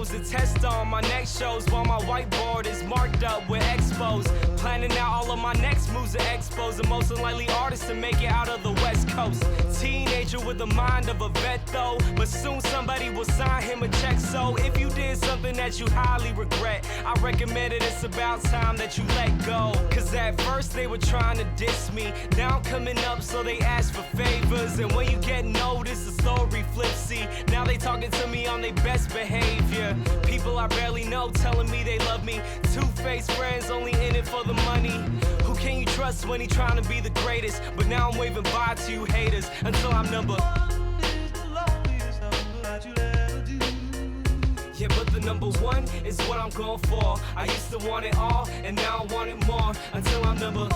shows to test on my next shows while my whiteboard is marked up with expos. Planning out all of my next moves to expos. The most unlikely artist to make it out of the West Coast. Teenager with the mind of a vet though, but soon somebody will sign him a check. So if you did something that you highly regret, I recommend it, it's about time that you let go. Cause at first they were trying to diss me, now I'm coming up so they ask for favors. And when you get noticed, the story flips, see. Now they talking to me on their best behavior. People I barely know telling me they love me. Two-faced friends only in it for the money. Who can you trust when he trying to be the greatest? But now I'm waving bye to you haters until I'm number yeah, but the number one is what I'm going for. I used to want it all, and now I want it more. Until I'm number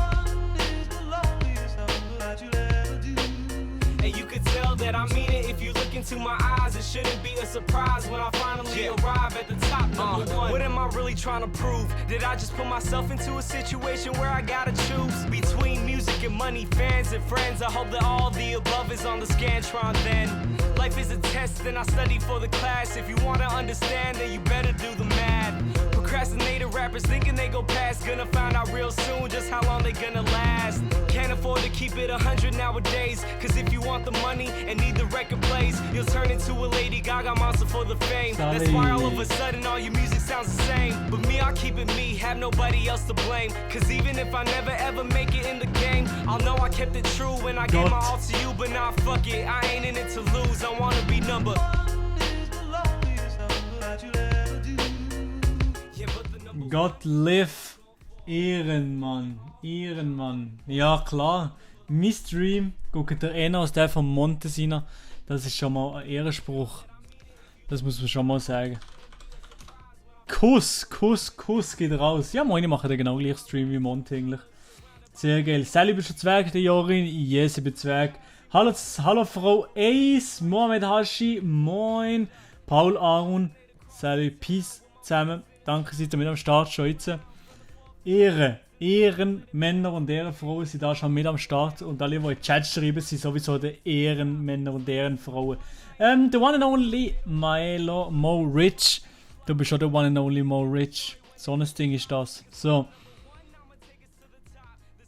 and you could tell that I mean it if you look into my eyes. It shouldn't be a surprise when I finally arrive at the top. Number one. What am I really trying to prove? Did I just put myself into a situation where I gotta choose between music and money, fans and friends? I hope that all the above is on the Scantron then. Life is a test and I study for the class. If you wanna understand, then you better do the math. Procrastinated rappers thinking they go past, gonna find out real soon just how long they gonna last. Can't afford to keep it 100 nowadays, cause if you want the money and need the record plays, you'll turn into a Lady Gaga monster for the fame. That's why all of a sudden all your music sounds the same. But me, I'll keep it me, have nobody else to blame. Cause even if I never ever make it in the game, I'll know I kept it true when I gave my all to you. But nah, fuck it, I ain't in it to lose, I wanna be number God live, Ehrenmann, Ehrenmann. Ja klar, mein Stream guckt der einer als der von Montesina. Das ist schon mal ein Ehrenspruch. Das muss man schon mal sagen. Kuss, Kuss, Kuss geht raus. Ja, moin, ich mache den genau gleich Stream wie Monte eigentlich. Sehr geil. Sally, bist du Zwerg, der Jorin? Yes, ich bin Zwerg. Hallo, hallo Frau Ace, Mohamed Hashi, moin. Paul Aaron, Sally, Peace zusammen. Danke, seid ihr mit am Start schon jetzt. Ehrenmänner und Ehrenfrauen sind da schon mit am Start. Und alle, die in den Chat schreiben, sind sowieso die Ehrenmänner und Ehrenfrauen. The one and only Milo Mo Rich. Du bist schon der one and only Mo Rich. So ein Ding ist das. So.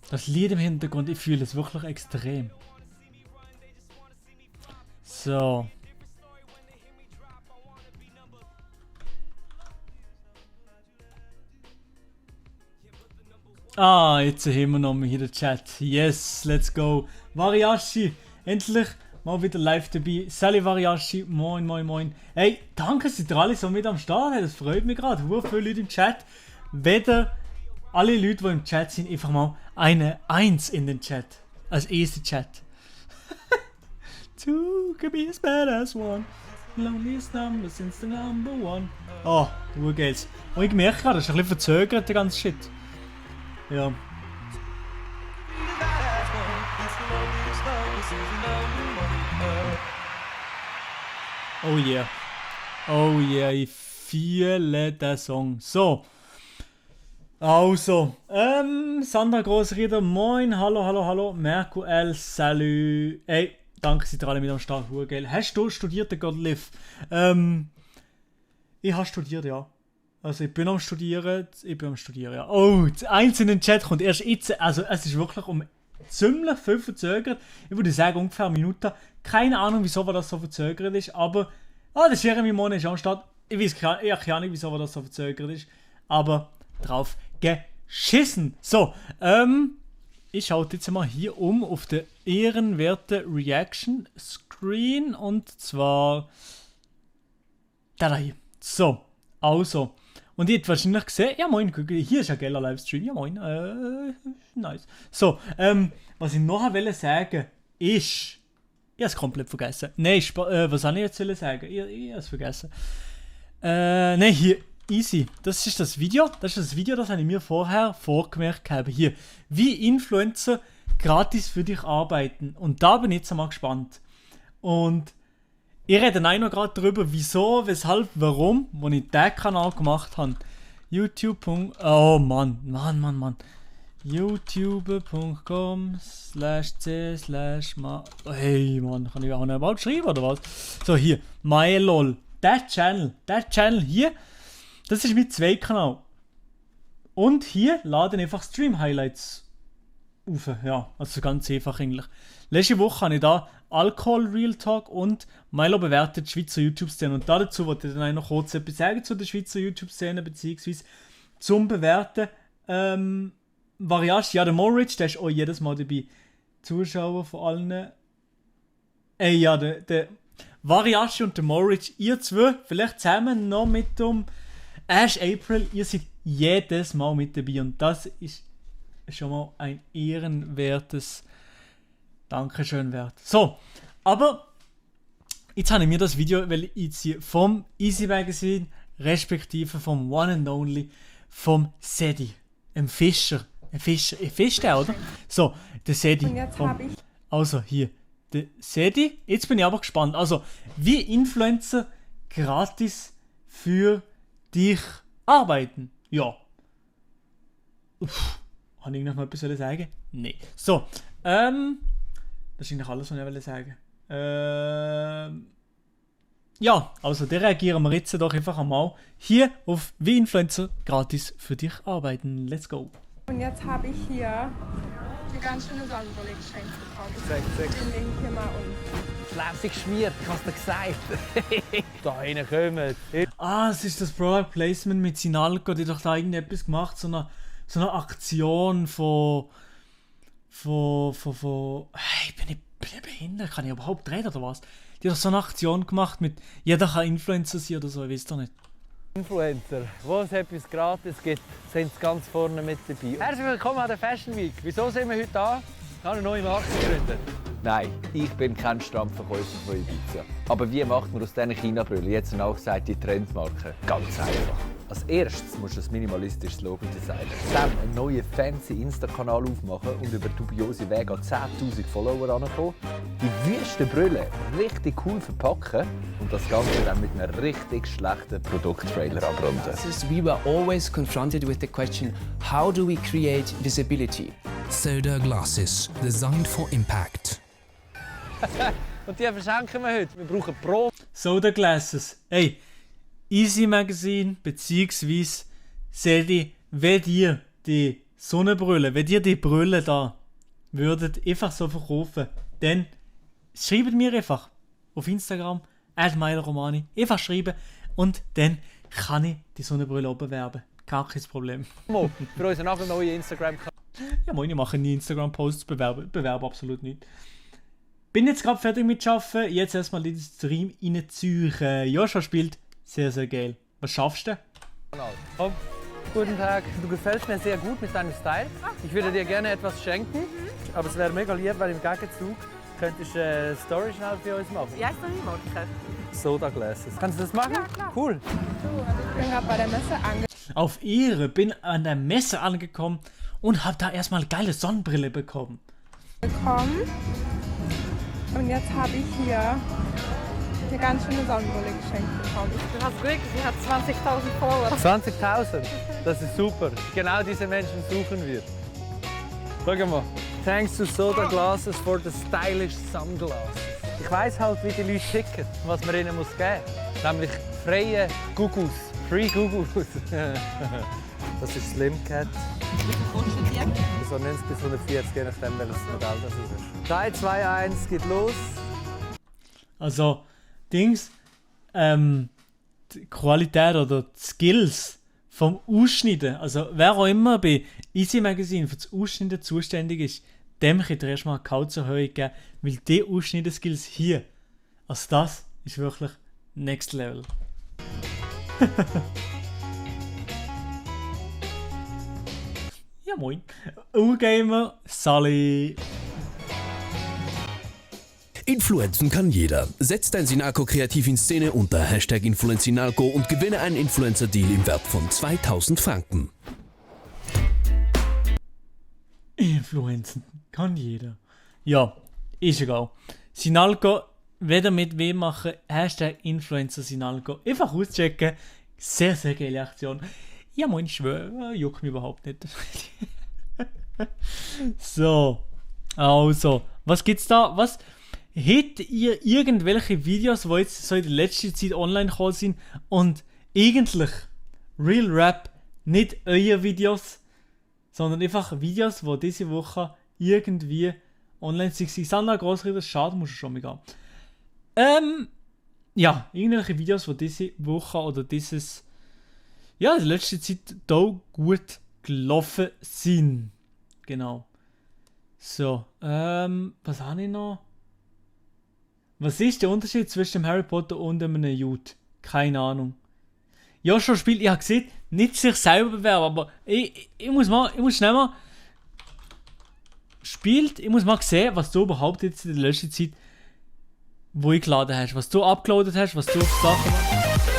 Das Lied im Hintergrund, ich fühle es wirklich extrem. So. Ah, jetzt haben wir noch hier den Chat. Yes, let's go. Variashi, endlich mal wieder live dabei. Sally Variashi, moin, moin, moin. Hey, danke, seid ihr alle so mit am Start. Das freut mich gerade. Viele Leute im Chat. Weder alle Leute, die im Chat sind, einfach mal eine 1 in den Chat. Als erste Chat. Two can be as bad as one. Loneliest number since the number one. Oh, du geht's. Und ich merke gerade, das ist ein bisschen verzögert, der ganze Shit. Ja. Oh yeah. Oh yeah, ich fühle den Song. So. Also. Sandra Grossrieder, moin, hallo, hallo, hallo. Merko L, salut. Ey, danke, seid ihr alle mit am Start. Geil. Hast du studiert, God Live? Ich habe studiert, ja. Also ich bin am Studieren, ja. Oh, das Eins in den Chat kommt erst jetzt, also es ist wirklich um ziemlich viel verzögert. Ich würde sagen ungefähr eine Minute. Keine Ahnung, wieso das so verzögert ist, aber... Ah, der Jeremy Mon ist am Start. Ich weiß keine Ahnung, wieso das so verzögert ist, aber drauf geschissen. So, ich schaue jetzt mal hier auf den ehrenwerten Reaction Screen und zwar... da hier. So, also... Und ihr habt wahrscheinlich gesehen, ja moin, hier ist ein geiler Livestream, ja moin, nice. So, was ich noch wollte sagen, ist, ich habe es komplett vergessen. Nein, was soll ich jetzt sagen? Ich habe es vergessen. Nein, hier, easy, das ist das Video, das habe ich mir vorher vorgemerkt habe. Hier, wie Influencer gratis für dich arbeiten. Und da bin ich jetzt mal gespannt. Und ich rede noch gerade darüber, wieso, weshalb, warum, wo ich diesen Kanal gemacht habe. YouTube. Oh Mann. youtube.com/c/. Hey Mann, kann ich auch noch überhaupt schreiben oder was? So hier, mylol. der Channel hier, das ist mein Zweitkanal. Und hier laden einfach Stream-Highlights auf. Ja, also ganz einfach eigentlich. Letzte Woche habe ich da Alkohol Real Talk und Milo bewertet die Schweizer YouTube-Szene. Und dazu wollte ich dann auch noch kurz etwas sagen zu der Schweizer YouTube-Szene, beziehungsweise zum Bewerten. Variasch, ja, der Moritz, der ist auch jedes Mal dabei. Zuschauer von allen. Ja, der Variasch und der Moritz, ihr zwei, vielleicht zusammen noch mit dem Ash April, ihr seid jedes Mal mit dabei. Und das ist schon mal ein ehrenwertes Dankeschön wert. So, aber jetzt habe ich mir das Video einziehen vom Easy Magazine, respektive vom One and Only, vom Sedi, einem Fischer. Ein Fisch der, oder? So, der Sedi. Und jetzt habe ich... Also, hier, der Sedi. Jetzt bin ich aber gespannt. Also, wie Influencer gratis für dich arbeiten. Ja. Habe ich noch mal etwas sagen? Nein. So, das ist eigentlich alles, was ich sagen wollte. Ja, also da reagieren wir jetzt doch einfach einmal hier auf wie Influencer gratis für dich arbeiten. Let's go. Und jetzt habe ich hier eine ganz schöne Sonnenbrille geschenkt bekommen. Den lege ich hier mal um. Schläfig geschmiert, ich hab's dir gesagt. Da rein kommen. Es ist das Product Placement mit Sinalco, die doch da irgendetwas gemacht, so eine Aktion von hey, bin ich behindert, kann ich überhaupt reden oder was? Die hat doch so eine Aktion gemacht mit jeder kann Influencer sein oder so, ich weiß doch nicht. Influencer, wo es etwas gratis gibt, sind sie ganz vorne mit dabei. Herzlich willkommen an der Fashion Week. Wieso sind wir heute da? Ich habe eine neue Marke gegründet. Nein, ich bin kein Stammverkäufer von Ibiza. Aber wie macht man aus diesen China-Brüllen jetzt eine nachgesagte Trendmarke? Ganz einfach. Als erstes musst du ein minimalistisches Logo designen. Dann einen neuen fancy Insta-Kanal aufmachen und über dubiose Wege an 10'000 Follower ankommen. Die wüsten Brille richtig cool verpacken und das Ganze dann mit einem richtig schlechten Produkttrailer abrunden. We were always confronted with the question, how do we create visibility? Soda Glasses, designed for impact. Und die verschenken wir heute. Wir brauchen Pro. Soda Glasses. Hey, Easy Magazine beziehungsweise Sedi, wenn ihr die Sonnenbrille, wenn ihr die Brille da würdet einfach so verkaufen, dann schreibt mir einfach auf Instagram @myloromani, einfach schreiben und dann kann ich die Sonnenbrille auch bewerben. Gar kein Problem. Für unseren nagelneuen Instagram-Kanal. Ja, moin, ich mache nie Instagram-Posts, bewerbe absolut nicht. Bin jetzt gerade fertig mit Arbeiten, jetzt erstmal in den Stream reinziehen. Joshua spielt sehr, sehr geil. Was schaffst du? Komm, guten Tag. Du gefällst mir sehr gut mit deinem Style. Ich würde dir gerne etwas schenken, aber es wäre mega lieb, weil im Gegenzug könntest du eine Story schnell für uns machen. Wie heißt deine Marke? Soda Glasses. Kannst du das machen? Ja, klar. Cool. Ich bin gerade bei der Messe Auf Ehre bin an der Messe angekommen und habe da erstmal eine geile Sonnenbrille bekommen. angekommen. Und jetzt habe ich hier eine ganz schöne Sonnenbrille geschenkt bekommen. Du hast Glück, sie hat 20.000 Follower. 20.000, das ist super. Genau diese Menschen suchen wir. Schau mal. Thanks to Soda Glasses for the stylish sunglasses. Ich weiss halt, wie die Leute ticken, was man ihnen muss geben muss. Nämlich freie Gugus. Free Gugus. Das ist Slim Cat. So 90 bis 140, je nachdem welches Modell das ist. 3, 2, 1, geht los. Also, Dings, die Qualität oder die Skills vom Ausschneiden, also wer auch immer bei Easy Magazine für das Ausschneiden zuständig ist, dem könnt ihr erstmal eine Gehaltserhöhung geben, weil die Ausschneiden-Skills hier, also das ist wirklich Next Level. Ja moin, Urgamer, Sally. Influenzen kann jeder. Setz dein Sinalco kreativ in Szene unter #Influencinalco und gewinne einen Influencer-Deal im Wert von 2000 Franken. Influenzen kann jeder. Ja, ist egal. Sinalco, weder mit wem machen, #Influencer Sinalco. Einfach auschecken. Sehr, sehr geile Aktion. Ja, moin, ich schwöre, juckt mich überhaupt nicht. So, also, was gibt's da? Was? Hättet ihr irgendwelche Videos, die jetzt so in der letzten Zeit online gekommen sind und eigentlich Real Rap nicht eure Videos, sondern einfach Videos, die diese Woche irgendwie online sind. Sandra Grossrieder, schade, muss ich schon mal gehen. Ja, irgendwelche Videos, die diese Woche oder dieses, ja, in der letzten Zeit da gut gelaufen sind. Genau. So, was habe ich noch? Was ist der Unterschied zwischen dem Harry Potter und einem Jude? Keine Ahnung. Joshua spielt, ich habe gesehen, nicht sich selber bewerben, aber ich muss schnell mal spielt, ich muss mal sehen, was du überhaupt jetzt in der letzten Zeit wo ich geladen hast, was du abgeladen hast, was du auf Sachen machst.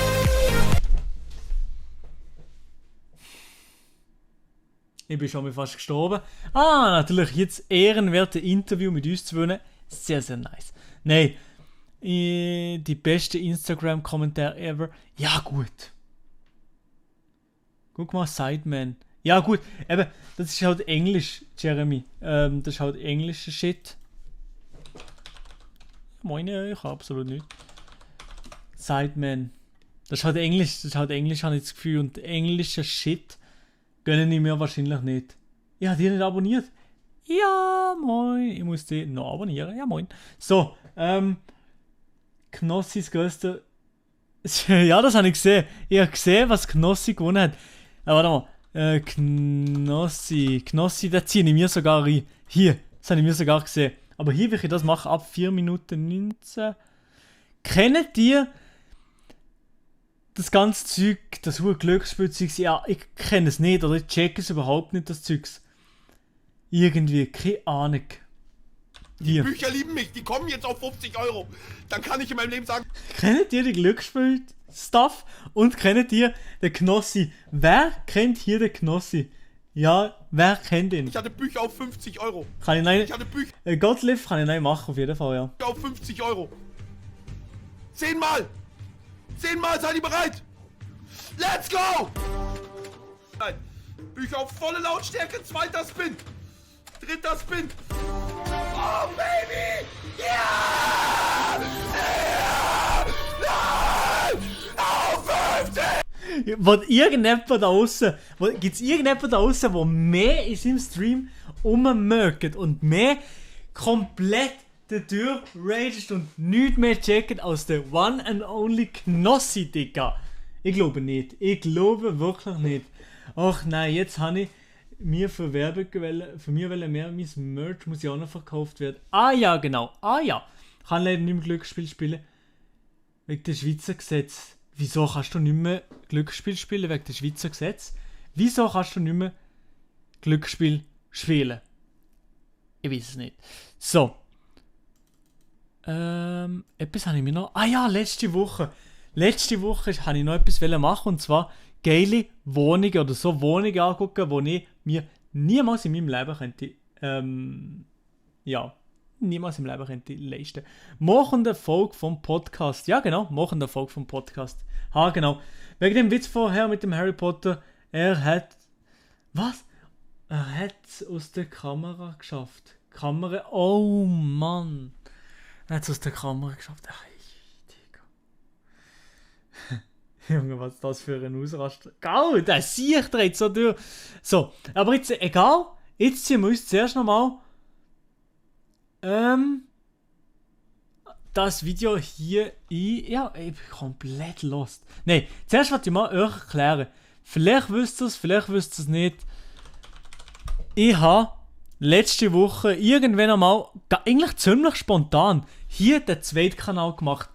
Ich bin schon mal fast gestorben. Natürlich jetzt ehrenwerte Interview mit uns zwei. Sehr, sehr nice. Nein, die beste Instagram-Kommentar ever. Ja, gut. Guck mal, Sideman. Ja, gut. Eben, das ist halt Englisch, Jeremy. Das ist halt englischer Shit. Meine, ich habe absolut nicht. Sideman. Das ist halt Englisch, habe ich das Gefühl. Und englischer Shit gönnen ich mir wahrscheinlich nicht. Ich habe die nicht abonniert. Ja, moin. Ich muss die noch abonnieren. Ja, moin. So, Knossis größter. Ja, das habe ich gesehen. Ich habe gesehen, was Knossi gewonnen hat. Warte mal. Knossi, da ziehe ich mir sogar rein. Hier, das habe ich mir sogar gesehen. Aber hier will ich das machen ab 4 Minuten 19. Kennt ihr das ganze Zeug, das hohe Glücksspielzeug? Ja, ich kenne es nicht oder ich checke es überhaupt nicht, das Zeugs. Irgendwie, keine Ahnung. Hier. Die Bücher lieben mich, die kommen jetzt auf 50 €. Dann kann ich in meinem Leben sagen... Kennt ihr die Glücksspiel-Stuff? Und kennt ihr den Knossi? Wer kennt hier den Knossi? Ja, wer kennt ihn? Ich hatte Bücher auf 50 €. Kann ich nein... Ich hatte Bücher Gottlieb kann ich nein machen, auf jeden Fall, ja. auf 50 €. 10-mal! 10-mal, seid ihr bereit? Let's go! Nein. Bücher auf volle Lautstärke, 2. Spin. 3. Spin. Oh, Baby! Ja! Ja! Nein! Auf 50! Gibt es irgendjemand da außen, der mehr in seinem Stream rummögt und mehr komplett die Tür raged und nichts mehr checkt als der one and only Knossi, Digga? Ich glaube nicht. Ich glaube wirklich nicht. Ach nein, jetzt habe ich mir für Werbung gewählt, für mich wollen mehr mein Merch muss ja auch noch verkauft werden. Ah ja, genau. Ah ja. Ich kann leider nicht mehr Glücksspiel spielen. Wegen dem Schweizer Gesetz. Wieso kannst du nicht mehr Glücksspiel spielen wegen dem Schweizer Gesetz? Wieso kannst du nicht mehr Glücksspiel spielen? Ich weiß es nicht. So. Etwas habe ich mir noch... Ah ja, letzte Woche habe ich noch etwas machen und zwar geile Wohnungen oder so Wohnungen angucken, die ich mir niemals in meinem Leben könnte, niemals im Leben könnte leisten. Machende Folge vom Podcast. Ja genau, machende Folge vom Podcast. Ha genau. Wegen dem Witz vorher mit dem Harry Potter, er hat... Was? Er hat es aus der Kamera geschafft. Oh Mann. Er hat es aus der Kamera geschafft. Ach, Junge, was ist das für ein Ausraster? Gau, der sieht dreht so durch. So, aber jetzt, egal. Jetzt ziehen wir uns zuerst nochmal das Video hier ein. Ja, ich bin komplett lost. Nein, zuerst wollte ich mal euch erklären. Vielleicht wisst ihr es nicht. Ich habe letzte Woche irgendwann einmal, eigentlich ziemlich spontan, hier den zweiten Kanal gemacht.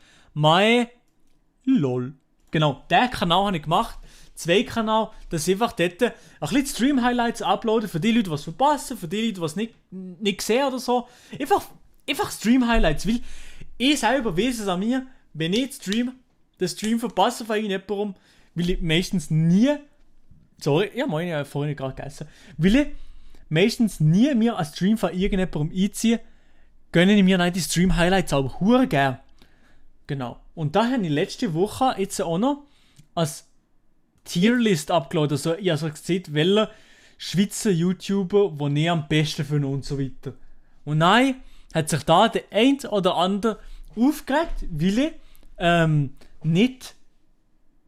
LOL. Genau, den Kanal habe ich gemacht. 2 Kanal, dass ich einfach dort ein bisschen Stream-Highlights uploaden für die Leute, die es verpassen, für die Leute, die es nicht sehen oder so. Einfach Stream-Highlights, weil ich selber weiß es an mir, wenn ich den Stream verpasse von irgendjemandem, will ich meistens nie, sorry, ja moin, ich habe vorhin gerade gegessen, will ich meistens nie mir einen Stream von irgendjemandem einziehen, gönne ich mir nicht die Stream-Highlights, aber hure gern. Genau. Und da habe ich letzte Woche jetzt auch noch als Tierlist abgeladen. Also ich habe gesehen, welcher Schweizer YouTuber, den ich am besten finde und so weiter. Und nein, hat sich da der ein oder andere aufgeregt, weil ich nicht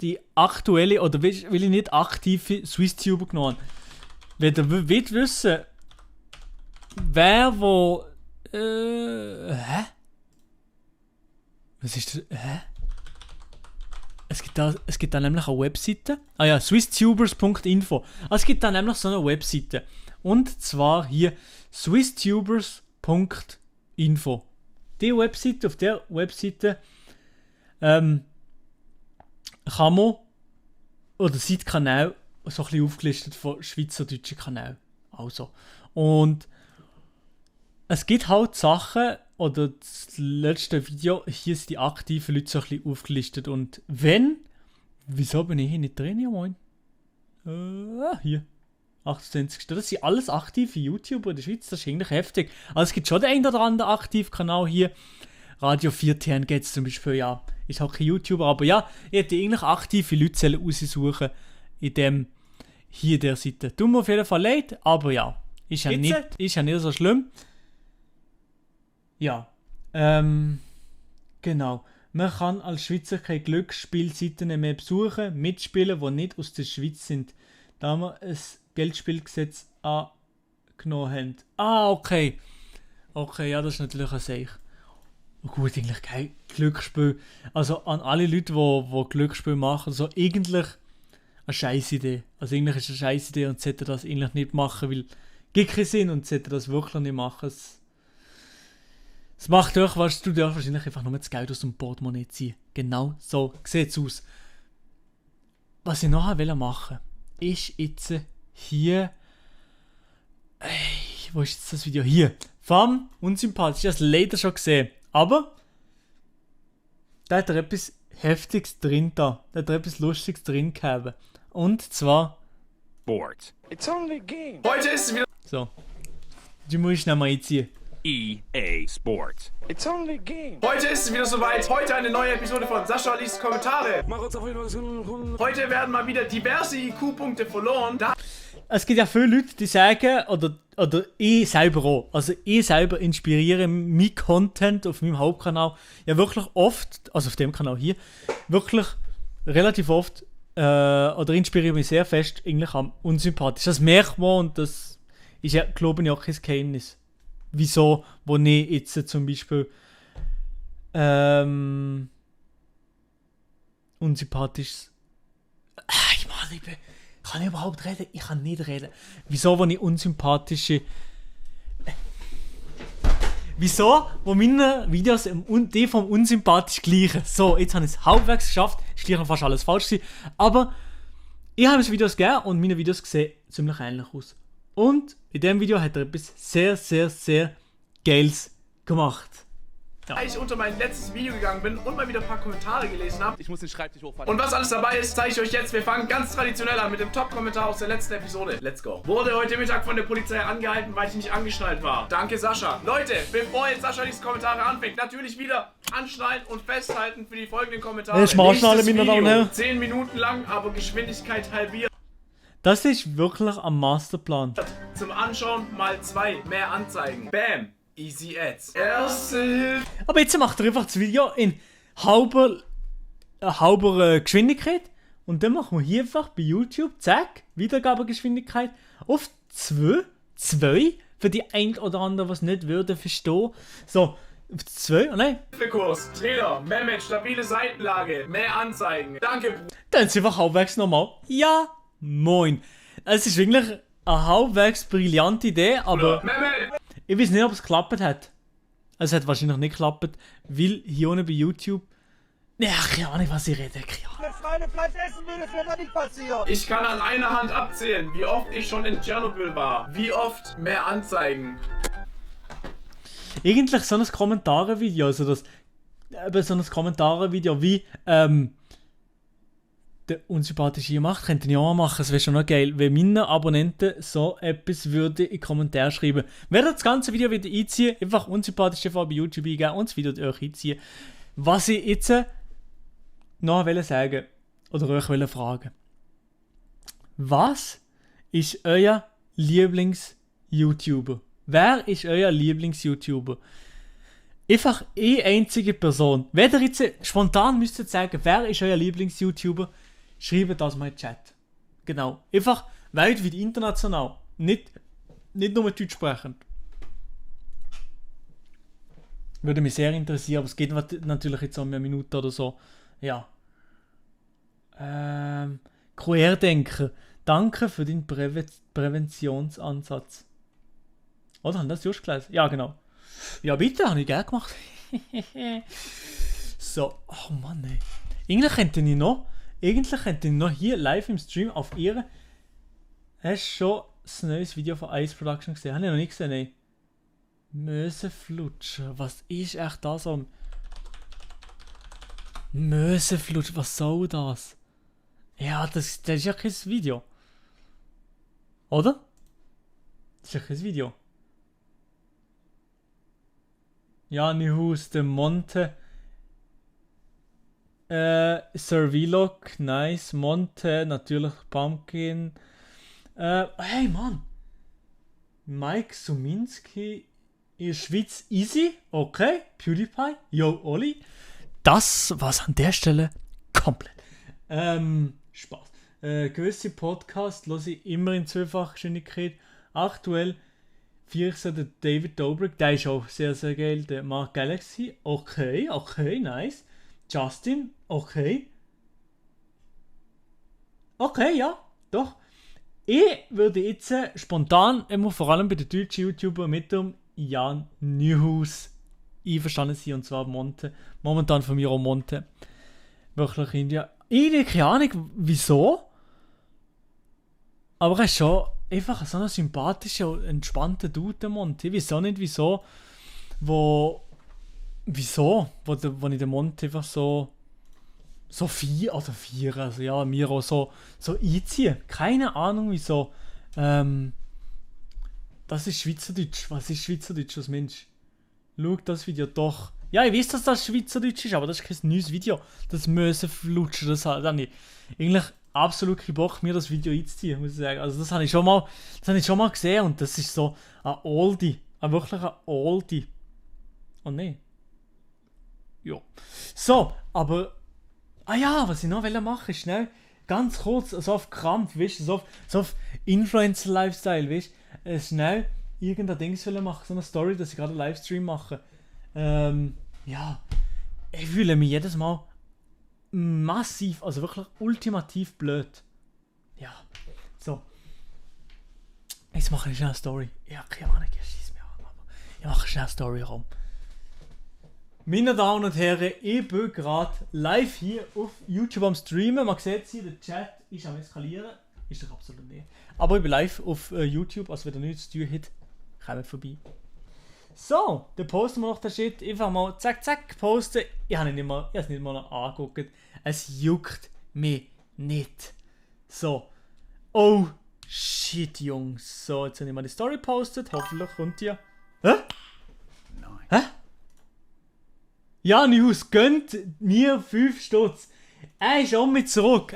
die aktuelle oder will ich nicht aktive SwissTuber genommen. Wenn ihr wollt wissen, wer wo was ist das? Es gibt da nämlich eine Webseite. Ah ja, swisstubers.info. Also es gibt da nämlich so eine Webseite. Und zwar hier swisstubers.info. Die Webseite, auf der Webseite kann man oder sieht Kanäle so ein bisschen aufgelistet von schweizerdeutschen Kanälen. Also. Und es gibt halt Sachen, oder das letzte Video, hier sind die aktiven Leute so ein bisschen aufgelistet. Und wenn, wieso bin ich hier nicht drin, ja moin? Hier, 28. Das sind alles aktive YouTuber in der Schweiz, das ist eigentlich heftig. Also es gibt schon den einen oder anderen Aktivkanal hier. Radio 4TN geht es zum Beispiel, ja. Ist halt kein YouTuber, aber ja, ich hätte eigentlich aktive Leute raussuchen in dem, hier der Seite. Tut mir auf jeden Fall leid, aber ja, ist ja nicht so schlimm. Ja, genau. Man kann als Schweizer keine Glücksspielseiten mehr besuchen, mitspielen, die nicht aus der Schweiz sind, da wir ein Geldspielgesetz angenommen haben. Ah, okay. Okay, ja, das ist natürlich ein Seich. Gut, eigentlich kein Glücksspiel. Also an alle Leute, die Glücksspiel machen, so eigentlich eine Scheißidee. Also eigentlich ist es eine Scheißidee und sollte das eigentlich nicht machen, weil gibt keinen Sinn und sollte das wirklich nicht machen. Es macht euch, du darfst wahrscheinlich einfach nur das Geld aus dem Portemonnaie ziehen. Genau so sieht es aus. Was ich nachher machen will, ist jetzt hier. Wo ist jetzt das Video? Hier. Vom Unsympathisch. Ich habe es leider schon gesehen. Aber da hat er etwas Heftiges drin da. Da hat er etwas Lustiges drin gehabt. Und zwar. Sport. It's only a game. Heute ist es wieder So. Die muss ich schnell mal einziehen. EA Sport. It's only a game. Heute ist es wieder soweit. Heute eine neue Episode von Sascha liest Kommentare. Heute werden mal wieder diverse IQ-Punkte verloren. Es gibt ja viele Leute, die sagen, oder ich selber auch, also ich selber inspiriere mein Content auf meinem Hauptkanal ja wirklich oft, also auf dem Kanal hier, wirklich relativ oft, oder inspiriere mich sehr fest eigentlich am unsympathisch. Das merkt man und das ist ja, glaube ich, auch kein Geheimnis. Wieso, wo ich jetzt zum Beispiel unsympathisch. Kann ich überhaupt reden? Ich kann nicht reden. Wieso, wo ich unsympathische. Wieso, wo meine Videos die vom unsympathisch gleichen? So, jetzt habe ich es halbwegs geschafft. Ist gleich noch fast alles falsch gewesen. Aber ich habe es Videos gegeben und meine Videos sehen ziemlich ähnlich aus. Und in diesem Video hat er etwas sehr, sehr, sehr Geiles gemacht. Ja. Ich unter mein letztes Video gegangen bin und mal wieder ein paar Kommentare gelesen habe. Ich muss den Schreibtisch hochfahren. Und was alles dabei ist, zeige ich euch jetzt. Wir fangen ganz traditionell an mit dem Top-Kommentar aus der letzten Episode. Let's go. Wurde heute Mittag von der Polizei angehalten, weil ich nicht angeschnallt war. Danke, Sascha. Leute, bevor jetzt Sascha diese Kommentare anfängt, natürlich wieder anschnallen und festhalten für die folgenden Kommentare. Ich mach schnell, meine Damen und Herren. 10 Minuten lang, aber Geschwindigkeit halbiert. Das ist wirklich ein Masterplan. Zum Anschauen mal 2, mehr Anzeigen. Bam. Easy Ads. Erste Hilfe. Aber jetzt macht er einfach das Video in halber Geschwindigkeit. Und dann machen wir hier einfach bei YouTube, zack, Wiedergabegeschwindigkeit auf 2 für die ein oder andere, was nicht würde verstehen. So, auf 2, oh nein. Kurs, Trailer, Mehmet, stabile Seitenlage, mehr Anzeigen. Danke, Bruder. Dann ist einfach halbwegs normal. Ja, moin. Es ist wirklich eine halbwegs brillante Idee, aber Mehmet. Ich weiß nicht, ob es geklappt hat. Es hat wahrscheinlich nicht geklappt, weil hier unten bei YouTube. Ja, keine Ahnung, was ich rede. Ich kann an einer Hand abzählen, wie oft ich schon in Tschernobyl war. Wie oft mehr Anzeigen. Eigentlich so ein Kommentare-Video, also das. So ein Kommentare-Video wie, der unsympathische hier macht, könnte ich auch mal machen, es wäre schon noch geil, wenn meine Abonnenten so etwas würden in die Kommentare schreiben. Werde das ganze Video wieder einziehen, einfach unsympathisch TV bei YouTube eingeben und das Video euch einziehen. Was ich jetzt noch sagen oder euch fragen. Was ist euer Lieblings-YouTuber? Wer ist euer Lieblings-YouTuber? Einfach eine einzige Person. Wenn ihr jetzt spontan müsstet sagen, wer ist euer Lieblings-YouTuber, schreibt das mal in den Chat. Genau. Einfach weltweit international. Nicht nur deutsch sprechend. Würde mich sehr interessieren, aber es geht natürlich jetzt um eine Minute oder so. Ja. Querdenker. Danke für den Präventionsansatz. Oder haben das just gelesen? Ja, genau. Ja, bitte, habe ich gerne gemacht. So, oh Mann, ey. Eigentlich könnte ich noch hier live im Stream auf ihr. Hast du schon das neues Video von Ice Production gesehen? Habe ich noch nicht gesehen, ey. Möseflutscher, was ist echt das am... Möseflutscher, was soll das? Ja, das ist ja kein Video. Oder? Das ist ja kein Video. Ja, Nihus, der Monte. Sir Vlog, nice. Monte, natürlich Pumpkin. Hey Mann! Mike Suminski in der Schweiz easy, okay. PewDiePie, yo Oli. Das war's an der Stelle komplett. Spaß. Gewisse Podcasts höre ich immer in 2-facher Geschwindigkeit. Aktuell 4 der David Dobrik, der ist auch sehr, sehr geil. Der Mark Galaxy, okay, nice. Justin, okay. Okay, ja, doch. Ich würde jetzt spontan immer vor allem bei den deutschen YouTubern mit dem Jan Neuhaus einverstanden sein, und zwar Monte. Momentan von mir auch Monte. Wirklich India. Ich keine Ahnung, wieso. Aber er ist schon einfach so ein sympathischer, entspannter Dude, der Monte. Ich weiß auch nicht, wieso ich den Monte einfach so vier, also ja, mir auch so einziehen. Keine Ahnung, wieso. Das ist Schweizerdeutsch. Was ist Schweizerdeutsch als Mensch? Schau das Video doch. Ja, ich weiß, dass das Schweizerdeutsch ist, aber das ist kein neues Video. Das Möseflutschen, das habe ich eigentlich absolut keinen Bock, mir das Video einzuziehen, muss ich sagen. Also das habe ich schon mal gesehen, und das ist so ein Oldie. Wirklich ein Oldie. Oh nein. Ja. So, aber... Ah ja, was ich noch machen ist schnell, ganz kurz, so auf Krampf, weißt du, so auf Influencer-Lifestyle, weißt du, schnell irgendein Ding machen, so eine Story, dass ich gerade einen Livestream mache. Ja, ich fühle mich jedes Mal massiv, also wirklich ultimativ blöd. Ja, so. Jetzt mache ich schnell eine Story. Ja, keine Ahnung, ich schieße mich an, aber ich mache schnell eine Story rum. Meine Damen und Herren, ich bin gerade live hier auf YouTube am Streamen. Man sieht hier, der Chat ist am Eskalieren. Ist doch absolut nicht. Aber ich bin live auf YouTube, also wenn ihr nichts zu tun habt, kommt vorbei. So, dann posten wir noch den Shit. Einfach mal zack posten. Ich habe es nicht mal noch angeguckt. Es juckt mich nicht. So. Oh, shit, Jungs. So, jetzt habe ich mal die Story gepostet. Hoffentlich kommt die. Hä? Nein. Hä? Ja, News, gönnt mir 5 Stutz. Er ist schon mit zurück.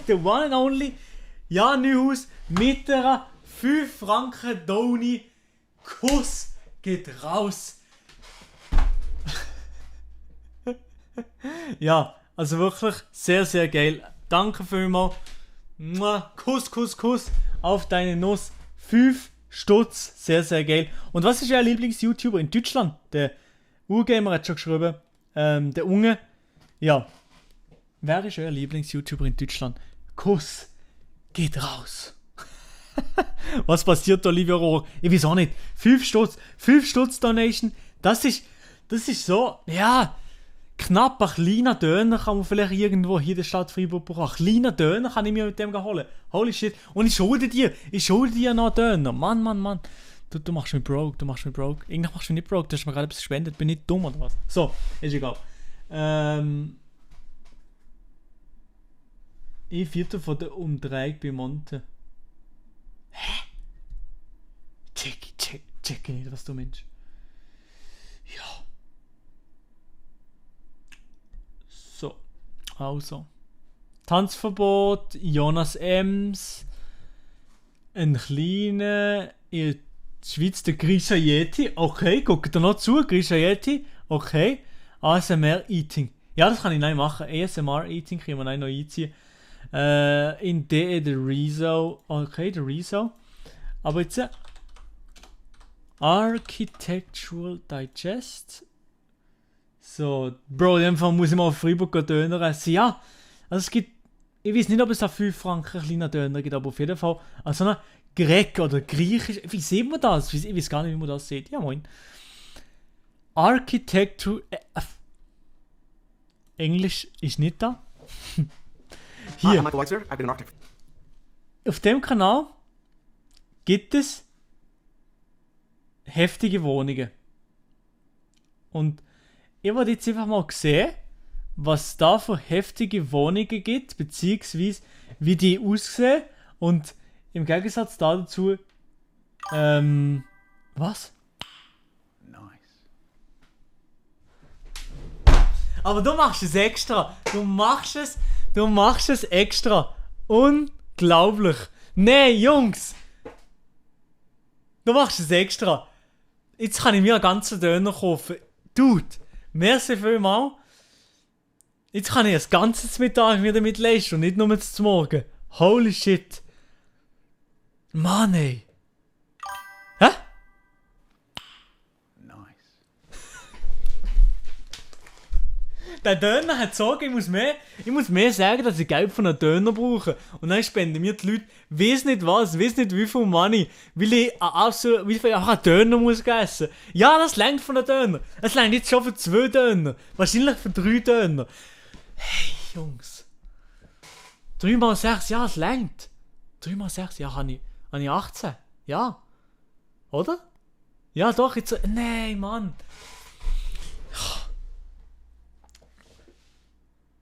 Der one and only Jan Neuhaus mit einer 5 Franken Doni. Kuss geht raus. Ja, also wirklich sehr, sehr geil. Danke vielmals. Kuss auf deine Nuss. 5 Stutz. Sehr, sehr geil. Und was ist euer Lieblings-YouTuber in Deutschland? Der Urgamer hat schon geschrieben. Der Unge. Ja. Wer ist euer Lieblings-YouTuber in Deutschland? Kuss geht raus. Was passiert da, Olivia Rohr? Ich weiß auch nicht. 5 Stutz Donation. Das ist so, ja, knapp ein kleiner Döner kann man vielleicht irgendwo hier in der Stadt Freiburg bekommen. Ein kleiner Döner kann ich mir mit dem holen. Holy shit. Und ich schulde dir noch Döner. Mann. Du machst mich broke. Eigentlich machst du mich nicht broke, du hast mir gerade etwas gespendet. Bin ich dumm oder was? So, ist egal. Ich 4. von der Umdrehung bei Monte. Hä? Check nicht, was du meinst. Ja. So. Also. Tanzverbot, Jonas Ems, ein kleiner, ihr Schweiz, der Grisha Yeti. Okay, guckt ihr noch zu, Grisha Yeti. Okay. ASMR Eating. Ja, das kann ich nicht machen. ASMR Eating können wir noch einziehen. In DE der Rezo. Okay, der Rezo. Aber jetzt Architectural Digest. So, Bro, in dem Fall muss ich mal auf Freiburg Döner essen. Ja, also es gibt, ich weiß nicht, ob es da 5 Franken kleiner Döner gibt, aber auf jeden Fall also ein Grek oder Griechisch. Wie sieht man das? Ich weiß gar nicht, wie man das sieht. Ja, moin. Architecture. Englisch ist nicht da. Hier. Auf dem Kanal gibt es heftige Wohnungen. Und ich wollte jetzt einfach mal sehen, was es da für heftige Wohnungen gibt, beziehungsweise wie die aussehen. Und im Gegensatz dazu, was? Aber du machst es extra. Du machst es extra. Unglaublich. Nein, Jungs. Du machst es extra. Jetzt kann ich mir einen ganzen Döner kaufen. Dude, merci vielmals. Jetzt kann ich das ganze Mittag wieder damit leisten und nicht nur zum Morgen. Holy shit. Mann, ey. Hä? Der Döner hat gesagt, ich muss mehr sagen, dass ich Geld von einem Döner brauche. Und dann spenden mir die Leute, weiss nicht was, weiss nicht wie viel Money, weil ich wie viel einen Döner muss essen. Ja, das reicht von einem Döner. Es reicht jetzt schon für 2 Döner. Wahrscheinlich für 3 Döner. Hey, Jungs. 3 mal 6, ja, es reicht. 3 mal 6, ja, habe ich 18. Ja. Oder? Ja, doch, jetzt. Nein, Mann.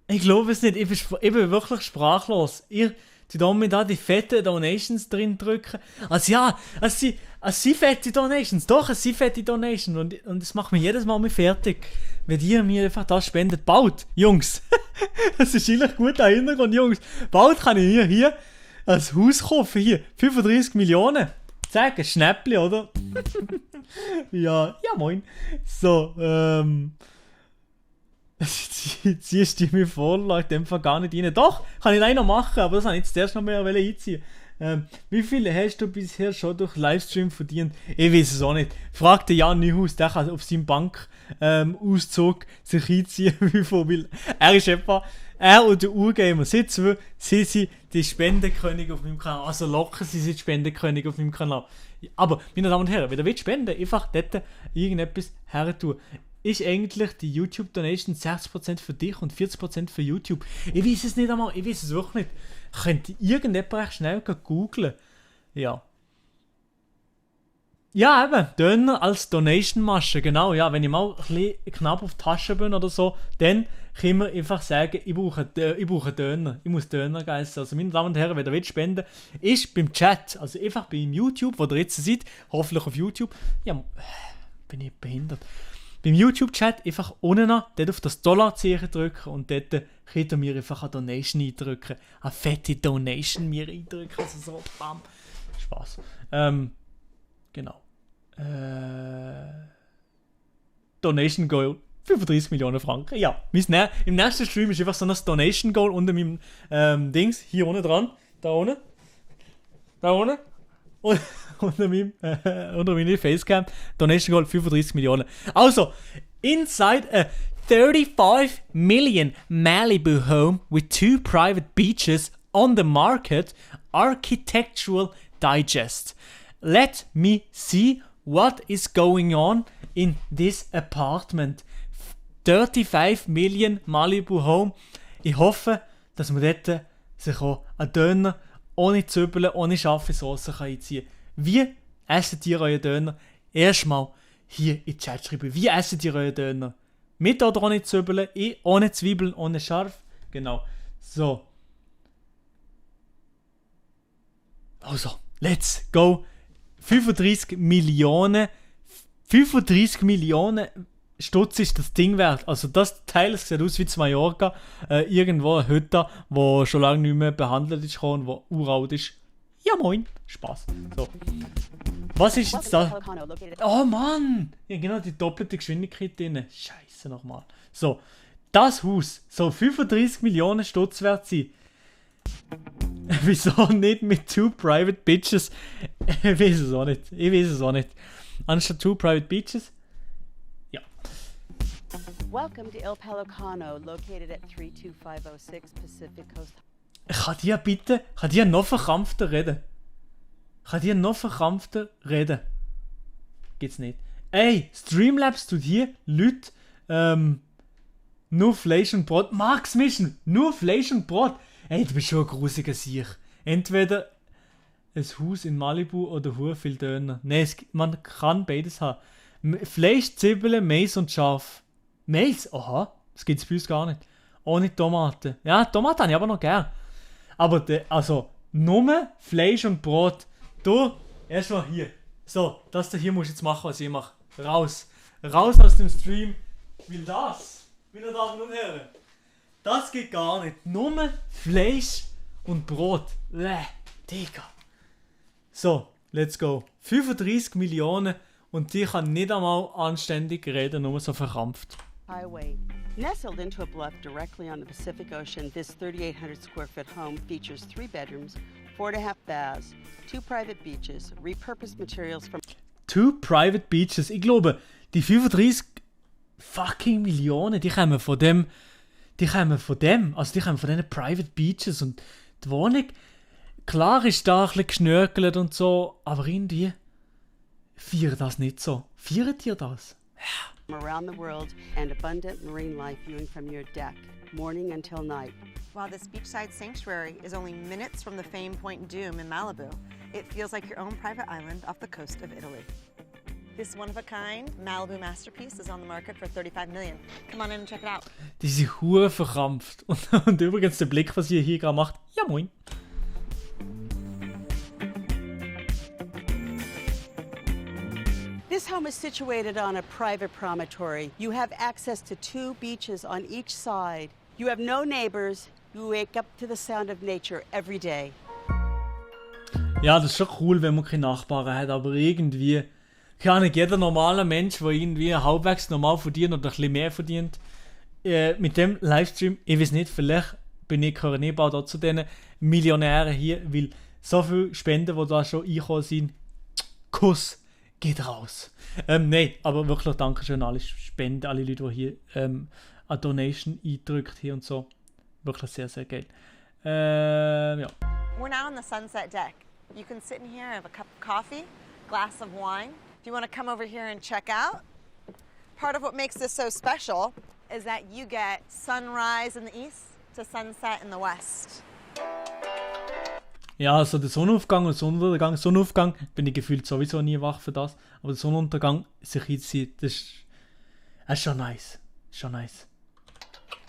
Ich glaube es nicht, ich bin wirklich sprachlos. Ihr tut mir da die fetten Donations drin drücken. Also ja, es sind fette Donations, doch, es sind fette Donations. Und das macht mich jedes Mal fertig, wenn ihr mir einfach das spendet. Bald, Jungs. Das ist eigentlich gut da Hintergrund, Jungs. Bald kann ich mir hier ein Haus kaufen, hier, 35 Millionen. Zack, ein Schnäppli, oder? ja, moin. So, ziehst du mir vor, in dem Fall gar nicht rein. Doch, kann ich leider noch machen, aber das habe ich jetzt erst noch mehr einziehen. Wie viel hast du bisher schon durch Livestream verdient? Ich weiß es auch nicht. Frag den Jan Neuhaus, der kann auf seinem Bankauszug sich einziehen, wie viel will. Er und der Urgamer sind die Spendenkönig auf meinem Kanal. Also locker, sie sind Spendenkönig auf meinem Kanal. Aber, meine Damen und Herren, wenn ihr wollt spenden, einfach dort irgendetwas her tun. Ist eigentlich die YouTube-Donation 60% für dich und 40% für YouTube? Ich weiß es nicht einmal, ich weiß es wirklich nicht. Könnte irgendjemand recht schnell googlen? Ja. Ja, eben, Döner als Donation-Masche, genau, ja. Wenn ich mal ein bisschen knapp auf die Tasche bin oder so, dann können wir einfach sagen, ich brauche Döner. Ich muss Döner essen. Also, meine Damen und Herren, wenn ihr wollt spenden, ist beim Chat, also einfach beim YouTube, wo ihr jetzt seid, hoffentlich auf YouTube. Ja, bin ich behindert. Beim YouTube-Chat einfach unten noch, dort auf das Dollarzeichen drücken und dort könnt ihr mir einfach eine Donation eindrücken. Eine fette Donation mir eindrücken. Also so, bam. Spaß. Genau. Donation Goal. 35 Millionen Franken. Ja. Im nächsten Stream ist einfach so ein Donation Goal unter meinem Dings. Hier unten dran. Da unten. Und unter meiner Facecam, Donation Goal 35 Millionen. Also, inside a 35 million Malibu home with 2 private beaches on the market, Architectural Digest. Let me see what is going on in this apartment. 35 million Malibu home. Ich hoffe, dass man dort sich auch einen Döner ohne Zwiebeln, ohne scharfe Sauce einziehen kann. Wie esst ihr euren Döner? Erstmal hier in den Chat schreiben. Wie esst ihr euren Döner? Mit oder ohne Zwiebeln? Ohne Zwiebeln, ohne scharf? Genau. So. Also, let's go. 35 Millionen Stutz ist das Ding wert. Also das Teil sieht aus wie zu Mallorca. Irgendwo eine Hütte, die schon lange nicht mehr behandelt ist und die uralt ist. Ja moin, Spaß. So. Was ist jetzt da? Oh Mann! Ja, genau, die doppelte Geschwindigkeit drin. Scheiße nochmal. So, das Haus soll 35 Millionen Stutz wert sein. Wieso nicht mit 2 Private Bitches? Ich weiß es auch nicht. Anstatt 2 Private Bitches? Ja. Welcome to Il Pelicano, located at 32506 Pacific Coast. Kann die noch verkrampfter reden? Geht's nicht. Ey, Streamlabs tut hier Leute, nur Fleisch und Brot. Max Mission, nur Fleisch und Brot. Ey, du bist schon ein grusiger Sieg. Entweder ein Haus in Malibu oder hure viel Döner. Nein, man kann beides haben. Fleisch, Zwiebeln, Mais und Schaf. Mais? Aha, das gibt's bei uns gar nicht. Ohne Tomaten. Ja, Tomaten habe ich aber noch gern. Aber also, nur Fleisch und Brot. Du, erstmal hier. So, das da hier musst du jetzt machen, was ich mache. Raus aus dem Stream. Will das, meine Damen und Herren, das geht gar nicht. Nur Fleisch und Brot. Digga. So, let's go. 35 Millionen und die kann nicht einmal anständig reden, nur so verkrampft. Highway. Nestled into a bluff directly on the Pacific Ocean, this 3,800 square foot home features 3 bedrooms, 4.5 baths, 2 private beaches, repurposed materials from 2 private beaches. Ich glaube, die 35 fucking Millionen, die kommen von diesen private beaches und die Wohnung. Klar ist da ein bisschen geschnörkelt und so, aber irgendwie feiert das nicht so. Feiert ihr das? from around the world and abundant marine life viewing from your deck, morning until night. While this beachside sanctuary is only minutes from the famed Point Dume in Malibu, it feels like your own private island off the coast of Italy. This one-of-a-kind Malibu masterpiece is on the market for $35 million. Come on in and check it out. Die sind hure verkrampft. Und übrigens der Blick, was ihr hier gerade macht. Ja, moin. This home is situated on a private promontory. You have access to 2 beaches on each side. You have no neighbors. You wake up to the sound of nature every day. Ja, das ist schon cool, wenn man keine Nachbarn hat, aber irgendwie kann nicht jeder normale Mensch, der irgendwie halbwegs normal verdient oder ein bisschen mehr verdient, mit dem Livestream, ich weiß nicht, vielleicht bin ich nicht bald zu diesen Millionären hier, weil so viele Spenden, die da schon eingekommen sind, Kuss geht raus. Nein, aber wirklich Dankeschön an alle Spenden, alle Leute, die hier eine Donation eindrückt hier und so. Wirklich sehr, sehr geil. Ja. We're now on the sunset deck. You can sit in here and have a cup of coffee, glass of wine. If you want to come over here and check out, part of what makes this so special is that you get sunrise in the east to sunset in the west. Ja, also der Sonnenaufgang und Sonnenuntergang. Sonnenaufgang bin ich gefühlt sowieso nie wach für das. Aber der Sonnenuntergang, sich einzieht, das ist schon nice. Schon nice.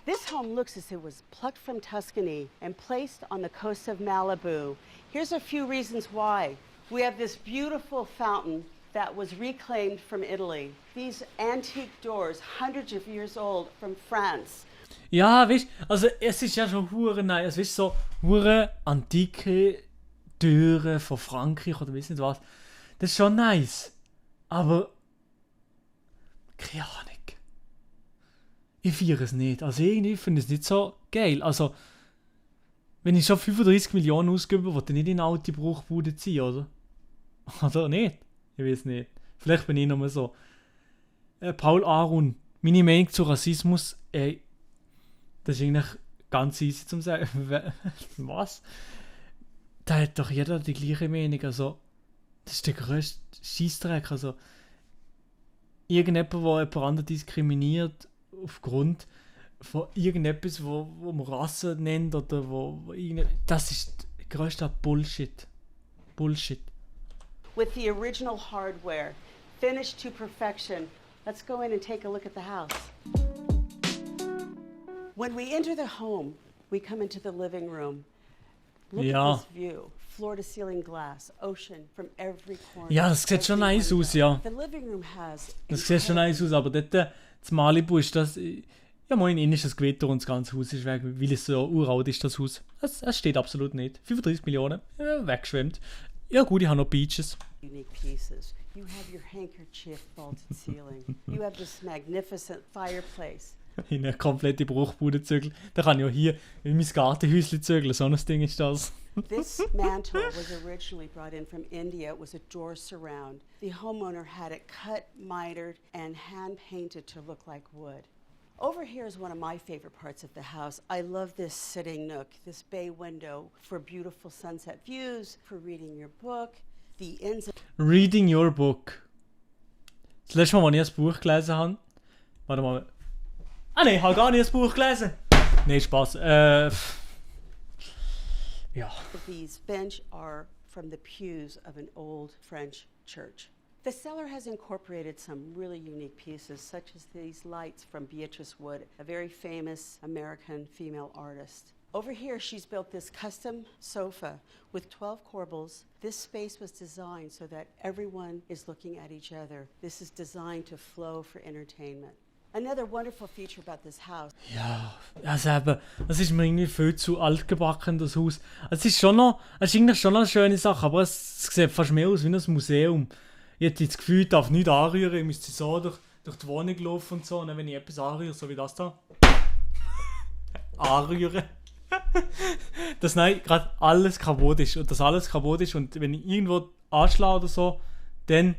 This home looks as if it was plucked from Tuscany and placed on the coast of Malibu. Here's a few reasons why. We have this beautiful fountain that was reclaimed from Italy. These antique doors, hundreds of years old, from France. Ja, weißt du, also es ist ja schon hure nice. Also, weißt du, so hure antike Türen von Frankreich oder weiss nicht was. Das ist schon nice. Aber keine Ahnung. Ich feiere es nicht. Also irgendwie finde ich es nicht so geil. Also, wenn ich schon 35 Millionen ausgebe, will ich nicht in eine alte Bruchbude ziehen, oder? Oder nicht? Ich weiß nicht. Vielleicht bin ich nur so. Paul Arun, meine Meinung zu Rassismus, das ist eigentlich ganz easy zu sagen. Was? Da hat doch jeder die gleiche Meinung. Also, das ist der grösste Scheissdreck. Also, irgendjemand, der jemand anderen diskriminiert, aufgrund von irgendetwas, wo man Rasse nennt oder das ist größter Bullshit. Bullshit. With the original hardware, finished to perfection. Let's go in and take a look at the house. When we enter the home, we come into the living room. Look at this view. Floor-to-ceiling glass, ocean from every corner. Ja, das sieht schon nice aus, ja. The living room has. Das sieht schon nice aus, aber dort zu Malibu ist das. Ja, moin, innen ist das Gewitter und das ganze Haus ist weg, weil es so uralt ist, das Haus. Es steht absolut nicht. 35 Millionen, weggeschwemmt. Ja gut, ich habe noch Beaches. Unique pieces. You have your handkerchief vaulted ceiling. You have this magnificent fireplace. In eine komplette Bruchbude zügeln. Da kann ich auch hier in mein Gartenhäuschen zügeln. So ein Ding ist das. This mantle was originally brought in from India. It was a door surround. The homeowner had it cut, mitered, and hand-painted to look like wood. Over here is one of my favorite parts of the house. I love this sitting nook, this bay window for beautiful sunset views, for reading your book. The ins Reading your book. Das letzte Mal, als ich ein Buch gelesen habe. Warte mal. Ah nein, ich habe gar nicht ein Buch gelesen. Nein, Spaß. Ja. These bench are from the pews of an old French church. The cellar has incorporated some really unique pieces, such as these lights from Beatrice Wood, a very famous American female artist. Over here, she's built this custom sofa with 12 corbels. This space was designed so that everyone is looking at each other. This is designed to flow for entertainment. Another wonderful feature about this house. Ja, also eben, es ist mir irgendwie viel zu altgebacken, das Haus. Es ist eigentlich schon noch eine schöne Sache, aber es sieht fast mehr aus wie ein Museum. Ich hätte das Gefühl, ich darf nichts anrühren, ich müsste so durch die Wohnung laufen und so. Und dann, wenn ich etwas anrühre, so wie das da, anrühren, dass gerade alles kaputt ist. Und dass alles kaputt ist und wenn ich irgendwo anschlage oder so, dann,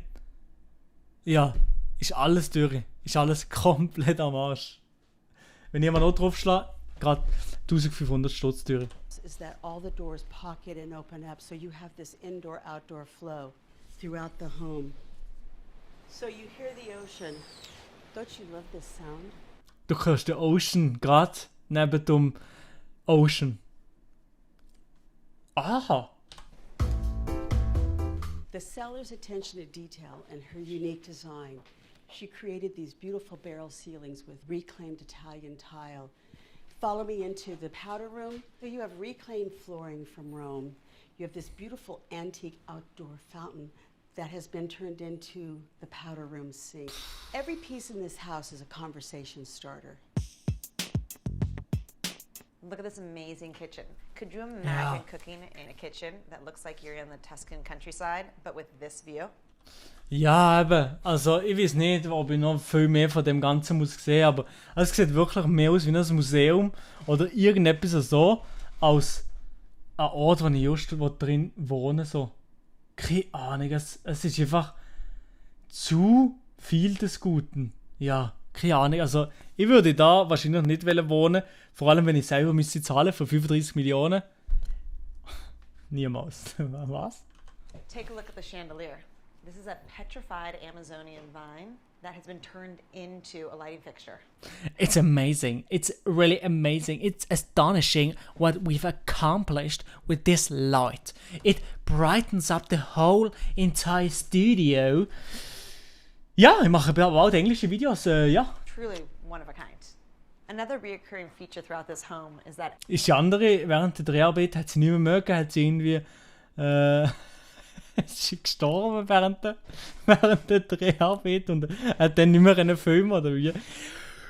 ja, ist alles durch. Ist alles komplett am Arsch. Wenn ich mal noch drauf schlage, gerade 1500 Stutz durch. Is that all the doors pocket and open up, so you have this indoor-outdoor flow throughout the home. So you hear the ocean. Don't you love this sound? Du hörst den Ocean gerade neben dem Ocean. Aha! The seller's attention to detail and her unique design. She created these beautiful barrel ceilings with reclaimed Italian tile. Follow me into the powder room. So you have reclaimed flooring from Rome. You have this beautiful antique outdoor fountain that has been turned into the powder room sink. Every piece in this house is a conversation starter. Look at this amazing kitchen. Could you imagine cooking in a kitchen that looks like you're in the Tuscan countryside, but with this view? Ja, eben. Also, ich weiß nicht, ob ich noch viel mehr von dem Ganzen muss sehen, aber es sieht wirklich mehr aus wie ein Museum oder irgendetwas so, als ein Ort, wo ich just drin wohne. So. Keine Ahnung, es ist einfach zu viel des Guten. Ja, keine Ahnung. Also, ich würde da wahrscheinlich nicht wohnen, vor allem wenn ich selber müsste zahlen für 35 Millionen. Niemals. Was? Take a look at the chandelier. This is a petrified Amazonian vine that has been turned into a lighting fixture. It's amazing. It's really amazing. It's astonishing what we've accomplished with this light. It brightens up the whole entire studio. Ja, ich mache bald englische Videos, ja. Truly one of a kind. Another recurring feature throughout this home is that... Ist die andere, während der Dreharbeit hat sie nicht mehr mögen, hat sie irgendwie, ist sie gestorben während der Dreharbeit und hat dann nicht mehr einen Film oder wie?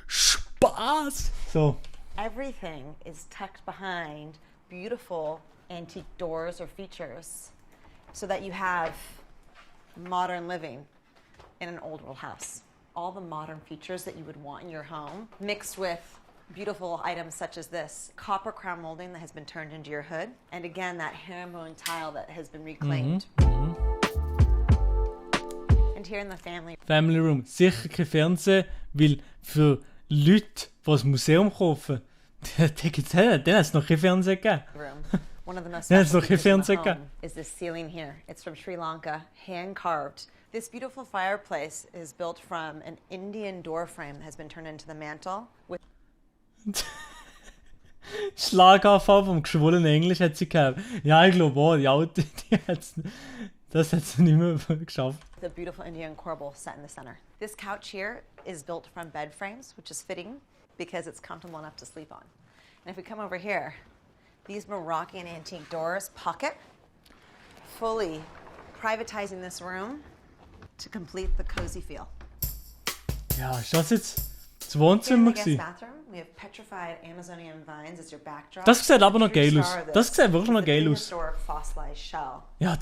Spaß! So. Everything is tucked behind beautiful antique doors or features so that you have modern living in an old world house. All the modern features that you would want in your home mixed with beautiful items such as this copper crown molding that has been turned into your hood, and again that herringbone tile that has been reclaimed. And here in the family room, sicher kein Fernsehen, weil für Leute, die ein Museum kaufen, dann hat es noch kein Fernsehen gegeben. One of the most special features in the home is this ceiling here. It's from Sri Lanka, hand carved. This beautiful fireplace is built from an Indian door frame that has been turned into the mantle. Schlaganfall vom geschwollenen Englisch hat sie gehabt. Ja, ich glaube auch, die Alte, das hat sie nicht mehr geschafft. The beautiful Indian corbel set in the center. This couch here is built from bed frames, which is fitting because it's comfortable enough to sleep on. And if we come over here, these Moroccan antique doors pocket, fully privatizing this room to complete the cozy feel. Ja, ist das jetzt das Wohnzimmer gewesen? Das sieht aber noch geil aus. Das sieht wirklich noch geil aus. fossilized shell. Ja,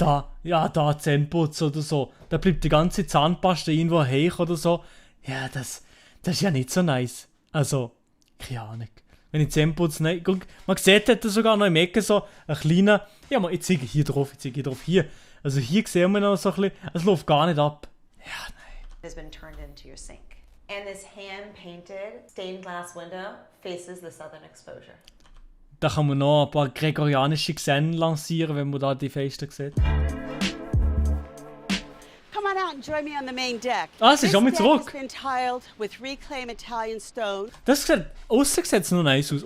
da Zähneputz oder so. Da bleibt die ganze Zahnpasta irgendwo heich oder so. Ja, das ist ja nicht so nice. Also, keine Ahnung. Wenn ich Zähneputz nicht... Guck, man sieht dort sogar noch im Ecke so ein kleiner... Ja, ich zeige hier drauf, hier. Also hier sehen wir noch so ein bisschen... Es läuft gar nicht ab. Ja, nein. Has been turned into your sink. And this hand-painted stained glass window faces the southern exposure. Da kann man noch ein paar gregorianische Gesänge lancieren, wenn man da die Fenster sieht. Come on out and join me on the main deck. Ah, sie ist schon mit This deck zurück. has been tiled with reclaimed Italian stone. Das sieht... Aussen sieht es noch nice aus.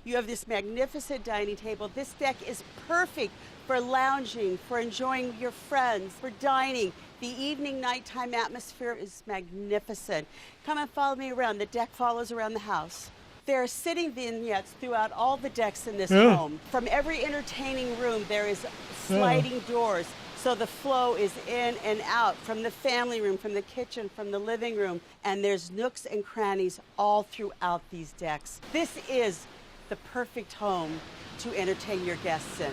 You have this magnificent dining table. This deck is perfect for lounging, for enjoying your friends, for dining. The evening nighttime atmosphere is magnificent. Come and follow me around. The deck follows around the house. There are sitting vignettes throughout all the decks in this home. From every entertaining room, there is sliding doors. So the flow is in and out from the family room, from the kitchen, from the living room. And there's nooks and crannies all throughout these decks. This is the perfect home to entertain your guests in.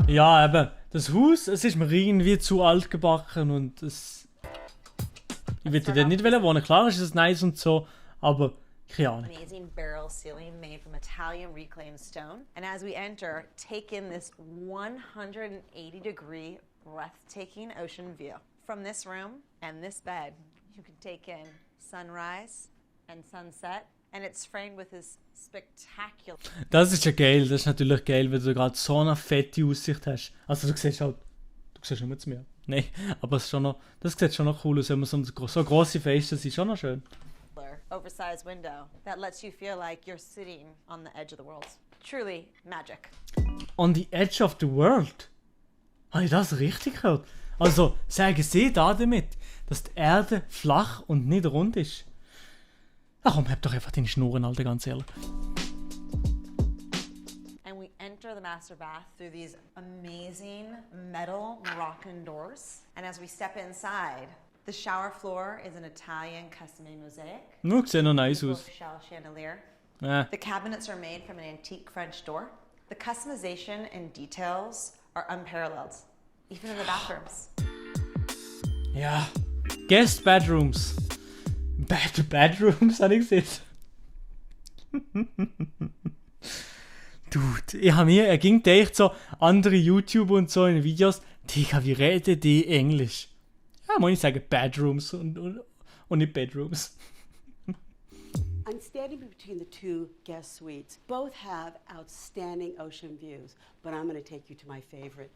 Ja, eben. Das Haus, es ist mir irgendwie zu alt gebacken und es... Ich würde dort nicht wohnen. Klar ist es nice und so, aber keine Ahnung. Amazing barrel ceiling made from Italian reclaimed stone. And as we enter, take in this 180-degree breathtaking ocean view. From this room and this bed, you can take in sunrise and sunset. And it's framed with this spectacular... Das ist ja geil. Das ist natürlich geil, wenn du gerade so eine fette Aussicht hast. Also du siehst nur zu mir. Nein, aber es ist schon noch, das sieht schon noch cool aus, wenn man so grosse Fenster sind. Schon noch schön. Oversized window that lets you feel like you're sitting on the edge of the world. Truly magic. On the edge of the world? Habe ich das richtig gehört? Also sagen Sie da damit, dass die Erde flach und nicht rund ist? Ach komm, hab doch einfach deine Schnurren, Alter, ganz ehrlich. And we enter the master bath through these amazing metal Moroccan doors. And as we step inside, the shower floor is an Italian custom-made mosaic. Nur sieht noch nice aus. Shell chandelier. Ja. The cabinets are made from an antique French door. The customization and details are unparalleled, even in the bathrooms. Ja. Guest Bedrooms. Bedrooms, habe ich gesehen. Dude, ich habe mir, ging echt so andere YouTuber und so in Videos, Digga, wie reden die Englisch? Ja, muss ich sagen, Bedrooms und nicht Bedrooms. I'm standing between the two guest suites. Both have outstanding ocean views, but I'm going to take you to my favorite.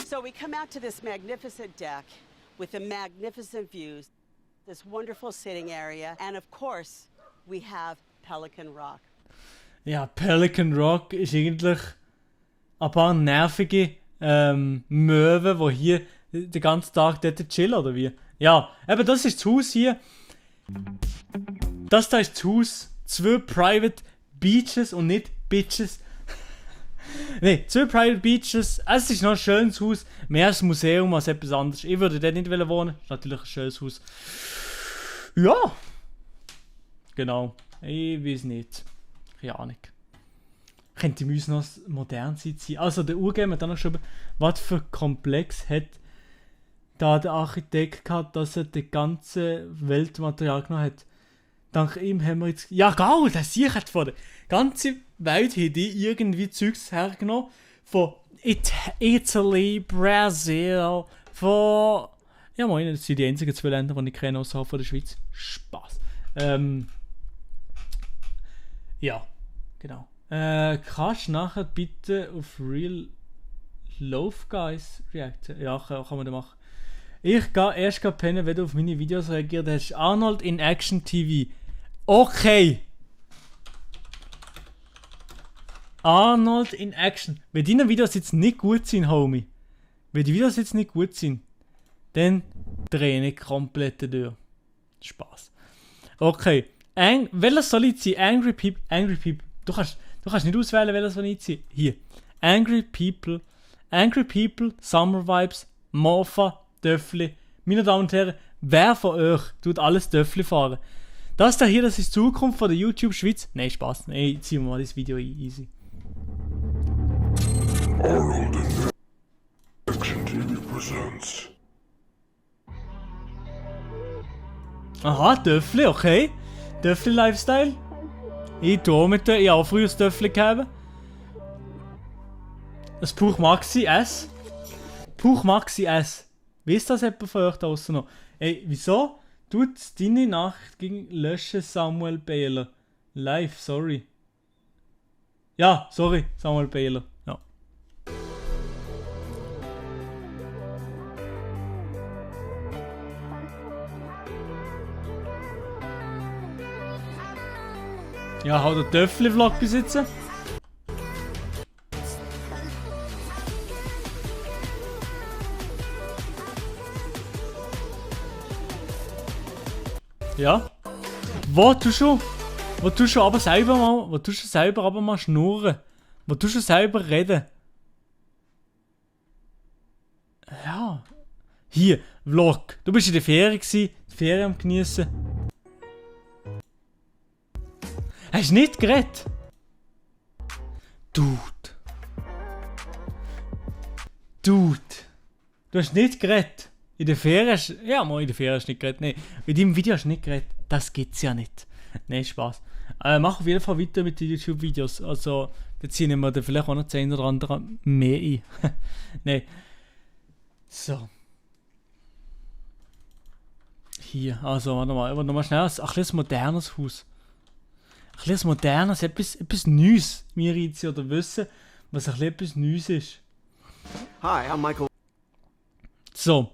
So we come out to this magnificent deck with the magnificent views, this wonderful sitting area, and of course, we have Pelican Rock. Ja, Pelican Rock ist eigentlich ein paar nervige Möwen, die hier den ganzen Tag dort chillen, oder wie? Ja, eben das ist das Haus hier. Das da ist das Haus. 2 Private Beaches und nicht Bitches. Nein, 2 Private Beaches. Es ist noch ein schönes Haus. Mehr als Museum als etwas anderes. Ich würde dort nicht wohnen. Das ist natürlich ein schönes Haus. Ja. Genau. Ich weiß nicht. Keine Ahnung. Könnte uns noch modern sein. Also der Urgame hat dann noch geschrieben, was für Komplex hat da der Architekt gehabt, dass er das ganze Weltmaterial genommen hat. Dank ihm haben wir jetzt... Ja, geil, das sehe ich jetzt von der ganzen Welt haben die irgendwie Zeugs hergenommen. Von Italy, Brasil, von... Ja, meine, das sind die einzigen 2 Länder, die ich kenne, außerhalb von der Schweiz. Spaß. Ja, genau. Kannst du nachher bitte auf Real Love Guys reacten? Ja, kann man das machen. Ich gehe erst pennen, wenn du auf meine Videos reagiert hast. Arnold in Action TV. Okay. Arnold in Action. Wenn deine Videos jetzt nicht gut sind, Homie. Wenn die Videos jetzt nicht gut sind, dann drehe ich komplett durch. Spaß. Okay. Welches soll ich ziehen? Angry People. Du kannst nicht auswählen, welches soll ich ziehen. Hier. Angry People, Summer Vibes, Mofa, Töffli. Meine Damen und Herren, wer von euch tut alles Töffli fahren? Das da hier, das ist die Zukunft von der YouTube-Schweiz. Nein, Spaß. Nein, ziehen wir mal das Video ein. Easy. Action TV presents. Aha, Töffli, okay. Töffli-Lifestyle. Ich habe auch früher das Töffli gehabt. Das Puch Maxi S. Puch Maxi S. Wisst das jemand von euch da draussen noch? Ey, wieso tut deine Nacht gegen löschen Samuel Behler? Live, sorry. Ja, sorry, Samuel Behler. Ja. Ja, hau den Töffli-Vlog besitzen. Ja. Wo tust du aber selber mal schnurren? Wo tust du selber reden? Ja. Hier, Vlog. Du bist in der Ferien gsi, die Ferien am geniessen. Hast du nicht geredet? Dude. Du hast nicht geredet. In der Ferien hast du... Ja, mal in der Ferien hast du nicht geredet. Nein, in deinem Video hast du nicht geredet. Das gibt's ja nicht. Nein, Spaß. Mach auf jeden Fall weiter mit den YouTube-Videos. Also, da ziehen wir dann vielleicht auch noch 10 oder andere mehr ein. Nein. So. Hier, also, warte mal schnell. Ein bisschen modernes Haus. Ein bisschen modernes, etwas Neues. Wir jetzt oder wissen, was ein bisschen etwas Neues ist. Hi, I'm Michael. So,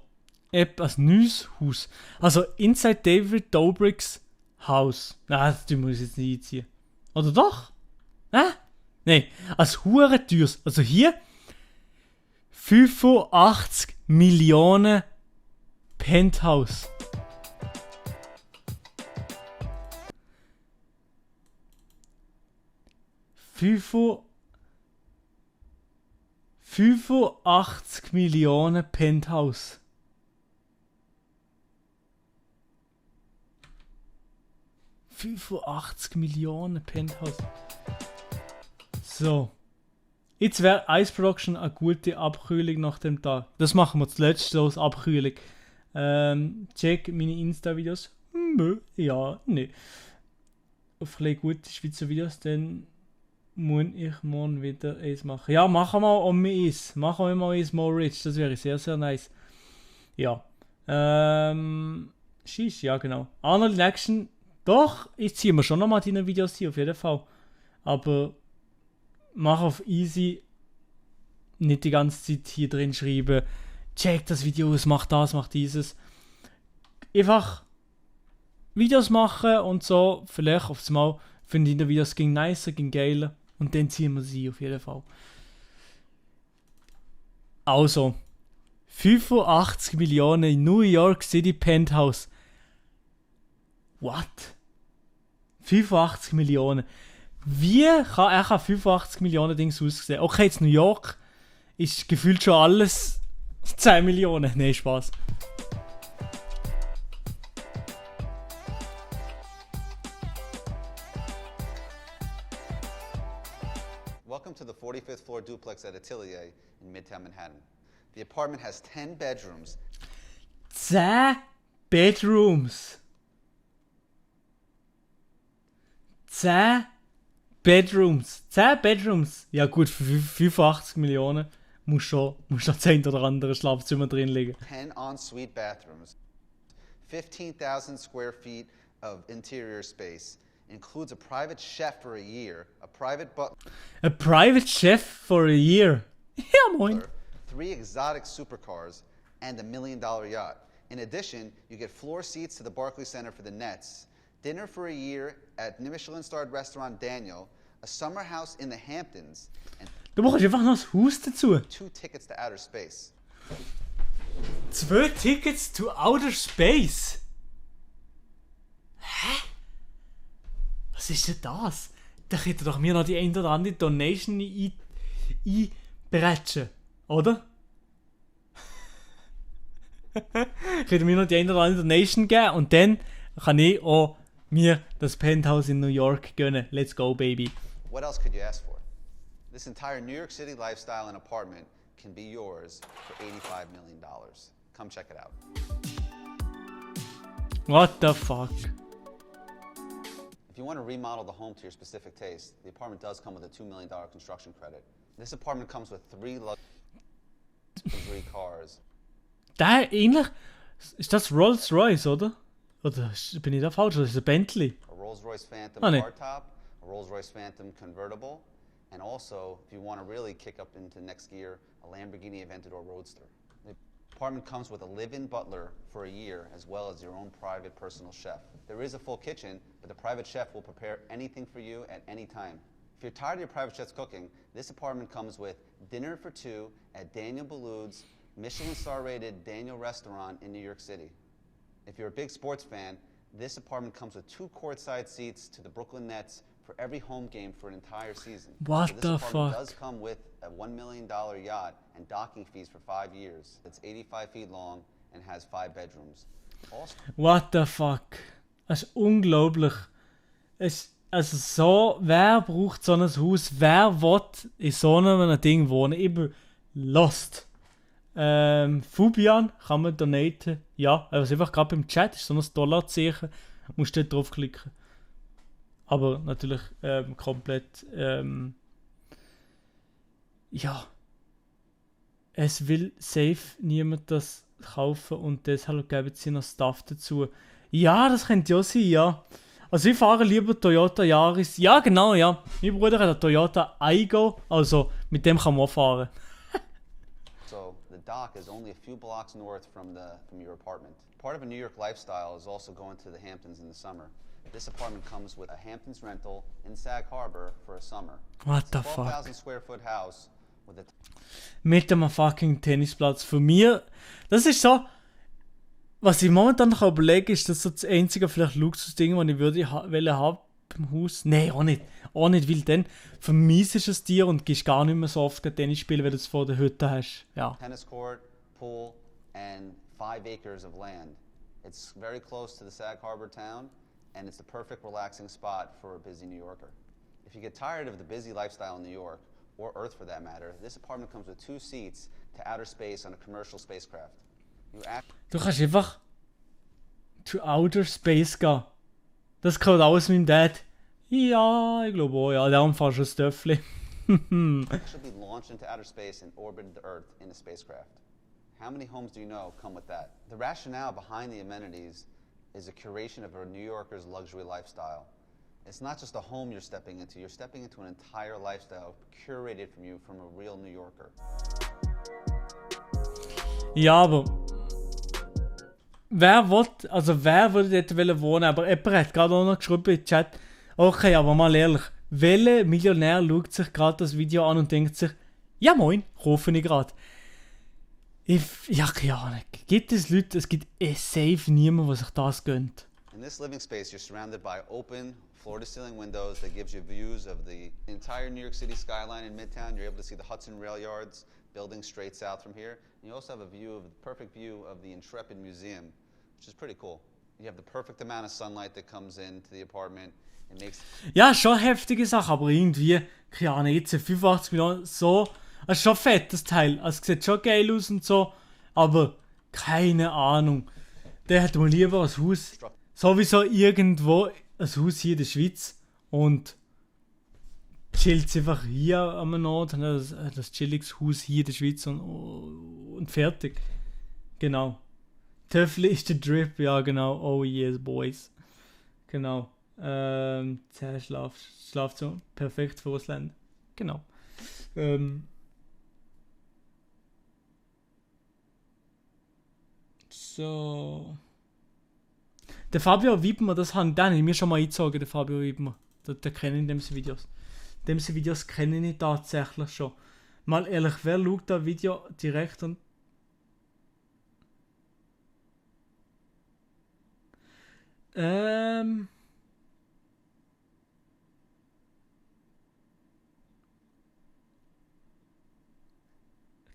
etwas neues Haus. Also Inside David Dobrik's Haus. Nein, das muss ich jetzt nicht einziehen. Oder doch? Nein, als hure teures. Also hier 85 Millionen Penthouse. $85 Millionen Penthouse. $85 Millionen Penthouse. So. Jetzt wäre Ice Production eine gute Abkühlung nach dem Tag. Das machen wir zuletzt so als Abkühlung. Check meine Insta-Videos. Ja, ne. Auf ein gute Schweizer Videos, dann muss ich morgen wieder eins machen. Ja, machen wir um eins. Machen wir mal eins more rich. Das wäre sehr, sehr nice. Ja. Schieß, ja genau. Arnold in Action. Doch, ich ziehe mir schon nochmal deine Videos hier, auf jeden Fall. Aber mach auf easy. Nicht die ganze Zeit hier drin schreiben. Check das Video aus, mach das, mach dieses. Einfach Videos machen und so. Vielleicht aufs Mal finde ich die Videos ging nicer, ging geiler. Und dann ziehen wir sie auf jeden Fall. Also, 85 Millionen in New York City Penthouse. What? 85 Millionen. Wie kann er 85 Millionen Dings aussehen? Okay, jetzt New York ist gefühlt schon alles 10 Millionen. Nee, Spaß. Welcome to the 45th floor duplex at Atelier in Midtown Manhattan. The apartment has 10 bedrooms. 10 Bedrooms. 10 Bedrooms. 10 Bedrooms. Ja gut, für 85 Millionen muss schon 10 oder andere Schlafzimmer drin liegen. 10 en-suite bathrooms. 15,000 square feet of interior space. Includes a private chef for a year, a private butler. A private chef for a year. Ja, moin. 3 exotic supercars and $1 million yacht. In addition, you get floor seats to the Barclays Center for the Nets, dinner for a year at Michelin-starred restaurant Daniel, a summer house in the Hamptons, and du brauchst einfach noch das Haus dazu. 2 tickets to outer space. 2 Tickets to outer space? Hä? Was ist denn das? Da könnte doch mir noch die ein oder andere Donation einbretschen, oder? Könnte mir noch die ein oder andere Donation geben und dann kann ich auch mir das Penthouse in New York gönnen. Let's go, baby. What else could you ask for? This entire New York City lifestyle and apartment can be yours for $85 million. Come check it out. What the fuck? If you want to remodel the home to your specific taste, the apartment does come with a $2 million construction credit. This apartment comes with 3 luxury cars. Der ähnlich. Ist das Rolls-Royce, oder? Oder bin ich da falsch? Oder ist das ein Bentley? A Rolls-Royce Phantom Ah, nee. hardtop, a Rolls-Royce Phantom convertible, and also, if you want to really kick up into next gear, a Lamborghini Aventador Roadster. The apartment comes with a live-in butler for a year, as well as your own private personal chef. There is a full kitchen, but the private chef will prepare anything for you at any time. If you're tired of your private chef's cooking, this apartment comes with dinner for 2 at Daniel Boulud's Michelin star-rated Daniel restaurant in New York City. If you're a big sports fan, this apartment comes with 2 courtside seats to the Brooklyn Nets for every home game for an entire season. What so this the apartment fuck? does come with a $1 million yacht and docking fees for 5 years. It's 85 feet long and has 5 bedrooms. Also, What the fuck? Das ist unglaublich. Also so, wer braucht so ein Haus? Wer will in so einem Ding wohnen? Ich bin lost. Fubian, kann man donaten? Ja, also einfach gerade beim Chat ist so ein $-Zeichen. Musst du dort draufklicken. Aber natürlich komplett, ja. Es will safe niemand das kaufen und deshalb geben sie noch Stuff dazu. Ja, das könnte ja sein, ja. Also ich fahre lieber Toyota Yaris. Ja, genau, ja. Mein Bruder hat einen Toyota Aygo, also mit dem kann man auch fahren. So the dock is only a few blocks north from your apartment. Part of a New York lifestyle is also going to the Hamptons in the summer. This apartment comes with a Hamptons rental in Sag Harbor for a summer. What It's the a fuck? 12,000 square foot house with a Mit einem fucking Tennisplatz. Für mich, das ist so, was ich momentan noch überlege, ist das so das einzige vielleicht Luxusding, das ich würde haben beim Haus. Nein, auch nicht. Auch nicht, weil dann vermiesst es dir und gehst gar nicht mehr so oft Tennis spielen, weil du es vor der Hütte hast. Ja. tennis court, pool, and 5 acres of land. It's very close to the Sag Harbor town, and it's the perfect relaxing spot for a busy New Yorker. If you get tired of the busy lifestyle in New York, or Earth for that matter, this apartment comes with 2 seats to outer space on a commercial spacecraft. Du kannst einfach to outer space gehen. Das gehört alles meinem Dad. Ja, ich glaube auch, ja. Darum fährst du ein Töffli. Actually be launched into outer space and orbit the Earth in a spacecraft. How many homes do you know come with that? The rationale behind the amenities is a curation of a New Yorker's luxury lifestyle. It's not just a home you're stepping into an entire lifestyle curated from you from a real New Yorker. Ja, aber wer würde dort wohnen? Aber jemand hat gerade auch noch geschrieben im Chat, okay, aber mal ehrlich, welcher Millionär schaut sich gerade das Video an und denkt sich, ja moin, kaufe ich gerade. Ja, keine Ahnung. Gibt es Leute, es gibt safe niemanden, der sich das gönnt. In this living space, you're surrounded by open, floor-to-ceiling windows that gives you views of the entire New York City skyline in Midtown. You're able to see the Hudson Rail Yards building straight south from here. And you also have the perfect view of the Intrepid Museum, which is pretty cool. You have the perfect amount of sunlight that comes into the apartment. It makes Ja, schon eine heftige Sache, aber irgendwie, keine Ahnung, jetzt 85 Millionen, so, das ist schon fett, das Teil. Also, es sieht schon geil aus und so, aber keine Ahnung. Der hat mal lieber ein Haus, sowieso irgendwo, ein Haus hier in der Schweiz und chillt einfach hier am Nord, das chilliges Haus hier in der Schweiz und fertig. Genau. Töffli ist der Drip, ja genau. Oh yes, boys. Genau. 10 Schlafzimmer. Perfekt für Ausländer. Genau. So. Der Fabio Wiedmer, den habe ich mir schon mal eingezogen, der Fabio Wiedmer. Den kenne ich in den Videos. Diese Videos kenne ich tatsächlich schon. Mal ehrlich, wer schaut das Video direkt und...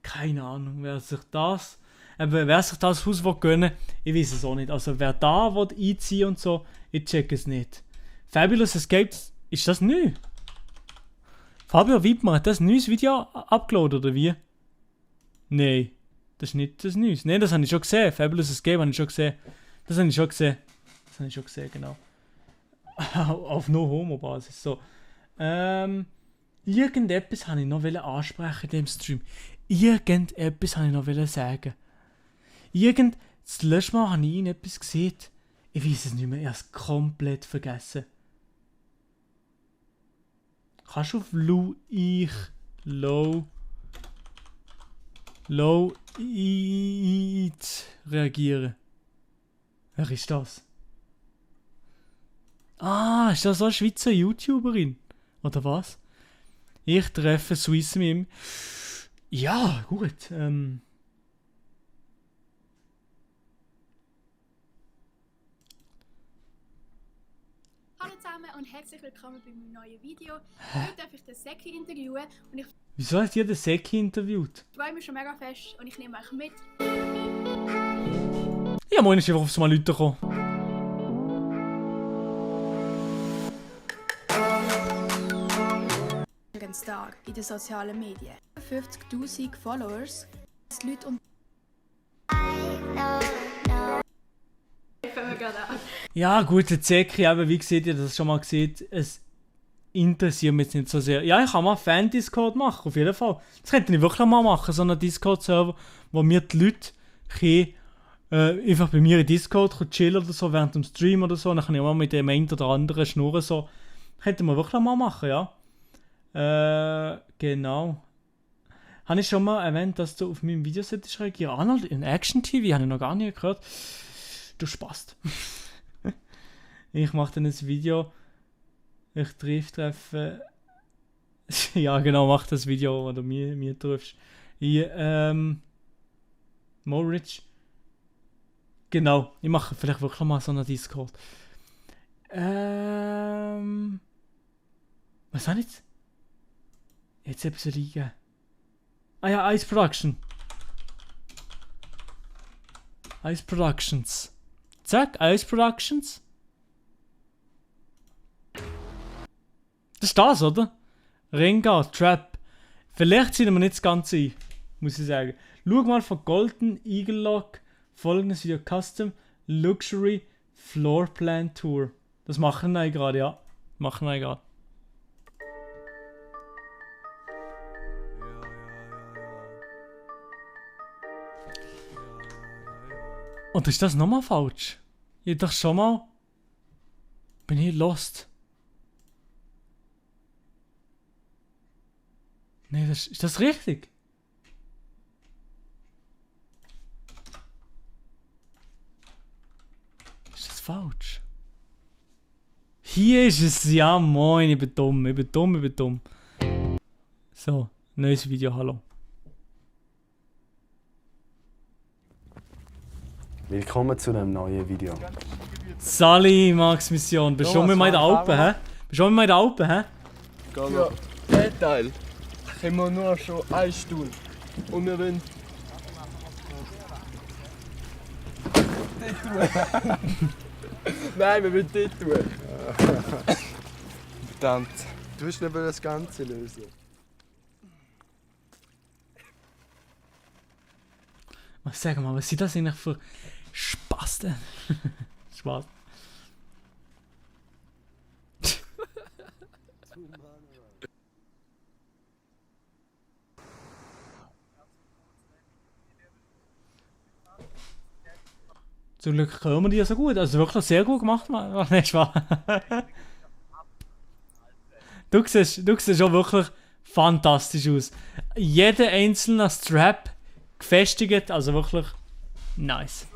Keine Ahnung, wer sich das... Aber wer sich das Haus gönnen will, ich weiß es auch nicht. Also wer da einziehen und so, ich check es nicht. Fabulous Escapes, ist das neu? Fabio Wittmann, hat das ein neues Video abgeladen oder wie? Nein, das ist nicht das Neues. Nein, das habe ich schon gesehen. Fabulous Escape habe ich schon gesehen. Das habe ich schon gesehen. Das habe ich schon gesehen, genau. Auf No-Homo-Basis. So. Irgendetwas habe ich noch ansprechen in dem Stream. Irgendetwas habe ich noch sagen. Das letzte Mal habe ich ihn etwas gesehen. Ich weiß es nicht mehr, ich habe es komplett vergessen. Kannst du auf Low reagieren? Wer ist das? Ah, ist das so eine Schweizer YouTuberin? Oder was? Ich treffe Swiss Meme. Ja, gut. Hallo zusammen und herzlich willkommen bei meinem neuen Video. Heute darf ich den Seki interviewen und ich Wieso hast du den Seki interviewt? freue mich schon mega fest und ich nehme euch mit. Ja, moin, ist einfach aufs Mal Leute gekommen. Tag in den sozialen Medien. 50.000 Followers. Die Leute und Ja, gut, der Seki, aber wie seht ihr das schon mal gesehen? Es interessiert mich jetzt nicht so sehr. Ja, ich kann mal Fan-Discord machen, auf jeden Fall. Das könnte ich wirklich mal machen, so einen Discord-Server, wo mir die Leute einfach bei mir in Discord chillen oder so, während dem Stream oder so. Dann kann ich auch mal mit dem einen oder anderen schnurren. So. Könnte man wirklich mal machen, ja. Genau. Habe ich schon mal erwähnt, dass du auf meinem Video reagieren? Arnold in Action TV, habe ich noch gar nicht gehört. Du Spast. Ich mache dann ein Video. Ich treffe. Ja, genau, mach das Video, wo du mir triffst. Moritz. Genau, ich mache vielleicht wirklich mal so einen Discord. Was habe ich jetzt? Jetzt etwas liegen. Ah ja, Ice Production. Ice Productions. Zack, Ice Productions. Das ist das, oder? Rengar, Trap. Vielleicht sind wir nicht das Ganze ein, muss ich sagen. Schau mal von Golden Eagle Lock folgendes Video: Custom Luxury Floorplan Tour. Das machen wir gerade, ja. Machen wir gerade. Und ist das nochmal falsch? Ich dachte schon mal. Bin ich lost? Nee, ist das richtig? Ist das falsch? Hier ist es. Ja, moin, ich bin dumm. So, neues Video, hallo. Willkommen zu einem neuen Video. Sali, Max Mission. Bist du schon mit mir in den Alpen, hä? Ja, der Teil können wir nur schon 1 Stunde. Und wir wollen... Nein, wir wollen dort tun. Verdammt. Du hast nicht das Ganze lösen. Sag mal, was sind das eigentlich für Spasten? Spaß. Zum Glück können wir die so gut. Also wirklich sehr gut gemacht. Nein, Spaß. Du siehst schon wirklich fantastisch aus. Jeder einzelne Strap gefestigt, also wirklich nice.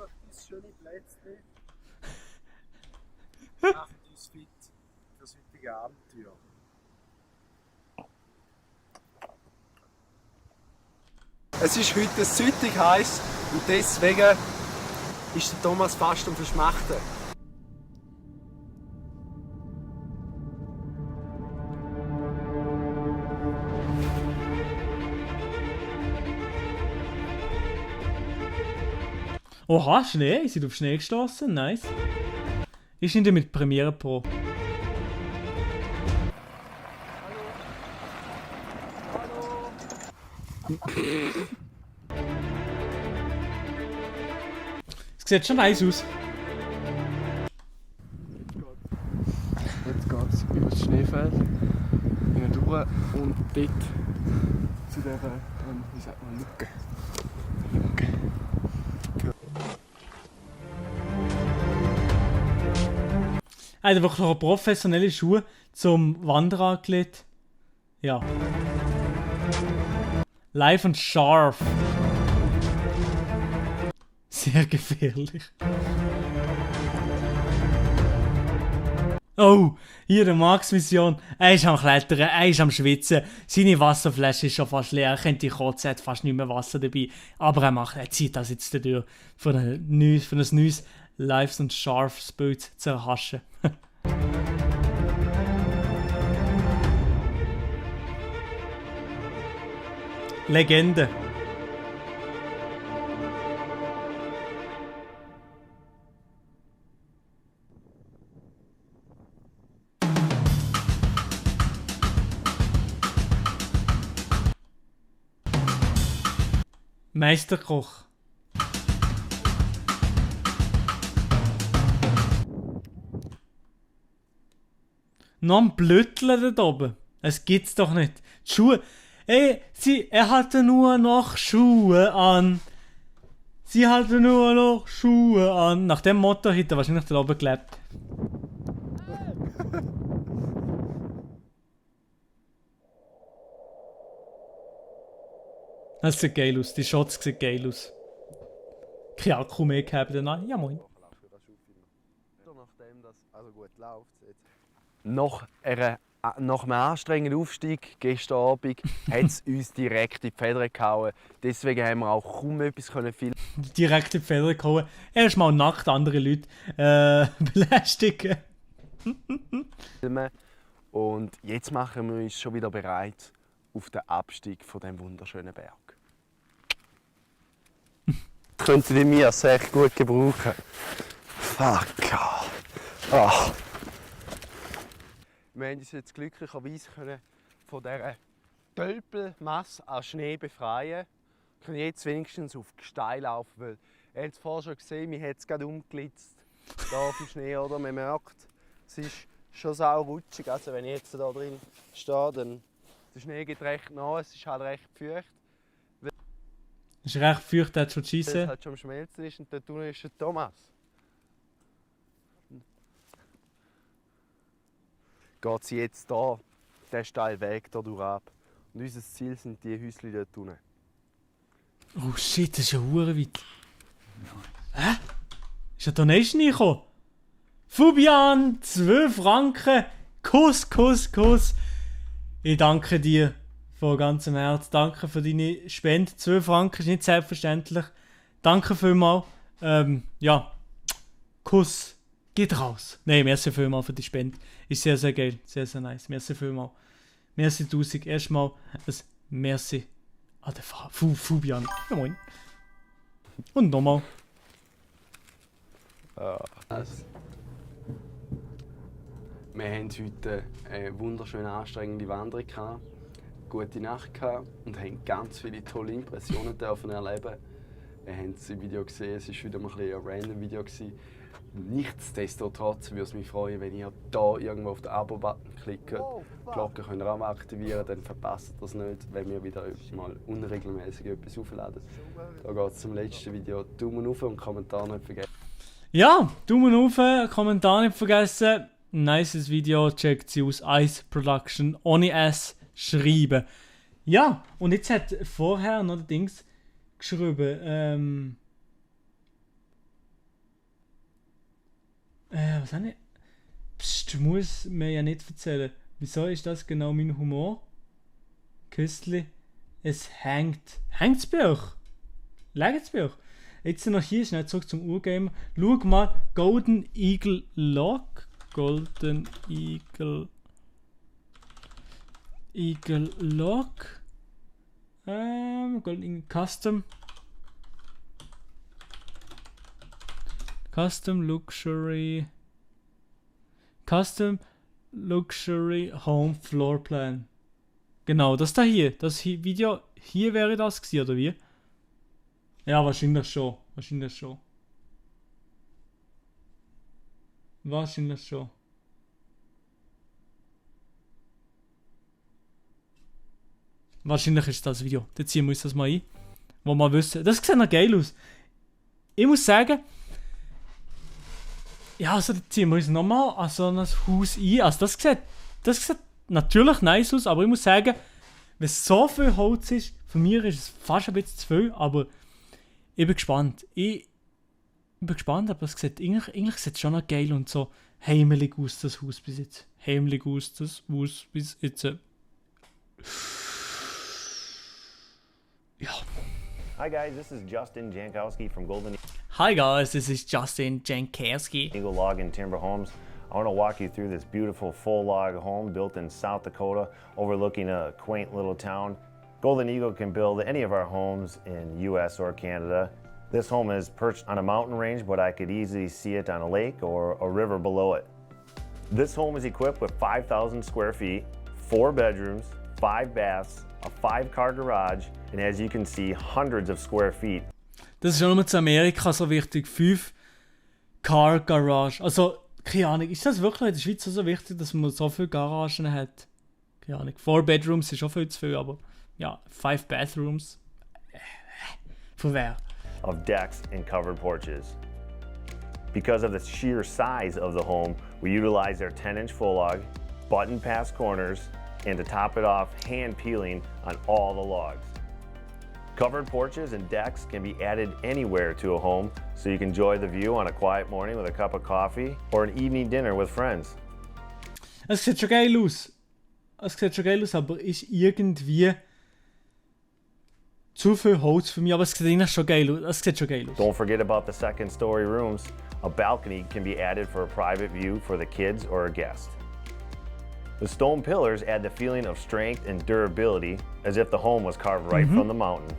Macht uns fit für das heutige Abenteuer. Es ist heute süttig heiß und deswegen ist der Thomas fast am Verschmachten. Oha, Schnee. Ihr seid auf Schnee gestoßen. Nice. Ist nicht mit Premiere Pro. Es sieht schon nice aus. Jetzt geht es über das Schneefeld durch und dort zu dieser, wie sagt man, Lücke. Er hat wirklich noch professionelle Schuhe zum Wandern angelegt. Ja. Live und scharf. Sehr gefährlich. Oh, hier der Max-Mission. Er ist am Klettern, er ist am Schwitzen. Seine Wasserflasche ist schon fast leer. Er könnte kotzen, er hat fast nicht mehr Wasser dabei. Aber er zieht das jetzt durch, für ein neues Lives und scharfes Bild zu erhaschen. Legende. Meisterkoch. Noch ein Blöttle da oben. Es gibt's doch nicht. Die Schuhe. Ey, er hatte nur noch Schuhe an. Sie hatte nur noch Schuhe an. Nach dem Motto hätte er wahrscheinlich da oben gelebt. Das sieht geil aus. Die Shots sehen geil aus. Kein Akku mehr gehabt danach. Ja moin. Nach einem anstrengenden Aufstieg gestern Abend hat es uns direkt in die Federn gehauen. Deswegen haben wir auch kaum etwas filmen. Direkt in die Federn gehauen. Erstmal nackt andere Leute belästigen. Und jetzt machen wir uns schon wieder bereit auf den Abstieg von diesem wunderschönen Berg. Könntet ihr mir sehr gut gebrauchen. Fuck. Oh. Wir haben uns jetzt glücklicherweise von dieser Tölpelmasse an Schnee befreien. Wir können jetzt wenigstens auf Gestein laufen, weil ihr habt es vorher schon gesehen, mir hat es gerade umgelitzt hier auf dem Schnee, oder? Man merkt, es ist schon sau rutschig. Also wenn ich jetzt da drin stehe, dann der Schnee geht recht nach, es ist halt recht feucht. Es ist recht feucht, er hat schon geschissen. Weil es halt schon am Schmelzen ist und dort unten ist der Thomas. Geht es jetzt hier, den steilen Weg hier durch ab. Und unser Ziel sind die Häuschen dort unten. Oh shit, das ist ja hure weit. Hä? Ist eine Donation reingekommen? Fabian, 12 Franken. Kuss. Ich danke dir von ganzem Herzen. Danke für deine Spende. 12 Franken ist nicht selbstverständlich. Danke vielmals. Ja, Kuss geht raus. Nein, merci vielmals für die Spende. Ist sehr, sehr geil. Sehr, sehr nice. Merci vielmals. Merci 1000. Erstmal ein Merci an den Fabian. Ja, moin. Und nochmal. Wir haben heute eine wunderschöne, anstrengende Wanderung gehabt, gute Nacht gehabt und haben ganz viele tolle Impressionen dürfen erleben. Ihr habt es im Video gesehen, es war wieder mal ein random Video gewesen. Nichtsdestotrotz würde es mich freuen, wenn ihr hier irgendwo auf den Abo-Button klickt. Die Glocke könnt ihr auch aktivieren, dann verpasst ihr das nicht, wenn wir wieder mal unregelmäßig etwas aufladen. Da geht es zum letzten Video. Daumen auf und Kommentar nicht vergessen. Ja, Daumen auf, Kommentar nicht vergessen. Nices Video, checkt sie aus. Ice Production, ohne S schreiben. Ja, und jetzt hat vorher noch Dings geschrieben. Was habe ich? Psst, du musst mir ja nicht erzählen. Wieso ist das genau mein Humor? Küstli, es hängt. Hängt's bei euch? Legt's bei euch? Jetzt noch hier, schnell zurück zum Urgamer. Schau mal, Golden Eagle Lock. Golden Eagle Lock. Golden Eagle Custom. Custom Luxury Home Floor Plan. Genau, das da hier. Das hier, Video hier wäre das gewesen, oder wie? Ja, wahrscheinlich schon. Wahrscheinlich schon. Wahrscheinlich ist das Video. Jetzt ziehen wir uns das mal ein. Wo wir wissen. Das sieht noch geil aus. Ich muss sagen. Ja, also da ziehen wir uns nochmal an so ein Haus ein. Also das sieht natürlich nice aus, aber ich muss sagen, wenn so viel Holz ist, für mich ist es fast ein bisschen zu viel, aber ich bin gespannt. Aber es sieht, eigentlich sieht es schon noch geil und so heimelig aus, das Haus bis jetzt. Heimelig aus, das Haus bis jetzt. Ja. Hi guys, this is Justin Jankowski from Golden Eagle Log and Timber Homes. I want to walk you through this beautiful full log home built in South Dakota, overlooking a quaint little town. Golden Eagle can build any of our homes in US or Canada. This home is perched on a mountain range, but I could easily see it on a lake or a river below it. This home is equipped with 5,000 square feet, 4 bedrooms, 5 baths, a 5-car garage, and as you can see, hundreds of square feet. Das ist auch nur zu Amerika so wichtig. 5-Car Garage. Also, keine Ahnung, ist das wirklich in der Schweiz so wichtig, dass man so viele Garagen hat? Keine Ahnung. 4 Bedrooms ist auch viel zu viel, aber ja, 5 Bathrooms. Für wer? Of decks and covered porches. Because of the sheer size of the home, we utilize their 10-inch full log, button pass corners, and to top it off, hand peeling on all the logs. Covered porches and decks can be added anywhere to a home, so you can enjoy the view on a quiet morning with a cup of coffee or an evening dinner with friends. Es sieht schon geil aus. Aber ist irgendwie zu viel Holz für mich, aber es sieht eigentlich schon geil aus. Don't forget about the second-story rooms. A balcony can be added for a private view for the kids or a guest. The stone pillars add the feeling of strength and durability, as if the home was carved right from the mountain.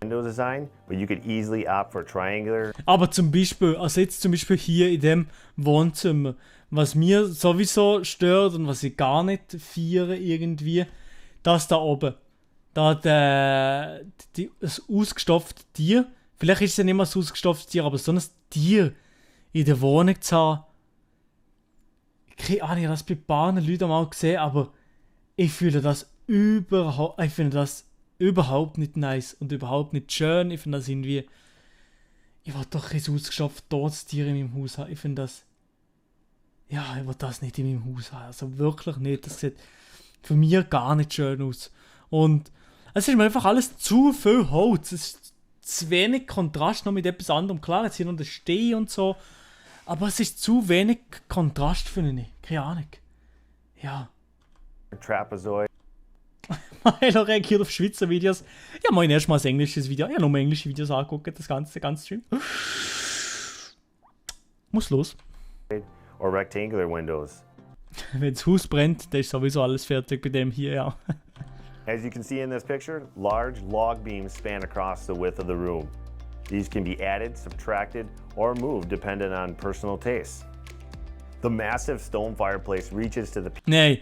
Window design, but you could easily opt for triangular. Aber zum Beispiel hier in dem Wohnzimmer, was mir sowieso stört und was ich gar nicht feiere irgendwie, das da oben. Da das ausgestopfte Tier, vielleicht ist es ja nicht mehr so ausgestopftes Tier, aber so ein Tier in der Wohnung zu haben. Keine Ahnung, ich habe das bei ein paar Leuten mal gesehen, aber ich finde das überhaupt nicht nice und überhaupt nicht schön. Ich finde das irgendwie. Ich will doch ein ausgestopftes totes Tier in meinem Haus haben. Ich finde das. Ja, ich will das nicht in meinem Haus haben. Also wirklich nicht. Das sieht für mich gar nicht schön aus. Und es ist mir einfach alles zu viel Holz. Es ist zu wenig Kontrast noch mit etwas anderem. Klar, jetzt hier noch der Steh und so. Aber es ist zu wenig Kontrast für mich. Keine Ahnung. Ja. Trapezoid. Ich reagiert auf Schweizer Videos. Ja, mein erstmals englisches Video. Ja, nur englische Videos angucken, das ganze Stream. Muss los. Or rectangular windows. Wenn das Haus brennt, dann ist sowieso alles fertig bei dem hier, ja. As you can see in this picture, large log beams span across the width of the room. These can be added, subtracted, or moved depending on personal taste. The massive stone fireplace reaches to the... Nein.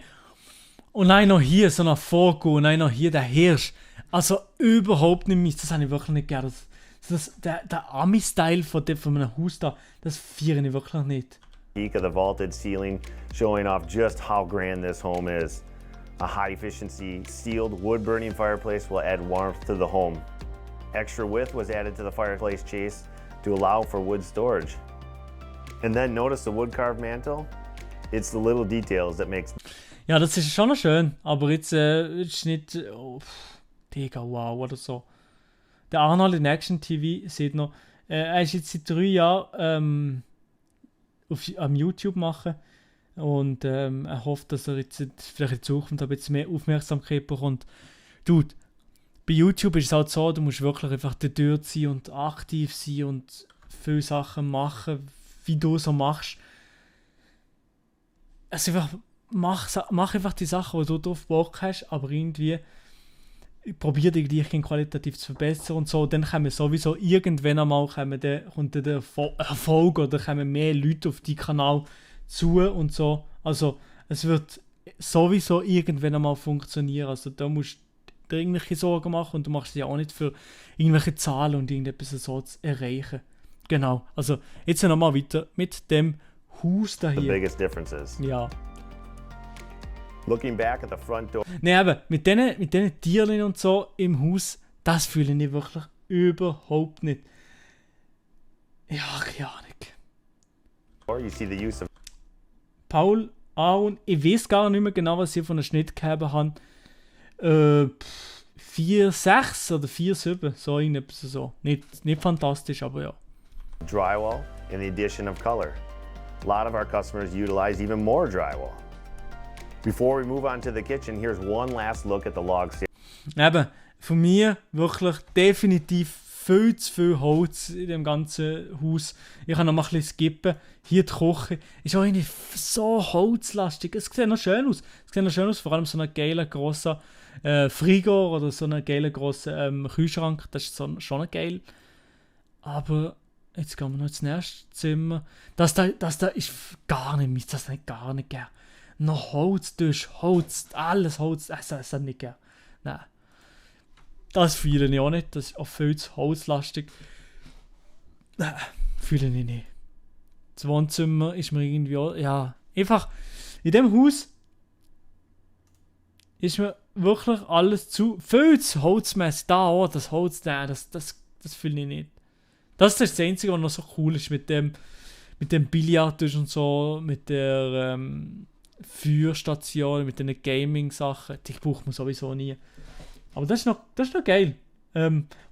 Und nein, noch hier so ein Fogo, und nein, noch hier der Hirsch. Also überhaupt nicht meins, das habe ich wirklich nicht gerne. Der Ami-Style von einem Haus da, das feiere ich wirklich nicht. Peak of the vaulted ceiling, showing off just how grand this home is. A high-efficiency, sealed wood-burning fireplace will add warmth to the home. Extra width was added to the fireplace chase to allow for wood storage. And then notice the wood-carved mantle? It's the little details that makes... Ja, das ist schon noch schön, aber jetzt ist nicht... Oh, Digga, wow, oder so. Der Arnold in Action TV sieht noch... er ist jetzt seit 3 Jahren am YouTube machen und er hofft, dass er jetzt vielleicht in Zukunft ein bisschen mehr Aufmerksamkeit bekommt. Dude, bei YouTube ist es halt so, du musst wirklich einfach dort sein und aktiv sein und viele Sachen machen, wie du so machst. Also einfach, mach einfach die Sachen, die du drauf Bock hast, aber irgendwie probiert die gleich qualitativ zu verbessern und so, dann kommen sowieso irgendwann einmal kommt der Erfolg oder kommen mehr Leute auf die Kanal zu und so. Also es wird sowieso irgendwann einmal funktionieren. Also da musst du dir irgendwelche Sorgen machen und du machst dich auch nicht für irgendwelche Zahlen und irgendetwas so zu erreichen. Genau. Also jetzt nochmal weiter mit dem Haus da The hier. biggest differences. Ja. Looking back at the front door. Nein, aber mit diesen Tierchen und so im Haus, das fühle ich wirklich überhaupt nicht. Ja, keine Ahnung. You see the use of Paul, Aaron, ich weiß gar nicht mehr genau, was ich von der Schnitt gegeben habe. 4,6 oder 4,7, so irgendetwas so. Nicht fantastisch, aber ja. drywall and the addition of color. A lot of our customers utilize even more drywall. Before we move on to the kitchen, here's one last look at the log series. Eben, von mir wirklich definitiv viel zu viel Holz in dem ganzen Haus. Ich kann noch mal ein bisschen skippen. Hier die Küche ist auch irgendwie so holzlastig. Es sieht noch schön aus. Vor allem so ein geiler, grosser Frigor oder so ein geiler, grosser Kühlschrank. Das ist schon geil. Aber jetzt gehen wir noch ins nächste Zimmer. Das da ist gar nicht meins. Das nicht gar nicht gern. Noch Holz durch Holz. Alles Holz. Das nicht gern. Nein. Das fühle ich auch nicht. Das ist auch viel zu holzlastig. Nein, fühle ich nicht. Das Wohnzimmer ist mir irgendwie auch, ja, einfach in dem Haus ist mir wirklich alles viel zu holzmäßig. Da auch, das Holz, das fühle ich nicht. Das ist das Einzige, was noch so cool ist mit dem Billardtisch und so, mit der Feuerstation, mit den Gaming-Sachen. Die braucht man sowieso nie. Aber das ist noch geil.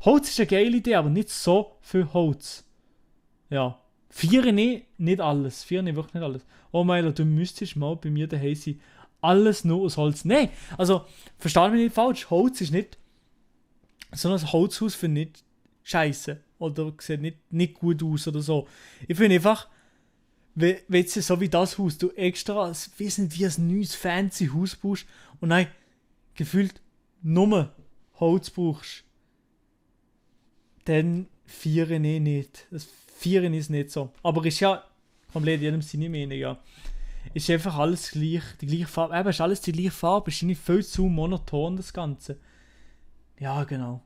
Holz ist eine geile Idee, aber nicht so viel Holz. Ja. 4 nicht alles. 4 wirklich nicht alles. Oh Meiler, du müsstest mal bei mir daheim sein. Alles nur aus Holz. Nein, also, versteh mich nicht falsch. Holz ist nicht... So ein Holzhaus finde ich nicht scheiße. Oder sieht nicht gut aus oder so. Ich finde einfach, wenn jetzt so wie das Haus, du extra, wissen wie ein neues fancy Haus brauchst und nein, gefühlt nur Holz brauchst, dann 4 nicht. Das 4 ist nicht so. Aber ist ja komplett in jedem Sinne weniger. Ist einfach alles gleich, die gleiche Farbe. Eben, ist alles die gleiche Farbe. Ist nicht viel zu monoton, das Ganze. Ja, genau.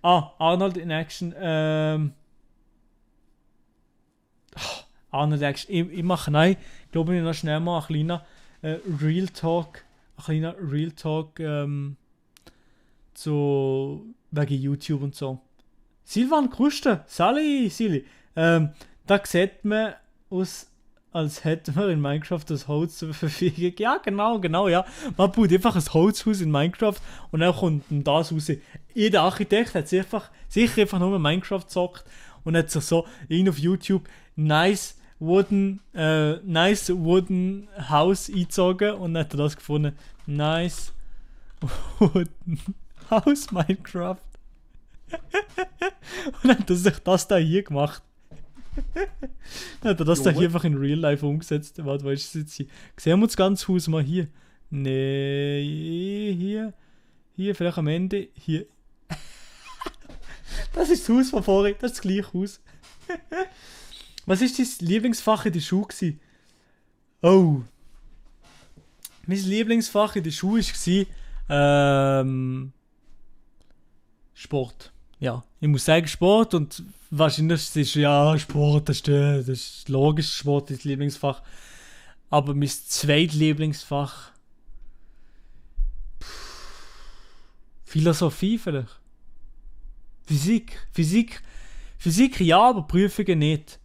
Arnold in Action. Arnold in Action. Ich mache, nein, ich glaube, ich noch schnell mal ein kleiner Real Talk wegen YouTube und so. Silvan Kruste, Sally. Da sieht man aus, als hätte man in Minecraft das Holz zur Verfügung. Ja, genau, ja. Man baut einfach ein Holzhaus in Minecraft und dann kommt das raus. Jeder Architekt hat sicher einfach nur Minecraft gezockt und hat sich so auf YouTube nice wooden House eingezogen und hat das gefunden. Nice wooden House Minecraft. Und dann hat er sich das da hier gemacht. Dann hat er das da hier einfach in Real Life umgesetzt. Warte, wo ist es jetzt hier? Sehen wir das ganze Haus mal hier? Nee, hier, vielleicht am Ende. Hier. Das ist das Haus von vorhin, das ist das gleiche Haus. Was war dein Lieblingsfach in der Schule? Oh. Mein Lieblingsfach in der Schule war Sport. Ja, ich muss sagen Sport und wahrscheinlich ist ja Sport, das ist logisch, Sport ist das Lieblingsfach. Aber mein zweitlieblingsfach Philosophie vielleicht. Physik ja, aber Prüfungen nicht.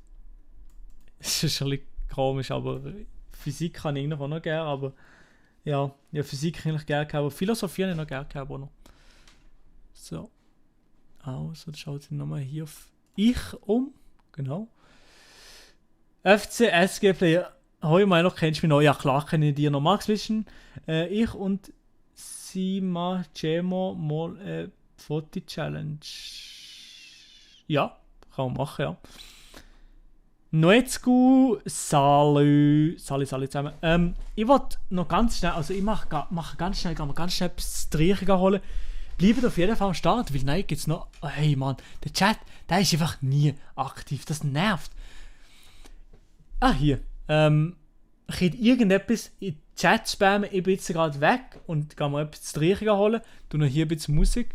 Das ist ein bisschen komisch, aber Physik kann ich auch noch gerne, aber ja, Physik kann ich gerne haben, aber Philosophie habe ich noch gerne gehabt. Noch. So. Also, dann schaut sich nochmal hier auf ich um. Genau. FC SG Player. Hoi Meiler, kennst du mich noch? Ja klar, kenne ich dich noch. Max Vision. Ich und Sima Cemo mal Foto-Challenge. Ja, kann man machen, ja. Noetzku, Salü zusammen. Ich wollte noch ganz schnell, also ich mache ganz schnell etwas zu trinken holen. Bleibt auf jeden Fall am Start, weil nein, gibt's noch... Oh, hey Mann, der Chat, der ist einfach nie aktiv, das nervt. Hier. Könnt irgendetwas in den Chat spammen, ich bin jetzt gerade weg und gehe mal etwas zu trinken holen. Tu noch hier ein bisschen Musik.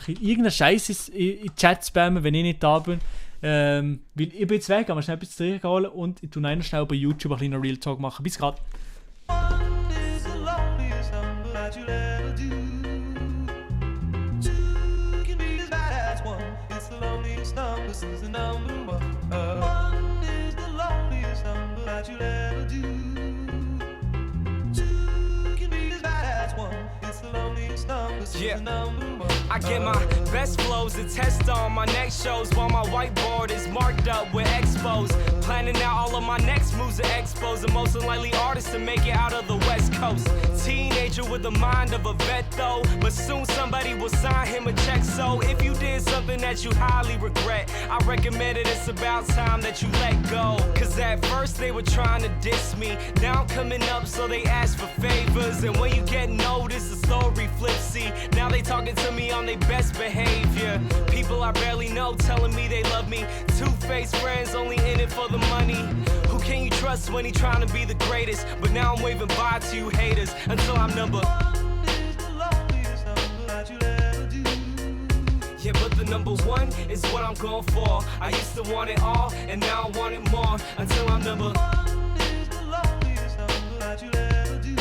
Könnt irgendeinen Scheiß in den Chat spammen, wenn ich nicht da bin. Weil ich bin jetzt weg, aber schnell etwas zu trinken holen und ich tu noch schnell bei YouTube ein kleiner Real Talk machen. Bis gerade. Yeah, I get my best flows and test on my next shows while my whiteboard is marked up with expos. Planning out all of my next moves at expos. The most unlikely artist to make it out of the West Coast. Teenager with the mind of a vet though, but soon somebody will sign him a check. So if you did something that you highly regret, I recommend it, it's about time that you let go. Cause at first they were trying to diss me, now I'm coming up so they ask for favors. And when you get noticed, the story flips. See, now they talking to me on their best behavior. People I barely know telling me they love me. Two-faced friends only in it for the money. Who can you trust when he trying to be the greatest? But now I'm waving bye to you haters until I'm number one is the loneliest number that you'll ever do. Yeah, but the number one is what I'm going for. I used to want it all, and now I want it more. Until I'm number one is the loneliest number that you'll ever do.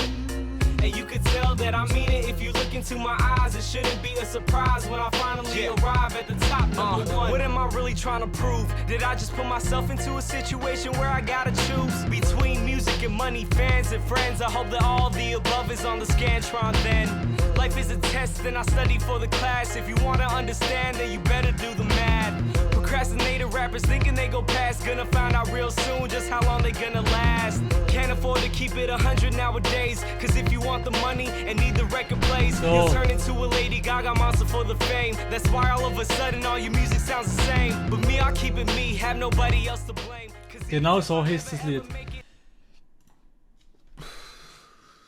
And you could tell that I mean it if you look into my eyes. It shouldn't be a surprise when I finally arrive at the top. Number one. What am I really trying to prove? Did I just put myself into a situation where I gotta choose between music and money, fans and friends? I hope that all the above is on the Scantron then. Life is a test and I study for the class. If you wanna understand, then you better do the math. Procrastinated rappers thinking they go past, gonna find out real soon just how long they gonna last. Can't afford to keep it 100 nowadays, cause if you want the money and need the record plays, you'll turn into a Lady Gaga monster for the fame. That's why all of a sudden all your music sounds the same. But me, I keep it me, have nobody else to blame. Genau so heißt das Lied.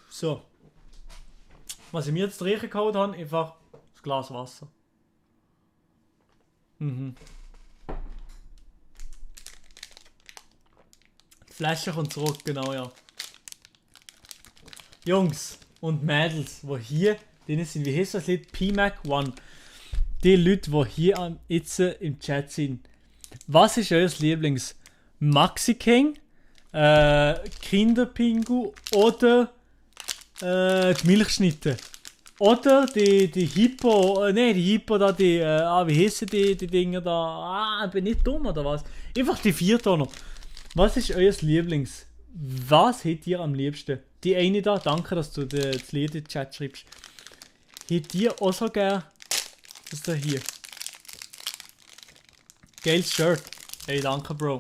So. Was ich mir jetzt trinken geholt habe, einfach ein Glas Wasser. Die Flasche kommt zurück, genau, ja. Jungs und Mädels, die hier drin sind, wie heißt das Lied? PMAC One. Die Leute, die hier jetzt im Chat sind. Was ist euer Lieblings? Maxi King, Kinderpingu oder die Milchschnitte? Oder die Hippo, die Hippo da, wie heissen die Dinger da? Bin ich dumm oder was? Einfach die Viertoner. Was ist euer Lieblings? Was habt ihr am liebsten? Die eine da, danke, dass du das Lied in den Chat schreibst. Habt ihr auch so gern? Was ist da hier? Geiles Shirt. Hey, danke, Bro.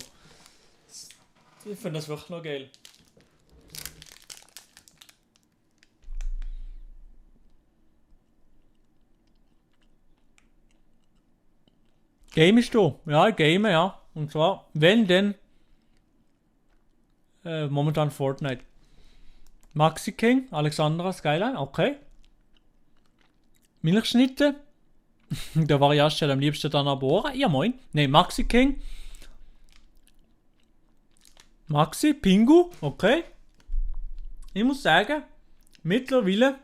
Ich finde das wirklich noch geil. Gamest du? Ja, ich game, ja. Und zwar, wenn denn momentan Fortnite. Maxi King, Alexandra Skyline, okay. Milchschnitte. Der Variastelle am liebsten dann Abora. Ja, moin. Ne, Maxi King. Maxi, Pingu, okay. Ich muss sagen, mittlerweile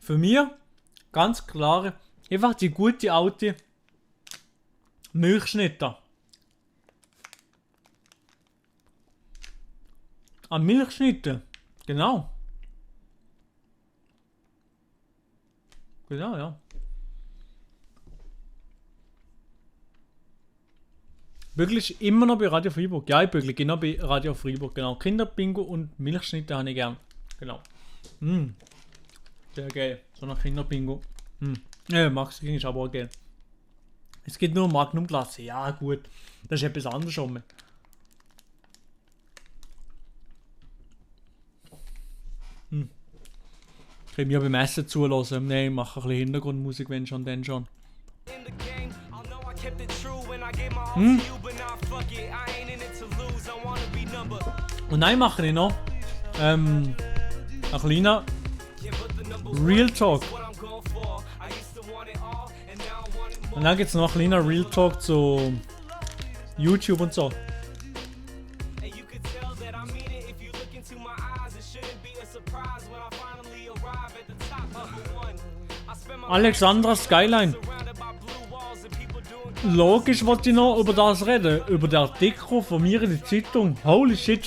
für mich ganz klare, einfach die gute alte Milchschnitte. An Milchschnitte, genau. Genau, ja. Bügel immer noch bei Radio Freiburg. Ja, ich bügle genau bei Radio Freiburg, genau. Kinderbingo und Milchschnitte habe ich gern. Genau. Sehr geil. So nach Kinderbingo. Maxi King ist aber auch geil. Es geht nur um Magnumklasse. Ja, gut. Das ist etwas anderes schon. Ich kann mir beim Essen zulassen. Nein, ich mache ein bisschen Hintergrundmusik, wenn schon, dann schon. Und dann mache ich noch ein kleiner Real Talk. Und dann gibt es noch ein kleiner Real Talk zu YouTube und so. Alexandra Skyline. Logisch wollte ich noch über das reden. Über den Artikel von mir in der Zeitung. Holy shit,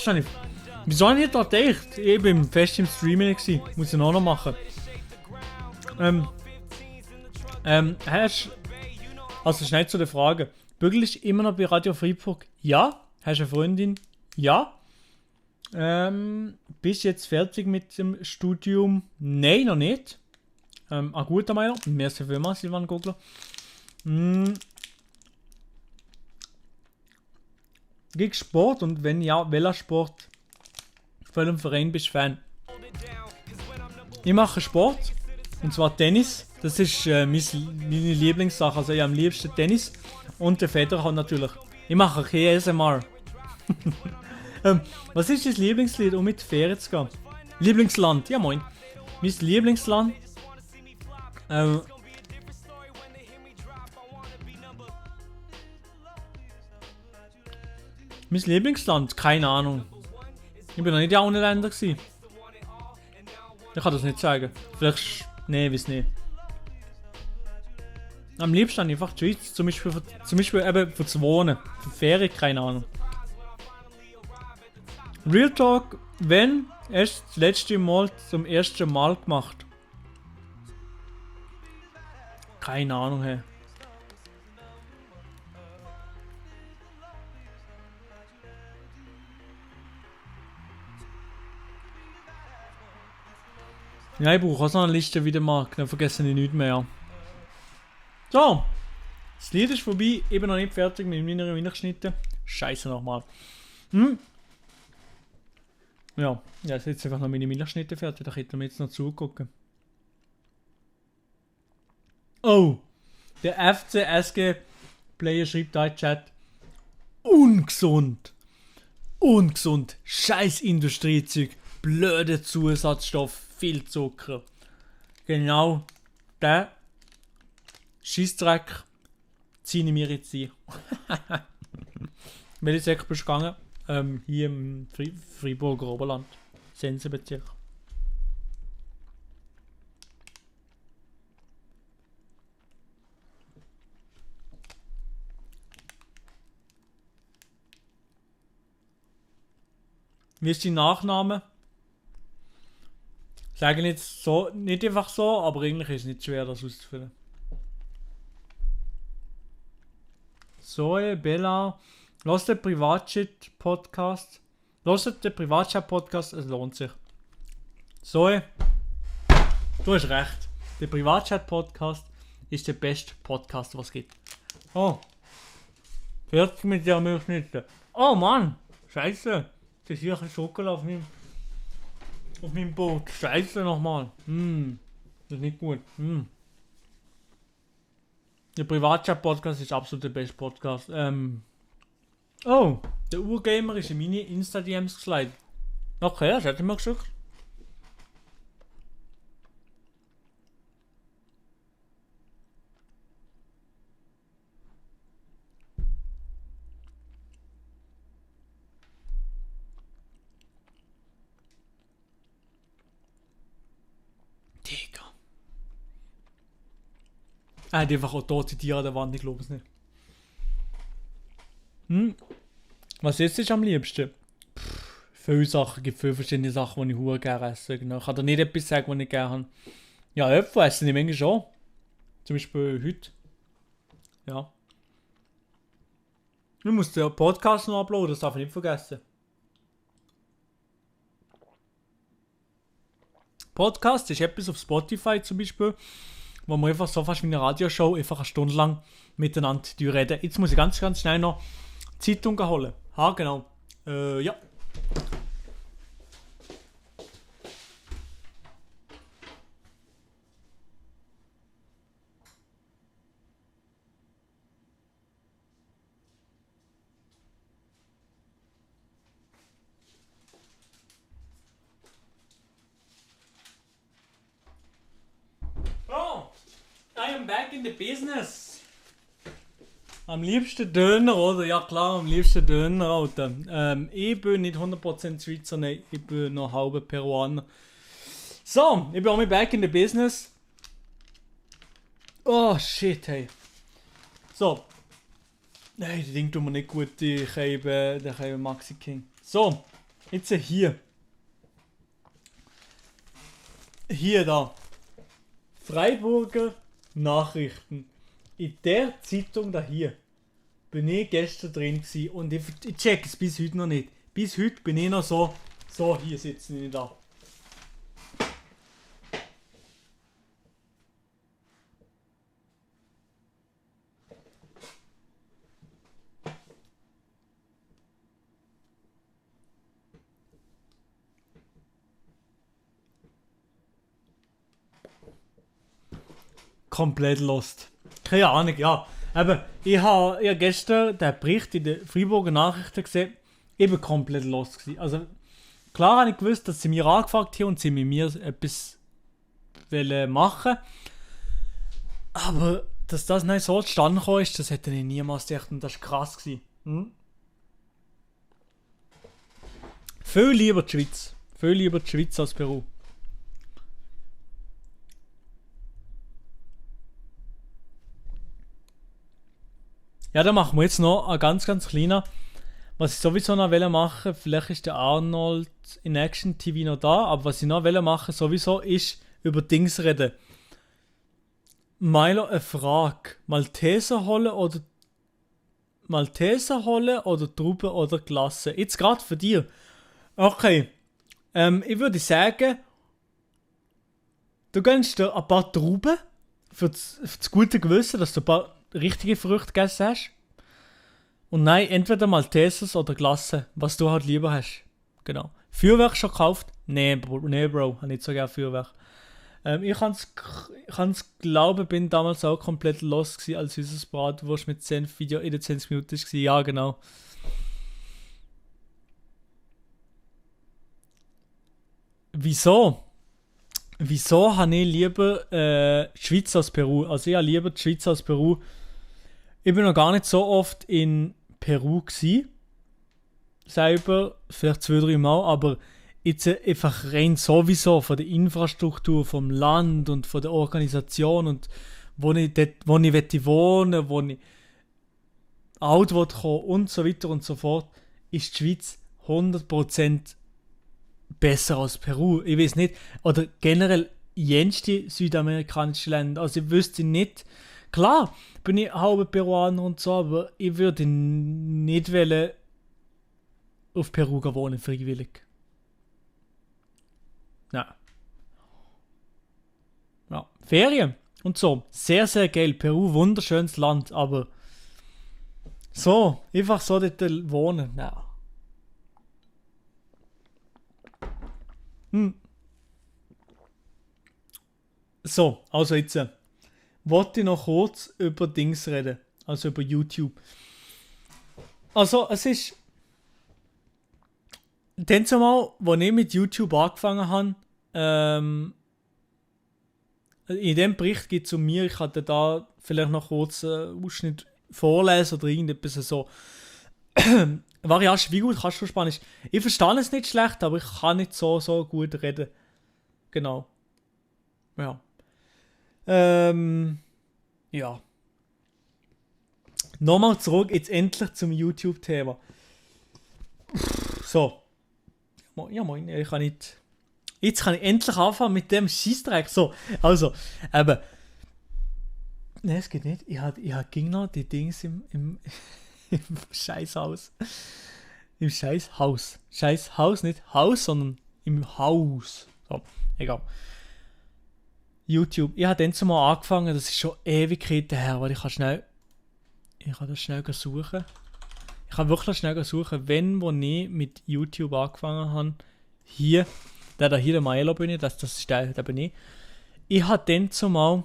wieso habe ich nicht da gedacht? Ich bin fest im Streaming gewesen. Muss ich noch machen. Also schnell zu der Frage. Bügel ist immer noch bei Radio Freiburg? Ja. Hast du eine Freundin? Ja. Bist du jetzt fertig mit dem Studium? Nein, noch nicht. Ein guter Meinung. Merci vielmals, Silvan Gogler. Gibt Sport und wenn ja, welcher Sport? Von welchem Verein bist du Fan? Ich mache Sport. Und zwar Tennis. Das ist meine Lieblingssache. Also ich habe am liebsten Tennis. Und der Federer natürlich. Ich mache kein ASMR. Was ist dein Lieblingslied, um mit Ferien zu gehen? Lieblingsland? Ja moin. Mein Lieblingsland? Mein Lieblingsland? Keine Ahnung. Ich bin noch nicht in anderen Ländern gewesen. Ich kann das nicht sagen. Vielleicht... Nee, weiß nicht. Am liebsten einfach die Schweiz. Zum Beispiel eben für das Wohnen. Für Ferien, keine Ahnung. Real Talk, wenn erst das letzte Mal zum ersten Mal gemacht? Keine Ahnung, hey. Ja, ich brauche auch so eine Liste wie der Markt, dann vergesse ich nichts mehr. So, das Lied ist vorbei, ich bin noch nicht fertig mit meiner Weihnachtsschnitte. Scheiße nochmal. Ja, jetzt ist einfach noch meine Milchschnitte fertig, da könnte man jetzt noch zugucken. Oh, der FCSG Player schreibt da in Chat. Ungesund. Ungesund. Scheiß Industriezeug. Blöde Zusatzstoff. Viel Zucker. Genau der Scheissdreck ziehe ich mir jetzt ein. Welches Eck bist du gegangen? Hier im Freiburger Oberland. Sensebezirk. Wie ist dein Nachname? Sagen jetzt so, nicht einfach so, aber eigentlich ist es nicht schwer, das auszufüllen. Zoe, Bella, lasst den Privatchat-Podcast. Lasst den Privatchat-Podcast, es lohnt sich. Zoe, du hast recht. Der Privatchat-Podcast ist der beste Podcast, was es gibt. Oh, fertig mit der Milchschnitte. Oh Mann, scheiße. Das ist hier ein Schokolade auf meinem Boot. Scheiße nochmal. Das ist nicht gut. Der Privatchat-Podcast ist absolut der beste Podcast. Oh, der Urgamer ist in meine Insta-DMs geslidet. Okay, das hätte ich mal gesagt. Er hat einfach auch tote Tiere an der Wand, ich glaube es nicht. Was isst du am liebsten? Viele Sachen, gibt viele verschiedene Sachen, die ich sehr gerne esse. Genau. Ich kann dir nicht etwas sagen, was ich gerne habe. Ja, Äpfel essen ich manchmal schon. Zum Beispiel heute. Ja. Ich muss den Podcast noch uploaden, das darf ich nicht vergessen. Podcast ist etwas auf Spotify zum Beispiel, wo wir einfach so fast wie eine Radioshow einfach eine Stunde lang miteinander reden. Jetzt muss ich ganz schnell noch Zeitung holen. Ha, genau. Ja. I'm back in the business. Am liebsten Döner, oder? Ja klar, am liebsten Döner, Alter. Ich bin nicht 100% Schweizer, nein, ich bin noch halber Peruaner. So, ich bin auch back in the business. Oh shit, hey. So. Nein, das Ding tut mir nicht gut, ich habe Maxi King. So, jetzt hier. Hier da. Freiburger Nachrichten. In der Zeitung da hier bin ich gestern drin gewesen und ich check es bis heute noch nicht. Bis heute bin ich noch so hier sitzen ich da. Komplett lost. Keine Ahnung, ja. Aber ich habe gestern den Bericht in den Freiburger Nachrichten gesehen. Ich war komplett lost gewesen. Also, klar habe ich gewusst, dass sie mir angefragt haben und sie mit mir etwas machen wollen. Aber dass das nicht so zustande gekommen ist, das hätte ich niemals gedacht und das war krass gewesen. Viel lieber die Schweiz. Viel lieber die Schweiz als Peru. Ja, dann machen wir jetzt noch ein ganz kleiner. Was ich sowieso noch machen will, vielleicht ist der Arnold in Action TV noch da, aber was ich noch machen sowieso ist über Dings reden. Milo, eine Frage. Malteser holen oder Trauben oder Glasse? Jetzt gerade für dich. Okay. Ich würde sagen, du gönnst dir ein paar Trauben für das gute Gewissen, dass du ein paar richtige Früchte gegessen hast. Und nein, entweder Maltesers oder Glasse, was du halt lieber hast. Genau. Feuerwerk schon gekauft? Nee, Bro, habe nicht so gerne Feuerwerk. Ich kann's glauben, bin damals auch komplett los gewesen, als unser Bratwurst mit Senf-Video in den 20 Minuten war. Ja, genau. Wieso habe ich lieber die Schweiz als Peru? Also ich habe lieber die Schweiz als Peru. Ich bin noch gar nicht so oft in Peru gewesen. Selber, vielleicht 2-3 Mal, aber jetzt einfach rein sowieso von der Infrastruktur, vom Land und von der Organisation und wo ich wohnen will, wo ich alt will kommen und so weiter und so fort, ist die Schweiz 100% besser als Peru. Ich weiß nicht, oder generell jenste südamerikanische Länder. Also ich wüsste nicht, klar bin ich halber Peruaner und so, aber ich würde nicht wollen auf Peru wohnen, freiwillig. Nein. Ja, Ferien und so. Sehr, sehr geil. Peru, wunderschönes Land, aber so, einfach so dort wohnen, nein. So, also jetzt wollte ich noch kurz über Dings reden, also über YouTube. Also es ist dann zumal, als ich mit YouTube angefangen habe, in dem Bericht geht es um mir, ich hatte da vielleicht noch kurz Ausschnitt vorlesen oder irgendetwas so. Variasch, wie gut kannst du Spanisch? Ich verstehe es nicht schlecht, aber ich kann nicht so gut reden. Genau. Ja. Ja. Nochmal zurück, jetzt endlich zum YouTube-Thema. So. Ja, moin, ich kann nicht. Jetzt kann ich endlich anfangen mit dem Scheissdreck. So, also, eben. Nein, es geht nicht. Ich habe ging noch die Dings im Scheißhaus. Im Scheißhaus. Scheißhaus, nicht Haus, sondern im Haus. So, egal. YouTube. Ich habe dann zumal angefangen, das ist schon Ewigkeiten her, weil ich kann das schnell suchen. Ich kann wirklich schnell suchen, wo ich mit YouTube angefangen habe. Hier, der Maelo bin ich, das ist der bin ich. Ich habe dann zumal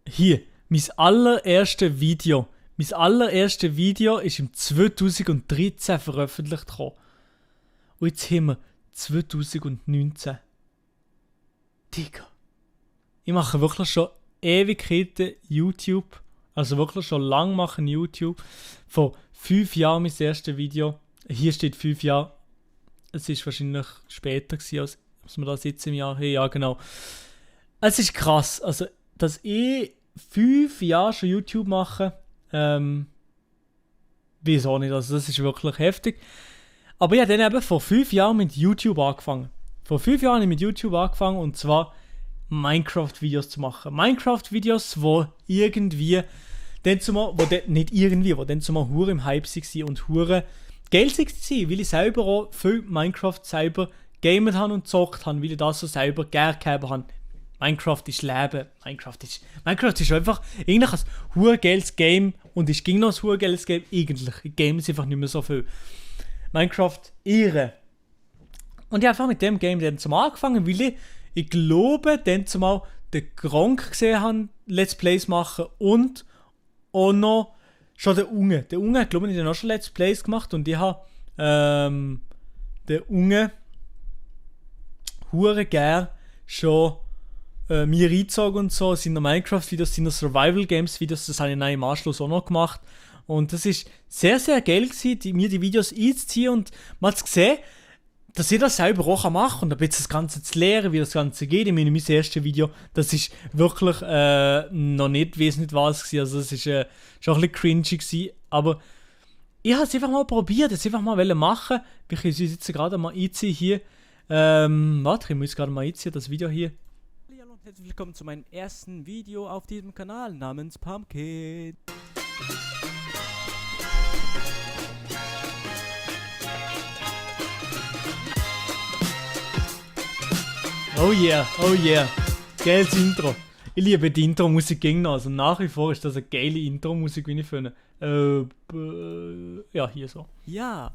hier, mein allererstes Video ist im 2013 veröffentlicht worden. Und jetzt haben wir 2019. Digga. Ich mache wirklich schon Ewigkeiten YouTube. Also wirklich schon lang machen YouTube. Vor 5 Jahren mein erstes Video. Hier steht 5 Jahre. Es ist wahrscheinlich später gewesen, als wir das jetzt im Jahr haben. Ja, genau. Es ist krass. Also, dass ich 5 Jahre schon YouTube mache, wieso nicht? Also, das ist wirklich heftig. Aber ich habe dann eben vor 5 Jahren mit YouTube angefangen. Vor 5 Jahren habe ich mit YouTube angefangen und zwar Minecraft-Videos zu machen. Minecraft-Videos, wo irgendwie, dann zumal hure im Hype waren und hure geil waren, weil ich selber auch viel Minecraft selber gamet habe und gezockt habe, weil ich das so selber gerne gehabt habe. Minecraft ist Leben. Minecraft ist einfach eigentlich ein hure geiles Game und ist ging noch ein hure geiles Game. Eigentlich. Ich game es einfach nicht mehr so viel. Minecraft Ehre. Und ich habe einfach mit dem Game dann zum angefangen, weil ich glaube, dann zumal den Gronk gesehen habe, Let's Plays machen und auch noch schon den Unge. Der Unge hat, glaube ich, dann auch schon Let's Plays gemacht und ich habe den Unge hure gern schon mir reingezogen und so, seine Minecraft-Videos, seine Survival-Games-Videos, das habe ich dann im Anschluss auch noch gemacht. Und das ist sehr, sehr geil gewesen, mir die Videos einzuziehen und man hat gesehen, dass ich das selber auch machen kann und ein bisschen das Ganze zu lernen, wie das Ganze geht. Ich meine, mein erstes Video, das ist wirklich noch nicht wesentlich was gewesen, also das ist schon ein bisschen cringy gewesen, aber ich habe es einfach mal probiert, es einfach mal machen. Wir können uns jetzt gerade mal einziehen hier. Warte, ich muss gerade mal einziehen, das Video hier. Hallo und herzlich willkommen zu meinem ersten Video auf diesem Kanal namens Pumpkin. Oh yeah, oh yeah. Geiles Intro. Ich liebe die Intro-Musik gegen noch. Also nach wie vor ist das eine geile Intro-Musik, wie ich finde. Ja, hier so. Ja,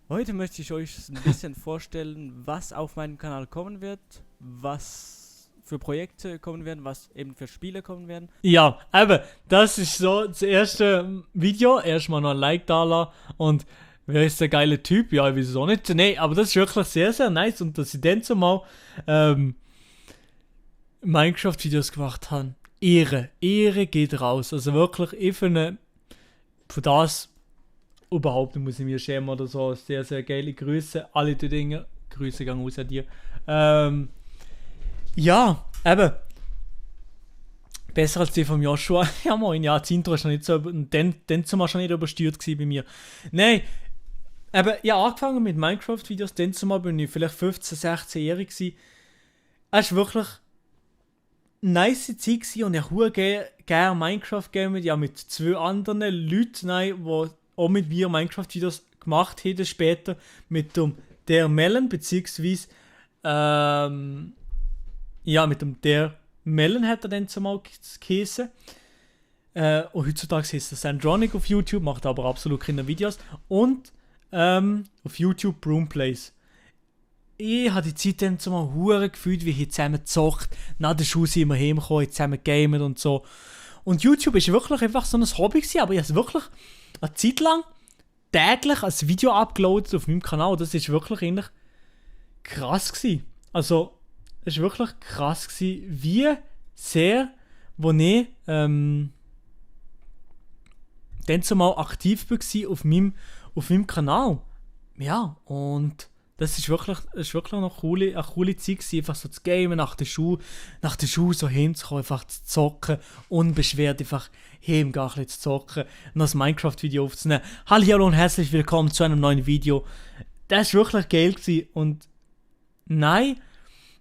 heute möchte ich euch ein bisschen vorstellen, was auf meinem Kanal kommen wird, was für Projekte kommen werden, was eben für Spiele kommen werden. Ja, aber das ist so das erste Video. Erstmal noch ein Like da lassen und wer ist der geile Typ? Ja, ich weiß es auch nicht. Nee, aber das ist wirklich sehr, sehr nice. Und dass ich dann zumal Minecraft-Videos gemacht habe. Ehre geht raus. Also wirklich, ich finde, für das überhaupt nicht muss ich mir schämen oder so. Sehr, sehr geile Grüße. Alle die Dinge. Grüße gehen aus an dir. Ja, eben. Besser als die von Joshua. Ja moin, ja, das Intro ist noch nicht so, dann zumal schon nicht übersteuert gewesen bei mir. Nein, aber ja, angefangen mit Minecraft-Videos, dann zumal bin ich vielleicht 15, 16-jährig gewesen. Es war wirklich eine nice Zeit gewesen und ich habe gerne Minecraft gamen, ja mit 2 anderen Leuten, die auch mit mir Minecraft-Videos gemacht haben später, mit dem Der Melon, beziehungsweise ja, mit dem Der Melon hat er dann zumal geheißen. Und heutzutage heißt er Sandronic auf YouTube, macht aber absolut keine Videos. Und auf YouTube Broomplays. Ich habe die Zeit dann zumal hure gefühlt, wie ich zusammen gezockt. Nach der Schule sind wir heimgekommen, zusammen gamen und so. Und YouTube ist wirklich einfach so ein Hobby gewesen, aber ich habe es wirklich eine Zeit lang täglich als Video upgeloadet auf meinem Kanal. Das ist wirklich eigentlich krass gewesen. Also, es war wirklich krass gewesen, wie sehr, wo ich dann zumal aktiv war auf meinem Kanal. Ja, und das ist wirklich noch eine coole Zeit gewesen, einfach so zu gamen nach der Schule so hinzukommen, einfach zu zocken, unbeschwert einfach heimgehen, ein bisschen zu zocken und das Minecraft-Video aufzunehmen. Hallo und herzlich willkommen zu einem neuen Video. Das war wirklich geil gewesen und nein,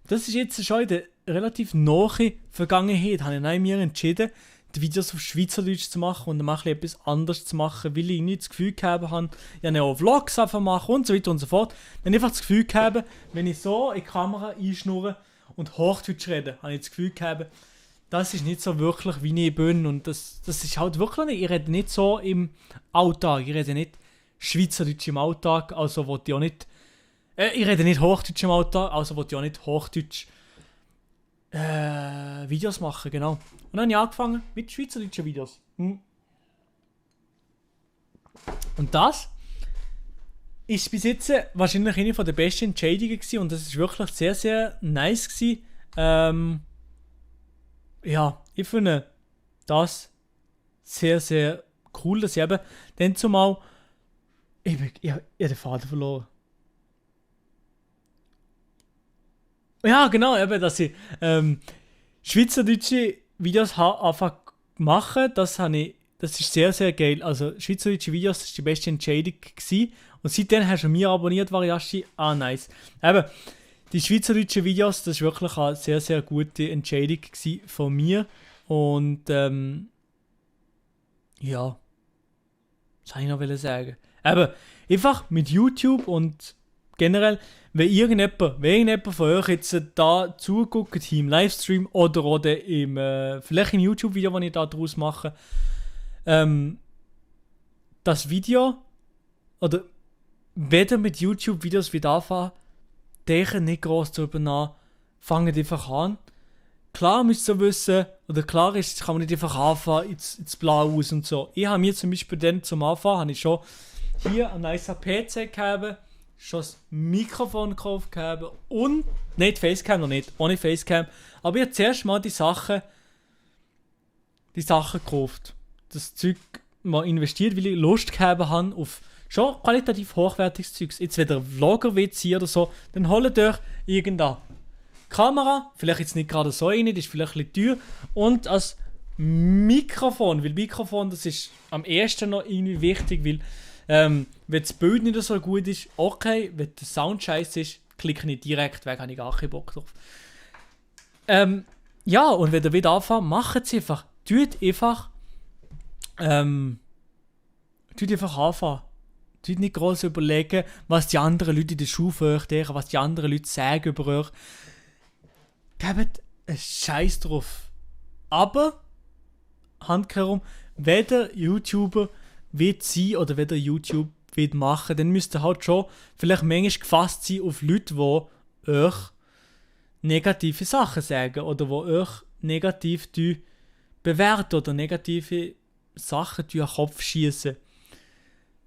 das ist jetzt schon in der relativ nahen Vergangenheit, habe ich mir entschieden, die Videos auf Schweizerdeutsch zu machen und dann mal etwas anderes zu machen, weil ich nicht das Gefühl gehabt habe, ich habe auch Vlogs einfach machen und so weiter und so fort. Dann einfach das Gefühl gehabt, wenn ich so in die Kamera einschnurre und Hochdeutsch rede, habe ich das Gefühl gehabt, das ist nicht so wirklich, wie ich bin und das ist halt wirklich nicht, ich rede nicht so im Alltag, ich rede nicht Schweizerdeutsch im Alltag, also wollte ich auch nicht, ich rede nicht Hochdeutsch im Alltag, also wollte ich auch nicht Hochdeutsch Videos machen, genau. Und dann habe ich angefangen mit schweizerdeutschen Videos. Und das ist bis jetzt wahrscheinlich eine der besten Entscheidungen gewesen und das ist wirklich sehr, sehr nice gewesen. Ja, ich finde das sehr, sehr cool, dass ich eben dann zumal ich den Faden verloren. Ja, genau, eben, dass ich schweizerdeutsche Videos einfach mache, das ist sehr, sehr geil. Also schweizerdeutsche Videos, das war die beste Entscheidung gewesen. Und seitdem hast du mir abonniert, Variashi. Nice. Eben, die schweizerdeutschen Videos, das war wirklich eine sehr, sehr gute Entscheidung von mir. Und ja, was soll ich noch sagen? Eben, einfach mit YouTube und generell, wenn irgendjemand von euch jetzt da zuguckt, hier im Livestream oder vielleicht im YouTube-Video, das ich da draus mache, das Video, oder wenn ihr mit YouTube-Videos wieder anfangen, denkt nicht groß darüber nach, fangt einfach an. Klar müsst ihr wissen, oder klar ist, kann man nicht einfach anfangen ins Blau aus und so. Ich habe mir zum Beispiel dann zum Anfang, habe ich schon hier einen nice PC gehabt, schon das Mikrofon gekauft gehabt und, nicht Facecam noch nicht, ohne Facecam, aber ich habe zuerst mal die Sachen gekauft. Das Zeug mal investiert, weil ich Lust gehabt habe auf schon qualitativ hochwertiges Zeugs. Jetzt wenn ihr Vlogger wollt sein oder so, dann holt euch irgendeine Kamera, vielleicht jetzt nicht gerade so eine, das ist vielleicht ein bisschen teuer, und als Mikrofon, weil Mikrofon, das ist am ersten noch irgendwie wichtig, weil wenn das Bild nicht so gut ist, okay, wenn der Sound scheiße ist, klicke ich direkt weg, habe ich gar keinen Bock drauf. Ja, und wenn ihr wieder anfangt, macht es einfach. Tut einfach anfangen. Tut nicht groß überlegen, was die anderen Leute in der Schule für euch denken, was die anderen Leute sagen über euch. Gebt einen Scheiß drauf. Aber, handkehrum, wenn der YouTuber will sein oder wenn der YouTube will machen, dann müsst ihr halt schon vielleicht manchmal gefasst sein auf Leute, die euch negative Sachen sagen oder die euch negativ bewerten oder negative Sachen in den Kopf schießen.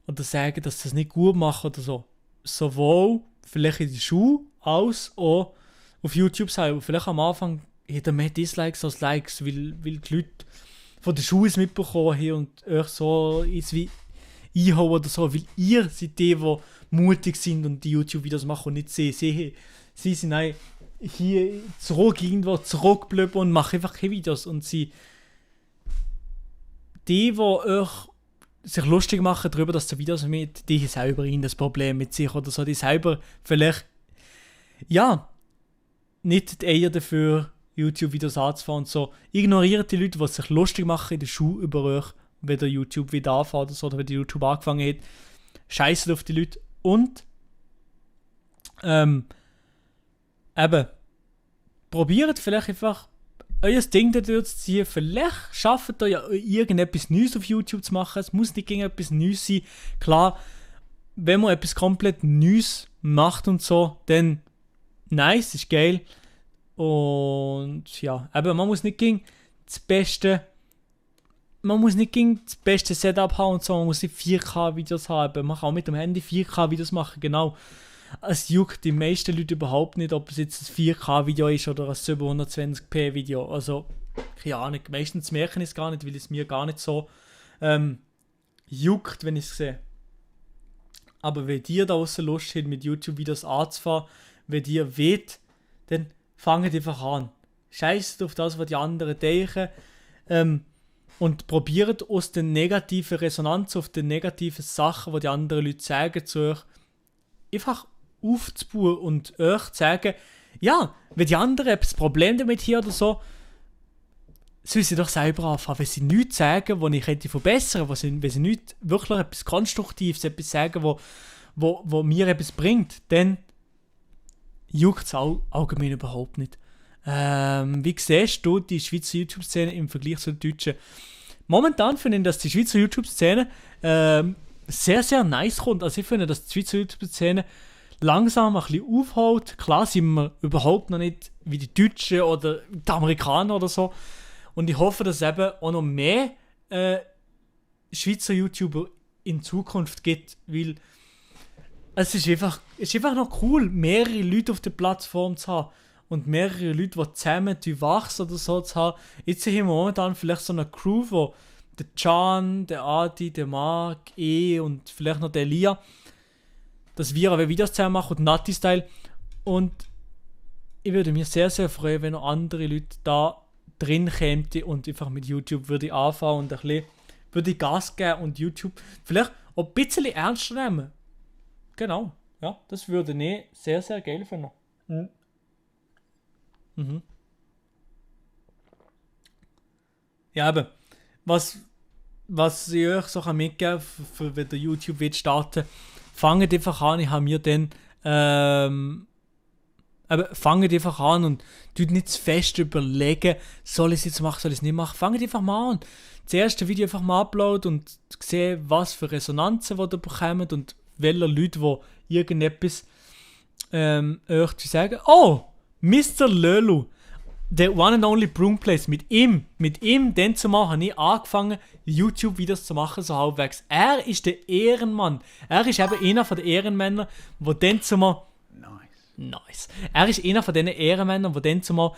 Oder sagen, dass sie das nicht gut machen oder so. Sowohl vielleicht in der Schule als auch auf YouTube selber. Vielleicht am Anfang hat er mehr Dislikes als Likes, weil die Leute von der Schule es mitbekommen haben und euch so wie einhauen oder so, weil ihr seid die mutig sind und die YouTube-Videos machen und nicht sie. Sie sind hier zurückgeblieben und machen einfach keine Videos. Und sie die euch sich lustig machen darüber, dass die Videos mit die selber ihnen das Problem mit sich oder so, die selber vielleicht ja nicht die Eier dafür YouTube-Videos anzufangen und so. Ignoriert die Leute, die sich lustig machen in der Schule über euch, wenn der YouTube wieder anfängt oder so, oder wenn der YouTube angefangen hat. Scheiße auf die Leute und eben probiert vielleicht einfach euer Ding da durchzuziehen. Vielleicht schafft ihr ja irgendetwas Neues auf YouTube zu machen. Es muss nicht etwas Neues sein. Klar, wenn man etwas komplett Neues macht und so, dann nice, ist geil. Und ja, aber man muss nicht gegen das beste Setup haben und so. Man muss nicht 4K-Videos haben. Man kann auch mit dem Handy 4K-Videos machen, genau. Es juckt die meisten Leute überhaupt nicht, ob es jetzt ein 4K-Video ist oder ein 720p-Video. Also, keine Ahnung, meistens merken es gar nicht, weil es mir gar nicht so juckt, wenn ich es sehe. Aber wenn ihr da draussen Lust habt, mit YouTube-Videos anzufangen, wenn ihr wollt, dann fangt einfach an. Scheißt auf das, was die anderen denken. Und probiert aus der negativen Resonanz auf die negativen Sachen, die die anderen Leute sagen zu euch, einfach aufzubauen und euch zu sagen, ja, wenn die anderen ein Problem damit haben oder so, sollen sie doch selber anfangen. Wenn sie nichts sagen, was ich hätte verbessern, wenn sie nicht wirklich etwas Konstruktives, etwas sagen, wo mir etwas bringt, dann juckt es allgemein überhaupt nicht. Wie siehst du die Schweizer YouTube-Szene im Vergleich zur deutschen? Momentan finde ich, dass die Schweizer YouTube-Szene sehr, sehr nice kommt. Also ich finde, dass die Schweizer YouTube-Szene langsam ein bisschen aufholt. Klar sind wir überhaupt noch nicht wie die Deutschen oder die Amerikaner oder so. Und ich hoffe, dass es eben auch noch mehr Schweizer YouTuber in Zukunft gibt, weil es ist einfach noch cool, mehrere Leute auf der Plattform zu haben und mehrere Leute, die zusammen wachsen oder so zu haben. Jetzt haben wir momentan vielleicht so eine Crew, wo der Can, der Adi, der Marc, und vielleicht noch der Elia, dass wir aber Videos zusammen machen und Natti-Style. Und ich würde mich sehr, sehr freuen, wenn noch andere Leute da drin kämen und einfach mit YouTube würde anfangen und ein bisschen würde Gas geben und YouTube vielleicht auch ein bisschen ernster nehmen. Genau, ja, das würde ich sehr, sehr geil finden. Mhm. Ja, eben, was ich euch so mitgeben kann, für wenn der YouTube wird starten, fangt einfach an, ich habe mir dann fangt einfach an und tut nicht zu fest überlegen, soll ich es jetzt machen, soll ich es nicht machen. Fangt einfach mal an. Das erste Video einfach mal uploaden und sehen, was für Resonanzen die ihr bekommt und welche Leute, die irgendetwas euch zu sagen. Oh, Mr. Lelu, der One and Only Broomplace, mit ihm dann zumal habe ich angefangen, YouTube-Videos zu machen, so halbwegs. Er ist der Ehrenmann. Er ist eben einer von den Ehrenmännern, der dann zumal... Nice. Er ist einer von diesen Ehrenmännern, der dann zumal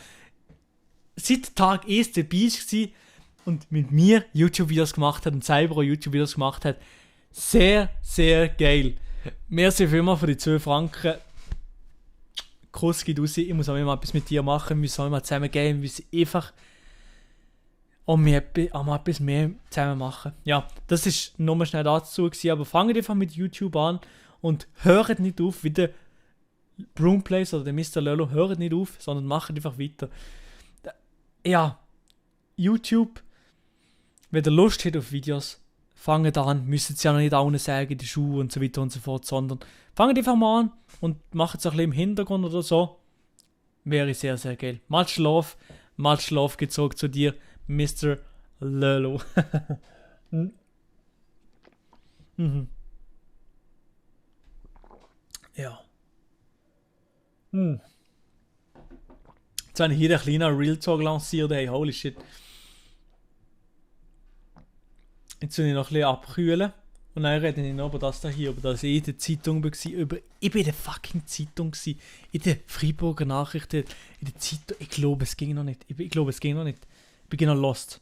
seit Tag 1 dabei war und mit mir YouTube-Videos gemacht hat und selber auch YouTube-Videos gemacht hat. Sehr, sehr geil. Merci vielmals für die 2 Franken. Kuss geht raus. Ich muss auch immer etwas mit dir machen. Wir müssen auch immer zusammen gehen. Wir müssen einfach auch mal etwas mehr zusammen machen. Ja, das war nochmal schnell dazu gewesen. Aber fangt einfach mit YouTube an und hört nicht auf, wie der Broomplace oder der Mr. Lolo, hört nicht auf, sondern macht einfach weiter. Ja, YouTube, wenn ihr Lust habt auf Videos, fangt an, müsst es ja noch nicht allen sagen, die Schuhe und so weiter und so fort, sondern fangt einfach mal an und macht es ein bisschen im Hintergrund oder so. Wäre sehr, sehr geil. Much love geht zurück zu dir, Mr. Lolo. Mhm. Ja. Jetzt habe ich hier einen kleinen Real Talk lanciert, hey, holy shit. Jetzt will ich noch ein bisschen abkühlen. Und dann rede ich noch über das hier, über das ich in der Zeitung war. Ich bin in der fucking Zeitung gewesen. In der Freiburger Nachrichten. In der Zeitung. Ich glaube, es ging noch nicht. Ich bin genau lost.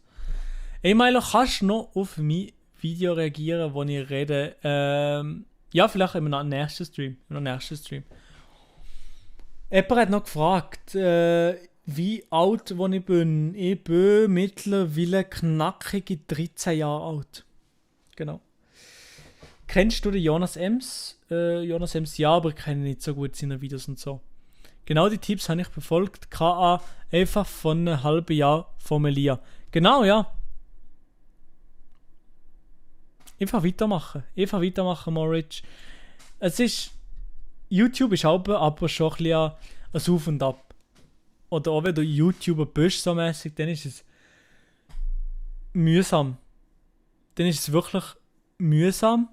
Ey, Milo, kannst du noch auf mein Video reagieren, wo ich rede? Ja, vielleicht in einem nächsten Stream. Jemand hat noch gefragt, wie alt ich bin. Ich bin mittlerweile knackige 13 Jahre alt. Genau. Kennst du den Jonas Ems? Jonas Ems, ja, aber ich kenne nicht so gut seine Videos und so. Genau die Tipps habe ich befolgt. KA einfach von einem halben Jahr von Elia. Genau, ja. Einfach weitermachen, Moritz. Es ist... YouTube ist aber schon ein bisschen ein Auf und Ab. Oder auch wenn du YouTuber bist, so mäßig, dann ist es mühsam. Dann ist es wirklich mühsam.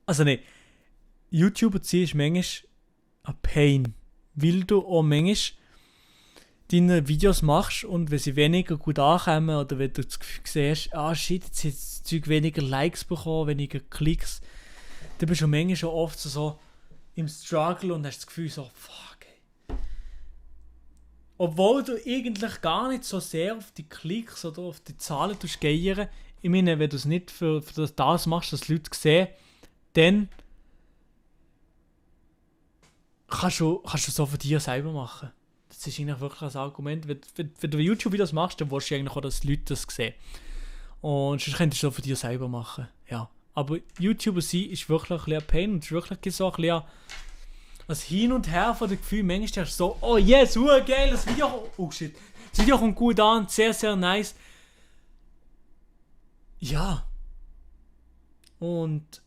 Also ne, YouTuber zu sein ist manchmal ein Pain. Weil du auch manchmal deine Videos machst und wenn sie weniger gut ankommen oder wenn du das Gefühl siehst, shit, jetzt hat das Zeug weniger Likes bekommen, weniger Klicks, dann bist du manchmal schon oft so im Struggle und hast das Gefühl so, fuck, ey. Obwohl du eigentlich gar nicht so sehr auf die Klicks oder auf die Zahlen geiern. Ich meine, wenn du es nicht für das machst, dass Leute sehen, dann kannst du so für dich selber machen. Das ist eigentlich wirklich ein Argument. Wenn du YouTube-Videos machst, dann willst du eigentlich auch, dass Leute das sehen. Und sonst könntest du es so für dich selber machen. Ja. Aber YouTuber sein ist wirklich ein Pain und es ist wirklich so ein bisschen ein Hin und Her von dem Gefühl. Manchmal denkst du so, oh yes, geil, das Video, oh shit, das Video kommt gut an, sehr, sehr nice. Ja. Und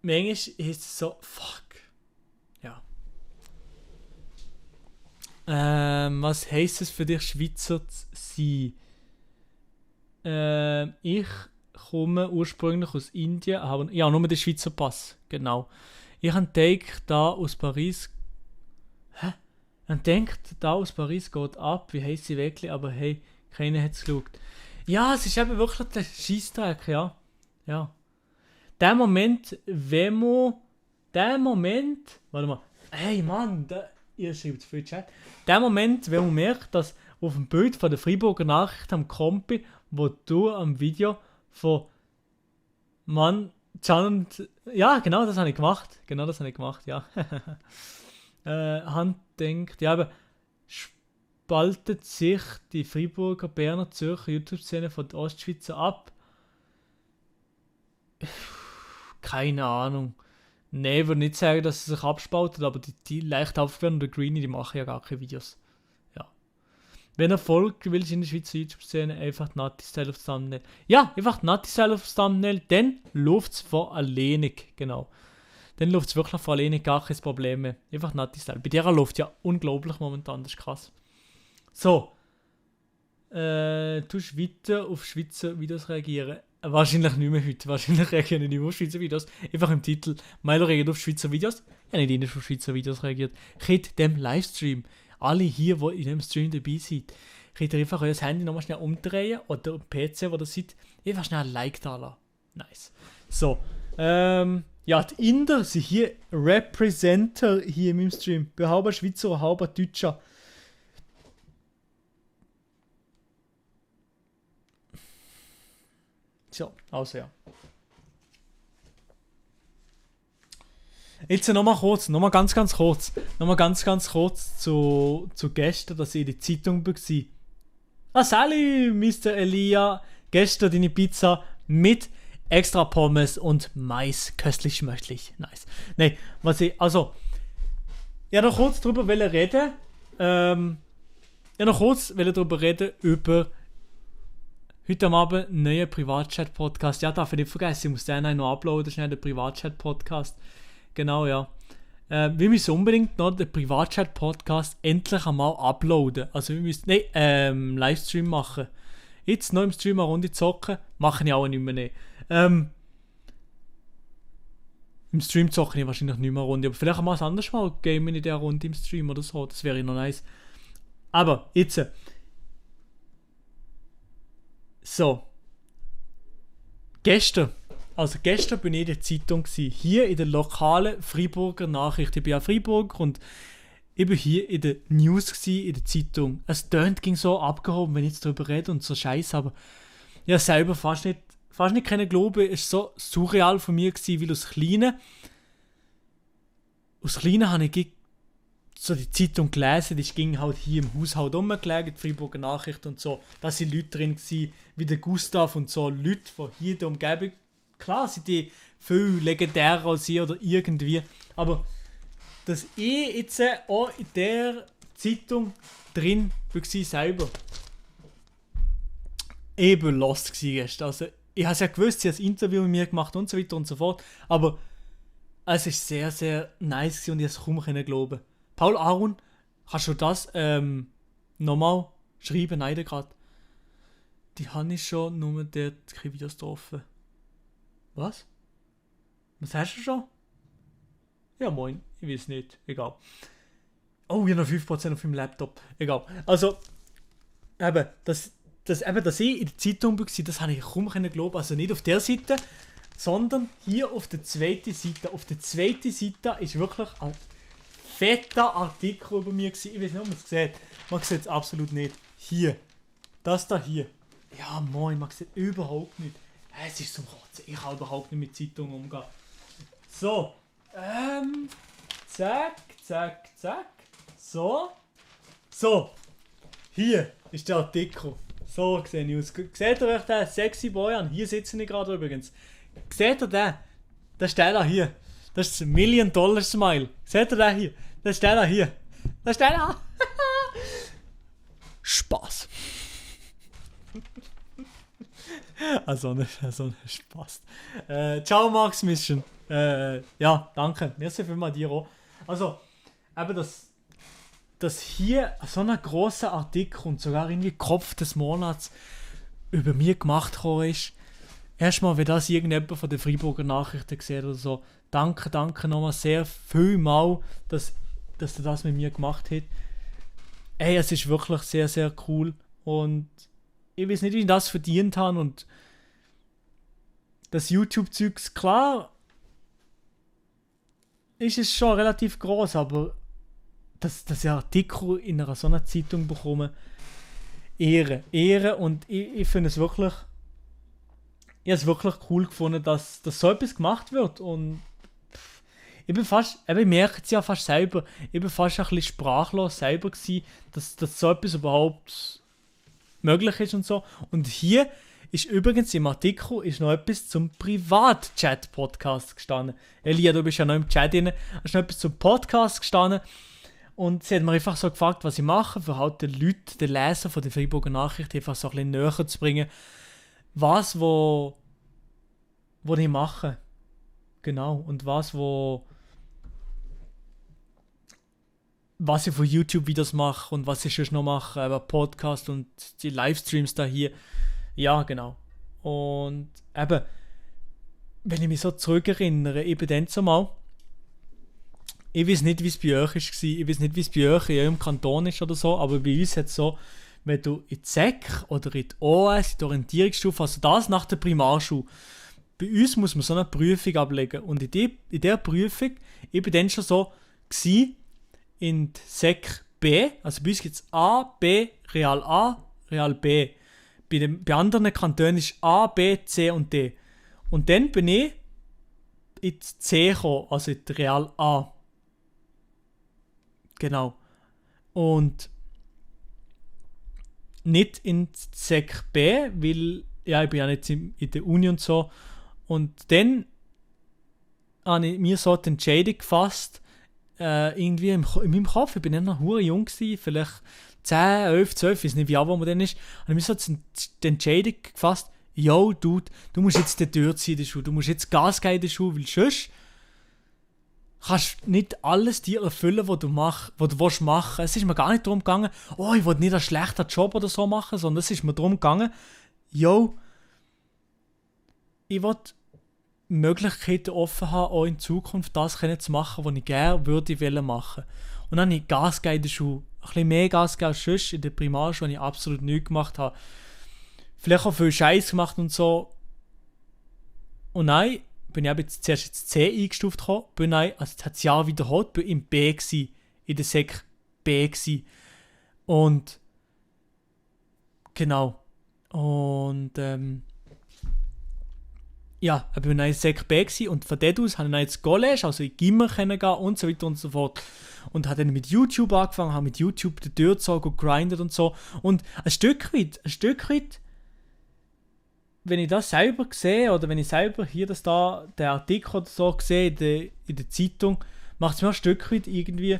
manchmal ist es so, fuck. Ja. Was heisst es für dich, Schweizer zu sein? Ich komme ursprünglich aus Indien, aber ja, nur den Schweizer Pass, genau. Ich habe gedacht, da aus Paris geht ab, wie heisst sie wirklich, aber hey, keiner hat es geschaut. Ja, es ist eben wirklich der Scheissdreck, ja. Der Moment, wenn man der Moment, warte mal, hey Mann, ihr schreibt viel Chat. Der Moment, wenn man merkt, dass auf dem Bild von der Freiburger Nachricht am Kompi, wo du am Video von Mann, Can und, ja, genau das habe ich gemacht. Ja. Hand denkt, ja, aber spaltet sich die Freiburger, Berner, Zürcher YouTube-Szene von der Ostschweizer ab? Keine Ahnung. Nein, würde nicht sagen, dass sie sich abspaltet, aber die leicht aufgewärmt und der Greenie, die machen ja gar keine Videos. Ja. Wenn Erfolg willst in der Schweizer YouTube-Szene, einfach Nati-Style aufs Thumbnail. Ja, einfach Nati-Style aufs Thumbnail, dann läuft es von alleinig, genau. Dann läuft es wirklich von alleinig, gar kein Problem mehr. Einfach Nati-Style. Bei der läuft ja unglaublich momentan, das ist krass. So. Tust weiter auf Schweizer Videos reagieren. Wahrscheinlich nicht mehr heute. Wahrscheinlich reagieren nicht auf Schweizer Videos. Einfach im Titel. Milo reagiert auf Schweizer Videos. Ja, nicht jeder auf Schweizer Videos reagiert. Könnt dem Livestream, alle hier, die in dem Stream dabei sind, könnt ihr einfach euer Handy nochmal schnell umdrehen oder PC, wo ihr seid, einfach schnell ein Like da lassen. Nice. So. Ja, die Inder sind hier Representer hier in meinem Stream. Bin halber Schweizer und halber Deutscher. So, also ja. Jetzt nochmal ganz kurz zu gestern, dass ich in der Zeitung war. Ah, Sally, Mr. Elia, gestern deine Pizza mit extra Pommes und Mais. Köstlich schmöchtlich. Nice. Nein, ich noch kurz drüber reden. Über heute am Abend einen neuen Privatchat-Podcast. Ja, darf ich nicht vergessen, ich muss den noch uploaden, schnell den Privatchat-Podcast. Genau, ja. Wir müssen unbedingt noch den Privatchat-Podcast endlich einmal uploaden. Also wir müssen, Livestream machen. Jetzt noch im Stream eine Runde zocken, mache ich auch nicht mehr. Im Stream zocke ich wahrscheinlich nicht mehr eine Runde, aber vielleicht mal ein anderes Mal gamen in der Runde im Stream oder so, das wäre noch nice. Aber jetzt... So. Gestern bin ich in der Zeitung gewesen, hier in der lokalen Freiburger Nachricht. Ich bin ja Freiburg und ich bin hier in der News gewesen, in der Zeitung. Es ging so abgehoben, wenn ich jetzt darüber rede und so scheiße, aber ja selber fast nicht können glauben, es war so surreal von mir gewesen, weil aus Kleinen habe ich so die Zeitung gelesen, die ging halt hier im Haushalt rumgelegen, die Freiburger Nachricht und so. Da sind Leute drin gewesen, wie der Gustav und so, Leute von hier in der Umgebung. Klar sind die viel legendärer als ich oder irgendwie, aber dass ich jetzt auch in der Zeitung drin war selber. Eben lost gewesen gestern. Also, ich habe es ja gewusst, sie hat ein Interview mit mir gemacht und so weiter und so fort, aber es ist sehr, sehr nice gewesen und ich habe es kaum glauben. Paul Aaron, kannst du das nochmal schreiben? Nein, gerade. Die habe ich schon, nur dort keine Videos getroffen. Was? Was hast du schon? Ja, moin. Ich weiß nicht. Egal. Oh, ich habe noch 5% auf meinem Laptop. Egal. Also, eben, dass ich in der Zeitung war, das habe ich kaum glauben. Also nicht auf der Seite, sondern hier auf der zweiten Seite. Auf der zweiten Seite ist wirklich ein fetter Artikel über mir gewesen. Ich weiß nicht, ob man es sieht. Man sieht es absolut nicht. Hier. Das da hier. Ja, moin, man sieht überhaupt nicht. Es ist zum Kotzen. Ich kann überhaupt nicht mit Zeitungen umgehen. So. Zack. So. So. Hier ist der Artikel. So sehe ich aus. Seht ihr euch den sexy Boy an? Hier sitzen ich gerade übrigens. Seht ihr den? Das ist der da hier. Das ist ein $1 Million Smile. Seht ihr den hier? Das ist der da hier. Das ist der da. Spaß. Also nicht Spaß. Ciao Max Mission. Ja, danke. Merci vielmals dir auch. Also, eben dass hier so ein grosser Artikel und sogar irgendwie Kopf des Monats über mir gemacht ist. Erstmal, wenn das irgendjemand von den Freiburger Nachrichten sieht oder so. Danke nochmal sehr viel mal, dass du das mit mir gemacht hast. Ey, es ist wirklich sehr, sehr cool. Und ich weiß nicht, wie ich das verdient habe. Und das YouTube-Zeugs, klar, ist es schon relativ groß, aber dass ich einen Artikel in einer so einer Zeitung bekomme, Ehre. Und ich finde es wirklich, ich habe es wirklich cool gefunden, dass so etwas gemacht wird. Und ich bin fast, ich merke es ja fast selber, ich bin fast ein bisschen sprachlos selber gewesen, dass so etwas überhaupt möglich ist und so. Und hier ist übrigens im Artikel ist noch etwas zum Privat-Chat-Podcast gestanden. Elia, du bist ja noch im Chat drin, ist noch etwas zum Podcast gestanden. Und sie hat mir einfach so gefragt, was ich mache, für halt den Leuten, den Leser von der Freiburger Nachricht einfach so ein bisschen näher zu bringen, was wo ich mache. Genau, und was ich von YouTube-Videos mache und was ich schon noch mache, aber Podcast und die Livestreams da hier. Ja, genau. Und eben, wenn ich mich so zurückerinnere, eben dann zumal, ich weiß nicht, wie es bei euch war, ich weiß nicht, wie es bei euch in eurem Kanton ist oder so, aber bei uns hat es so, wenn du in die SEC oder in die OS, in die Orientierungsstufe, also das nach der Primarschule, bei uns muss man so eine Prüfung ablegen. Und in dieser Prüfung, ich bin dann schon so gewesen, in die SEC B, also bei uns gibt es A, B, Real B. Bei anderen Kantonen ist A, B, C und D. Und dann bin ich in die C gekommen, also in die Real A. Genau. Und nicht in die SEC B, weil ja, ich bin ja nicht in der Uni und so. Und dann habe ich mir so die Entscheidung gefasst, irgendwie in meinem Kopf, ich bin dann noch verdammt jung gewesen, vielleicht 10, 11, 12, ich weiß nicht wie alt man dann ist, habe ich mir so die Entscheidung gefasst, yo, Dude, du musst jetzt die Tür ziehen in der Schule, du musst jetzt Gas geben in der Schule, weil sonst kannst nicht alles dir erfüllen, was du willst machen. Es ist mir gar nicht darum gegangen, oh, ich will nicht einen schlechten Job oder so machen, sondern es ist mir darum gegangen, yo, ich will Möglichkeiten offen haben, auch in Zukunft das zu machen, was ich gerne würde machen. Und dann habe ich Gas gegeben in der Schule. Ein bisschen mehr Gas gegeben als sonst in der Primarschule, wo ich absolut nichts gemacht habe. Vielleicht auch viel Scheiß gemacht und so. Und dann bin ich eben zuerst ins C eingestuft gekommen, bin dann, also das Jahr wiederholt, bin im B gewesen, in der Sek B gewesen. Und genau. Und ja, ich bin dann in Sek B gewesen und von dort aus habe ich dann ins College, also in Gimmer kennengelernt und so weiter und so fort. Und habe dann mit YouTube angefangen, habe mit YouTube die Tür gezogen und grindet und so. Und ein Stück weit, wenn ich das selber sehe, oder wenn ich selber hier den Artikel oder so sehe in der Zeitung, macht es mir ein Stück weit irgendwie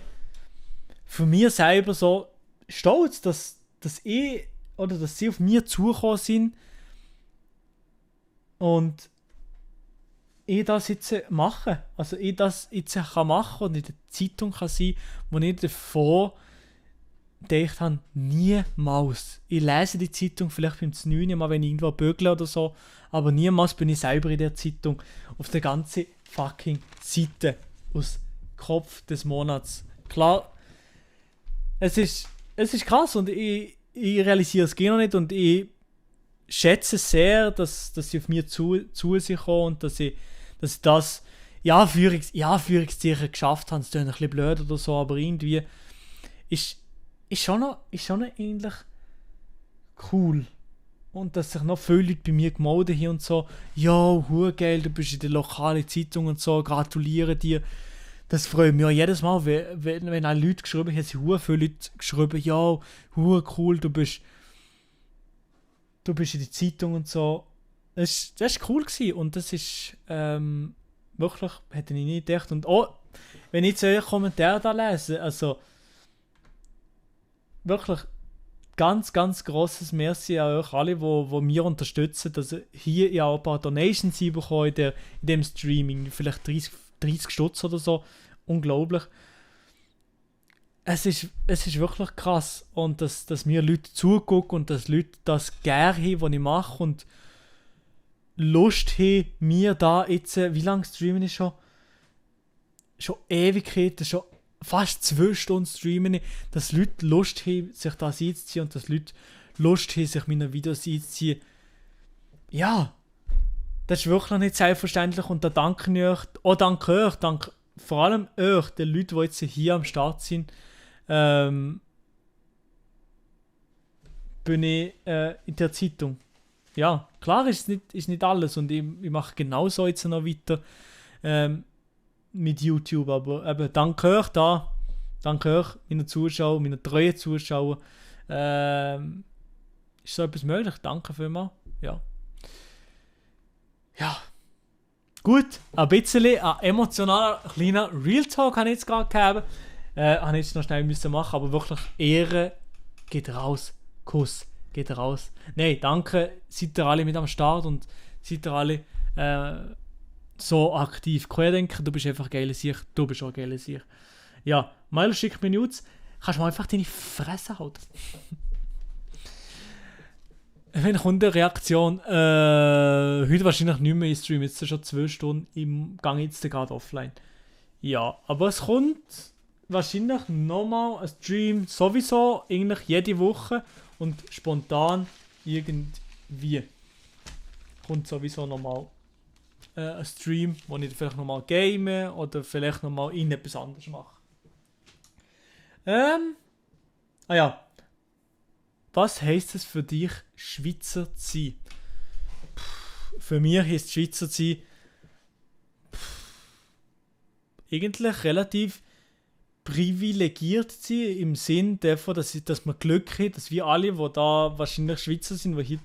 für mich selber so stolz, dass sie auf mich zugekommen sind und ich das jetzt mache. Also ich das jetzt kann machen und in der Zeitung kann sein, wo ich davor gedacht habe, niemals. Ich lese die Zeitung vielleicht beim 9. Mal, wenn ich irgendwo bügle oder so, aber niemals bin ich selber in der Zeitung auf der ganzen fucking Seite aus Kopf des Monats. Klar, es ist krass und ich realisiere es gar nicht und ich schätze sehr, dass sie auf mich zu sich kommen und dass ich das Anführungszeichen geschafft habe. Es klingt ein bisschen blöd oder so, aber irgendwie ist schon noch ähnlich cool. Und dass sich noch viele Leute bei mir gemeldet haben und so, ja, geil, du bist in der lokalen Zeitung und so, gratuliere dir. Das freut mich auch jedes Mal, wenn auch Leute geschrieben haben, viele Leute geschrieben, ja, cool, du bist in der Zeitung und so. Das war cool gewesen und das ist wirklich, hätte ich nicht gedacht. Und auch, wenn ich jetzt eure Kommentare da lese, also wirklich ganz, ganz grosses Merci an euch alle, die mir unterstützen, dass hier ja auch ein paar Donations bekommen in dem Streaming, vielleicht 30 Stutz oder so, unglaublich. Es ist wirklich krass und dass mir Leute zugucken und dass Leute das gerne haben, was ich mache und Lust haben, mir da jetzt, wie lange streamen ich schon? Schon Ewigkeiten, schon fast 2 Stunden streamen, dass Leute Lust haben, sich das einzuziehen und dass Leute Lust haben, sich meine Videos einzuziehen. Ja, das ist wirklich nicht selbstverständlich und da danke ich euch, danke vor allem euch, den Leuten, die jetzt hier am Start sind, bin ich in der Zeitung. Ja, klar ist nicht alles und ich mache genauso jetzt noch weiter mit YouTube, aber eben, danke euch meinen Zuschauern, meinen treuen Zuschauern, ist so etwas möglich, danke vielmals, ja. Gut, ein bisschen ein emotionaler kleiner Real Talk habe ich jetzt gerade gegeben, habe ich jetzt noch schnell müssen machen, aber wirklich Ehre geht raus, Kuss geht raus. Nein, danke, seid ihr alle mit am Start und seid ihr alle so aktiv. Querdenker, du bist einfach geile Sicht, du bist auch geile Sicht. Ja, Milo schickt mir News, kannst du mal einfach deine Fresse halten. Wenn kommt eine Reaktion, heute wahrscheinlich nicht mehr im Stream, jetzt sind schon 2 Stunden im Gang, jetzt gerade offline. Ja, aber es kommt wahrscheinlich nochmal ein Stream, sowieso eigentlich jede Woche und spontan irgendwie kommt sowieso nochmal ein Stream, wo ich vielleicht nochmal game oder vielleicht nochmal etwas anderes mache. Was heisst es für dich, Schweizer zu sein? Für mich heisst Schweizer zu sein eigentlich relativ privilegiert zu sein, im Sinn davon, dass man Glück hat, dass wir alle, die da wahrscheinlich Schweizer sind, die hier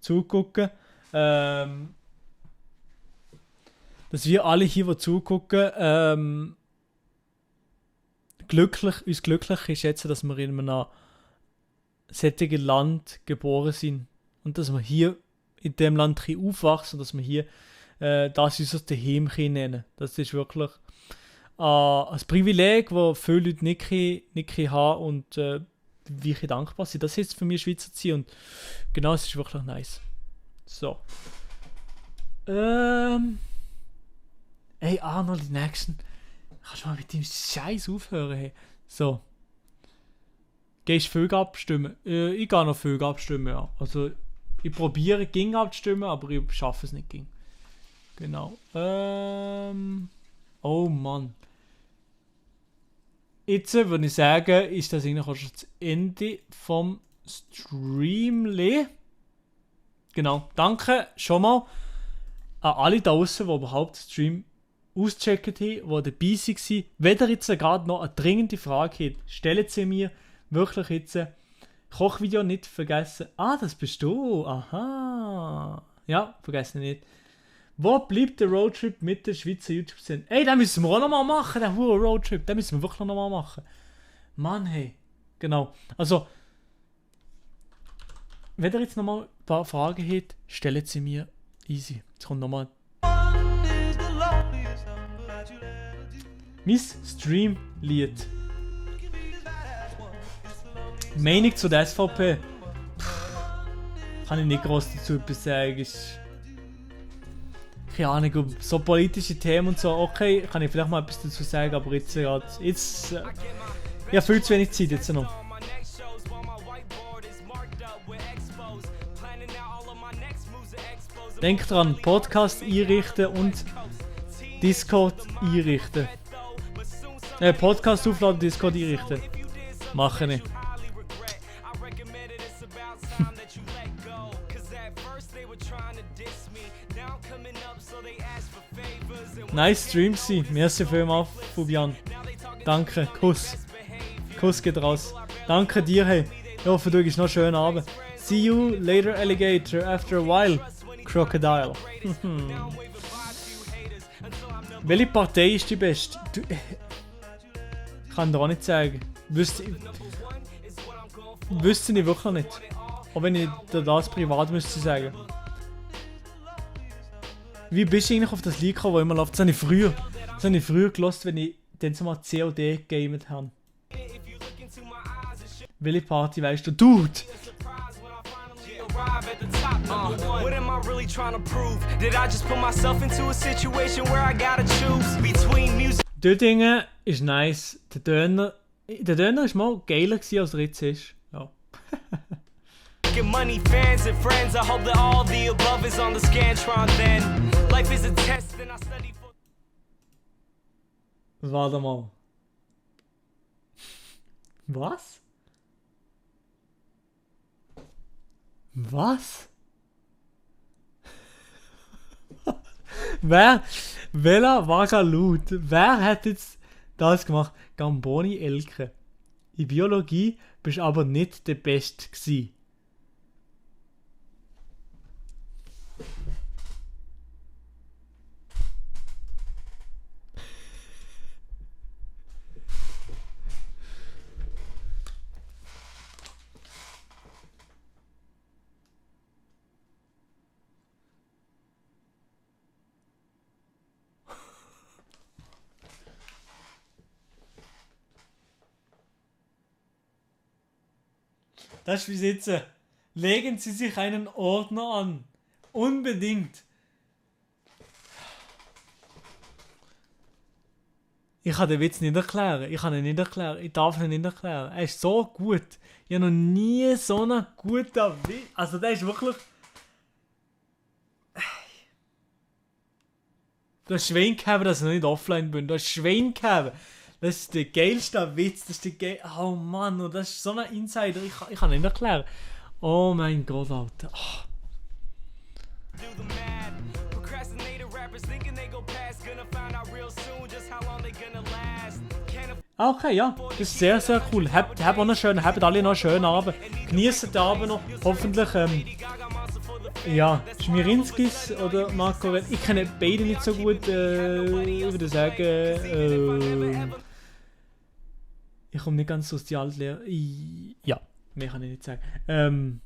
zugucken, dass wir alle hier, die zugucken, uns glücklich schätzen, dass wir in einem solchen Land geboren sind und dass wir hier in dem Land aufwachsen und dass wir hier das unser Zuhause nennen. Das ist wirklich ein Privileg, das viele Leute nicht haben und wie ich dankbar sind. Das ist für mich Schweizer zu sein und genau, es ist wirklich nice. So. Hey Arnold, die nächsten. Kannst du mal mit dem Scheiß aufhören? Hey? So. Gehst du viel abstimmen? Ich gehe noch viel abstimmen, ja. Also, ich probiere ging abzustimmen, aber ich schaffe es nicht ging. Genau. Oh Mann. Jetzt würde ich sagen, ist das eigentlich auch schon das Ende vom Streamli. Genau. Danke schon mal an alle da draußen, die überhaupt den Stream ausgecheckt haben, die dabei waren. Wenn ihr jetzt gerade noch eine dringende Frage habt, stellt sie mir wirklich jetzt. Kochvideo nicht vergessen. Ah, das bist du. Aha. Ja, vergessen nicht. Wo bleibt der Roadtrip mit der Schweizer YouTube-Szene? Ey, den müssen wir auch nochmal machen, den hohen Roadtrip. Den müssen wir wirklich nochmal machen. Mann, hey. Genau. Also, wenn ihr jetzt nochmal ein paar Fragen habt, stellt sie mir. Easy. Jetzt kommt nochmal mein Stream-Lied. Meinung zu der SVP? Kann ich nicht groß dazu etwas sagen. Keine Ahnung, ob so politische Themen und so, okay, kann ich vielleicht mal etwas dazu sagen, aber jetzt ja, viel zu wenig Zeit jetzt noch. Denkt dran, Podcast einrichten und Discord einrichten. Podcast aufladen, Discord einrichten. Machen ich. Nice Stream sie. Merci vielmals, Fabian. Danke. Kuss. Kuss geht raus. Danke dir, hey. Ich hoffe, du hast noch einen schönen Abend. See you later, Alligator. After a while, Crocodile. Welche Partei ist die beste? Kann dir auch nicht sagen. Wüsste ich wirklich nicht. Auch wenn ich dir das privat müsste sagen. Wie bist du eigentlich auf das Lied gekommen, das immer läuft? Das habe ich früher gehört, wenn ich dann so mal COD gegamet habe. Welche Party weißt du? Dude! What am I really trying to prove? Did I just put myself into a situation where I gotta choose between music? Dödingen ist nice. Der Döner ist mal geiler gewesen, als er jetzt ist. Ja. Money, fans and friends. I hope that all the above is on the Scantron then. Life is a test and I study for. Warte mal. Was? Was? Welcher Vagalut? Wer hat jetzt das gemacht? Gamboni Elke. In Biologie bist aber nicht der Beste gsi. Das ist wie sitzen. Legen Sie sich einen Ordner an. Unbedingt. Ich kann den Witz nicht erklären. Ich kann ihn nicht erklären. Ich darf ihn nicht erklären. Er ist so gut. Ich habe noch nie so einen guten Witz. Also der ist wirklich... Du hast Schwein gehabt, dass ich noch nicht offline bin. Du hast Schwein gehabt. Das ist der geilste Witz. Das ist der oh Mann, und das ist so ein Insider. Ich kann ihn nicht erklären. Oh mein Gott, Alter. Oh. Okay, ja. Das ist sehr, sehr cool. Habt alle noch einen schönen Abend. Genießt den Abend noch. Hoffentlich, ja, Schmirinskis oder Marco. Ich kenne beide nicht so gut. Ich würde sagen, ich komme nicht ganz aus die Altlehre. Ja, mehr kann ich nicht sagen.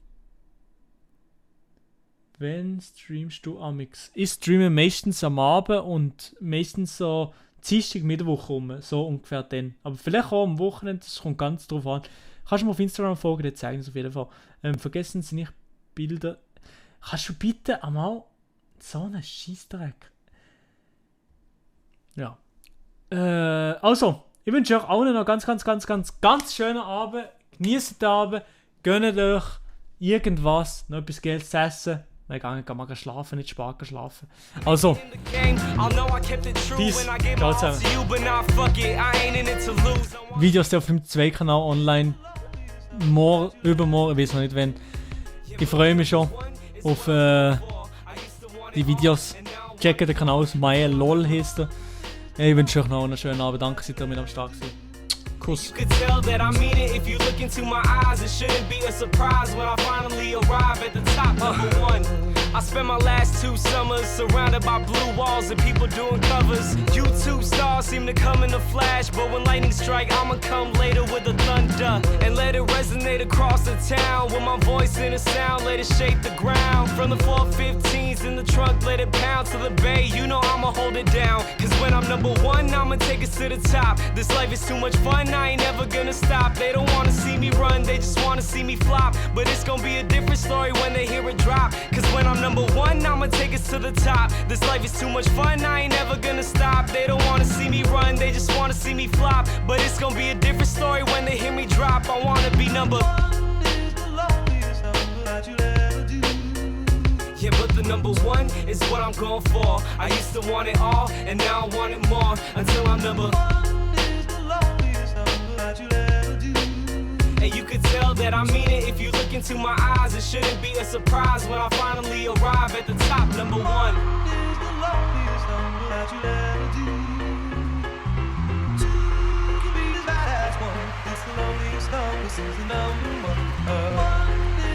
Wenn streamst du amix? Ich streame meistens am Abend und meistens so Dienstag, Mittwoch rum. So ungefähr dann. Aber vielleicht auch am Wochenende, das kommt ganz drauf an. Kannst du mir auf Instagram folgen, dann zeigen sie auf jeden Fall. Vergessen Sie nicht Bilder. Kannst du bitte einmal so einen Scheissdreck? Ja. Also, ich wünsche euch allen noch ganz schönen Abend. Genießt den Abend. Gönnt euch irgendwas. Noch etwas Geld zu essen. Nein, kann man schlafen, nicht sparen schlafen. Also, peace. Ciao zusammen. Videos auf dem 2-Kanal online. Morgen, übermorgen, ich weiß noch nicht wann. Ich freue mich schon auf die Videos. Checkt den Kanal aus, Maya LOL heißt er. Ich wünsche euch noch einen schönen Abend. Danke, seid ihr mit am Start gewesen. Kuss. You could tell that I mean it if you look into my eyes. It shouldn't be a surprise when I finally arrive at the top. Number one. I spent my last 2 summers surrounded by blue walls and people doing covers. YouTube stars seem to come in a flash, but when lightning strike, I'ma come later with the thunder and let it resonate across the town. With my voice in a sound, let it shake the ground. From the 415s in the trunk, let it pound to the bay. You know I'ma hold it down. Cause when I'm number one, I'ma take us to the top. This life is too much fun, I ain't never gonna stop. They don't wanna see me run, they just wanna see me flop. But it's gonna be a different story when they hear it drop. Cause when I'm number one, I'ma take us to the top. This life is too much fun, I ain't never gonna stop. They don't wanna see me run, they just wanna see me flop. But it's gonna be a different story when they hear me drop. I wanna be number one is the loneliest number that you'll ever do. Yeah, but the number one is what I'm going for. I used to want it all, and now I want it more. Until I'm number one is the loneliest number that you'll ever do. And you could tell that I mean it if you look into my eyes. It shouldn't be a surprise when I finally arrive at the top. Number one is the loneliest number that you'll ever do. 2 can be as bad as 1. It's the loneliest number, this is the number 1. 1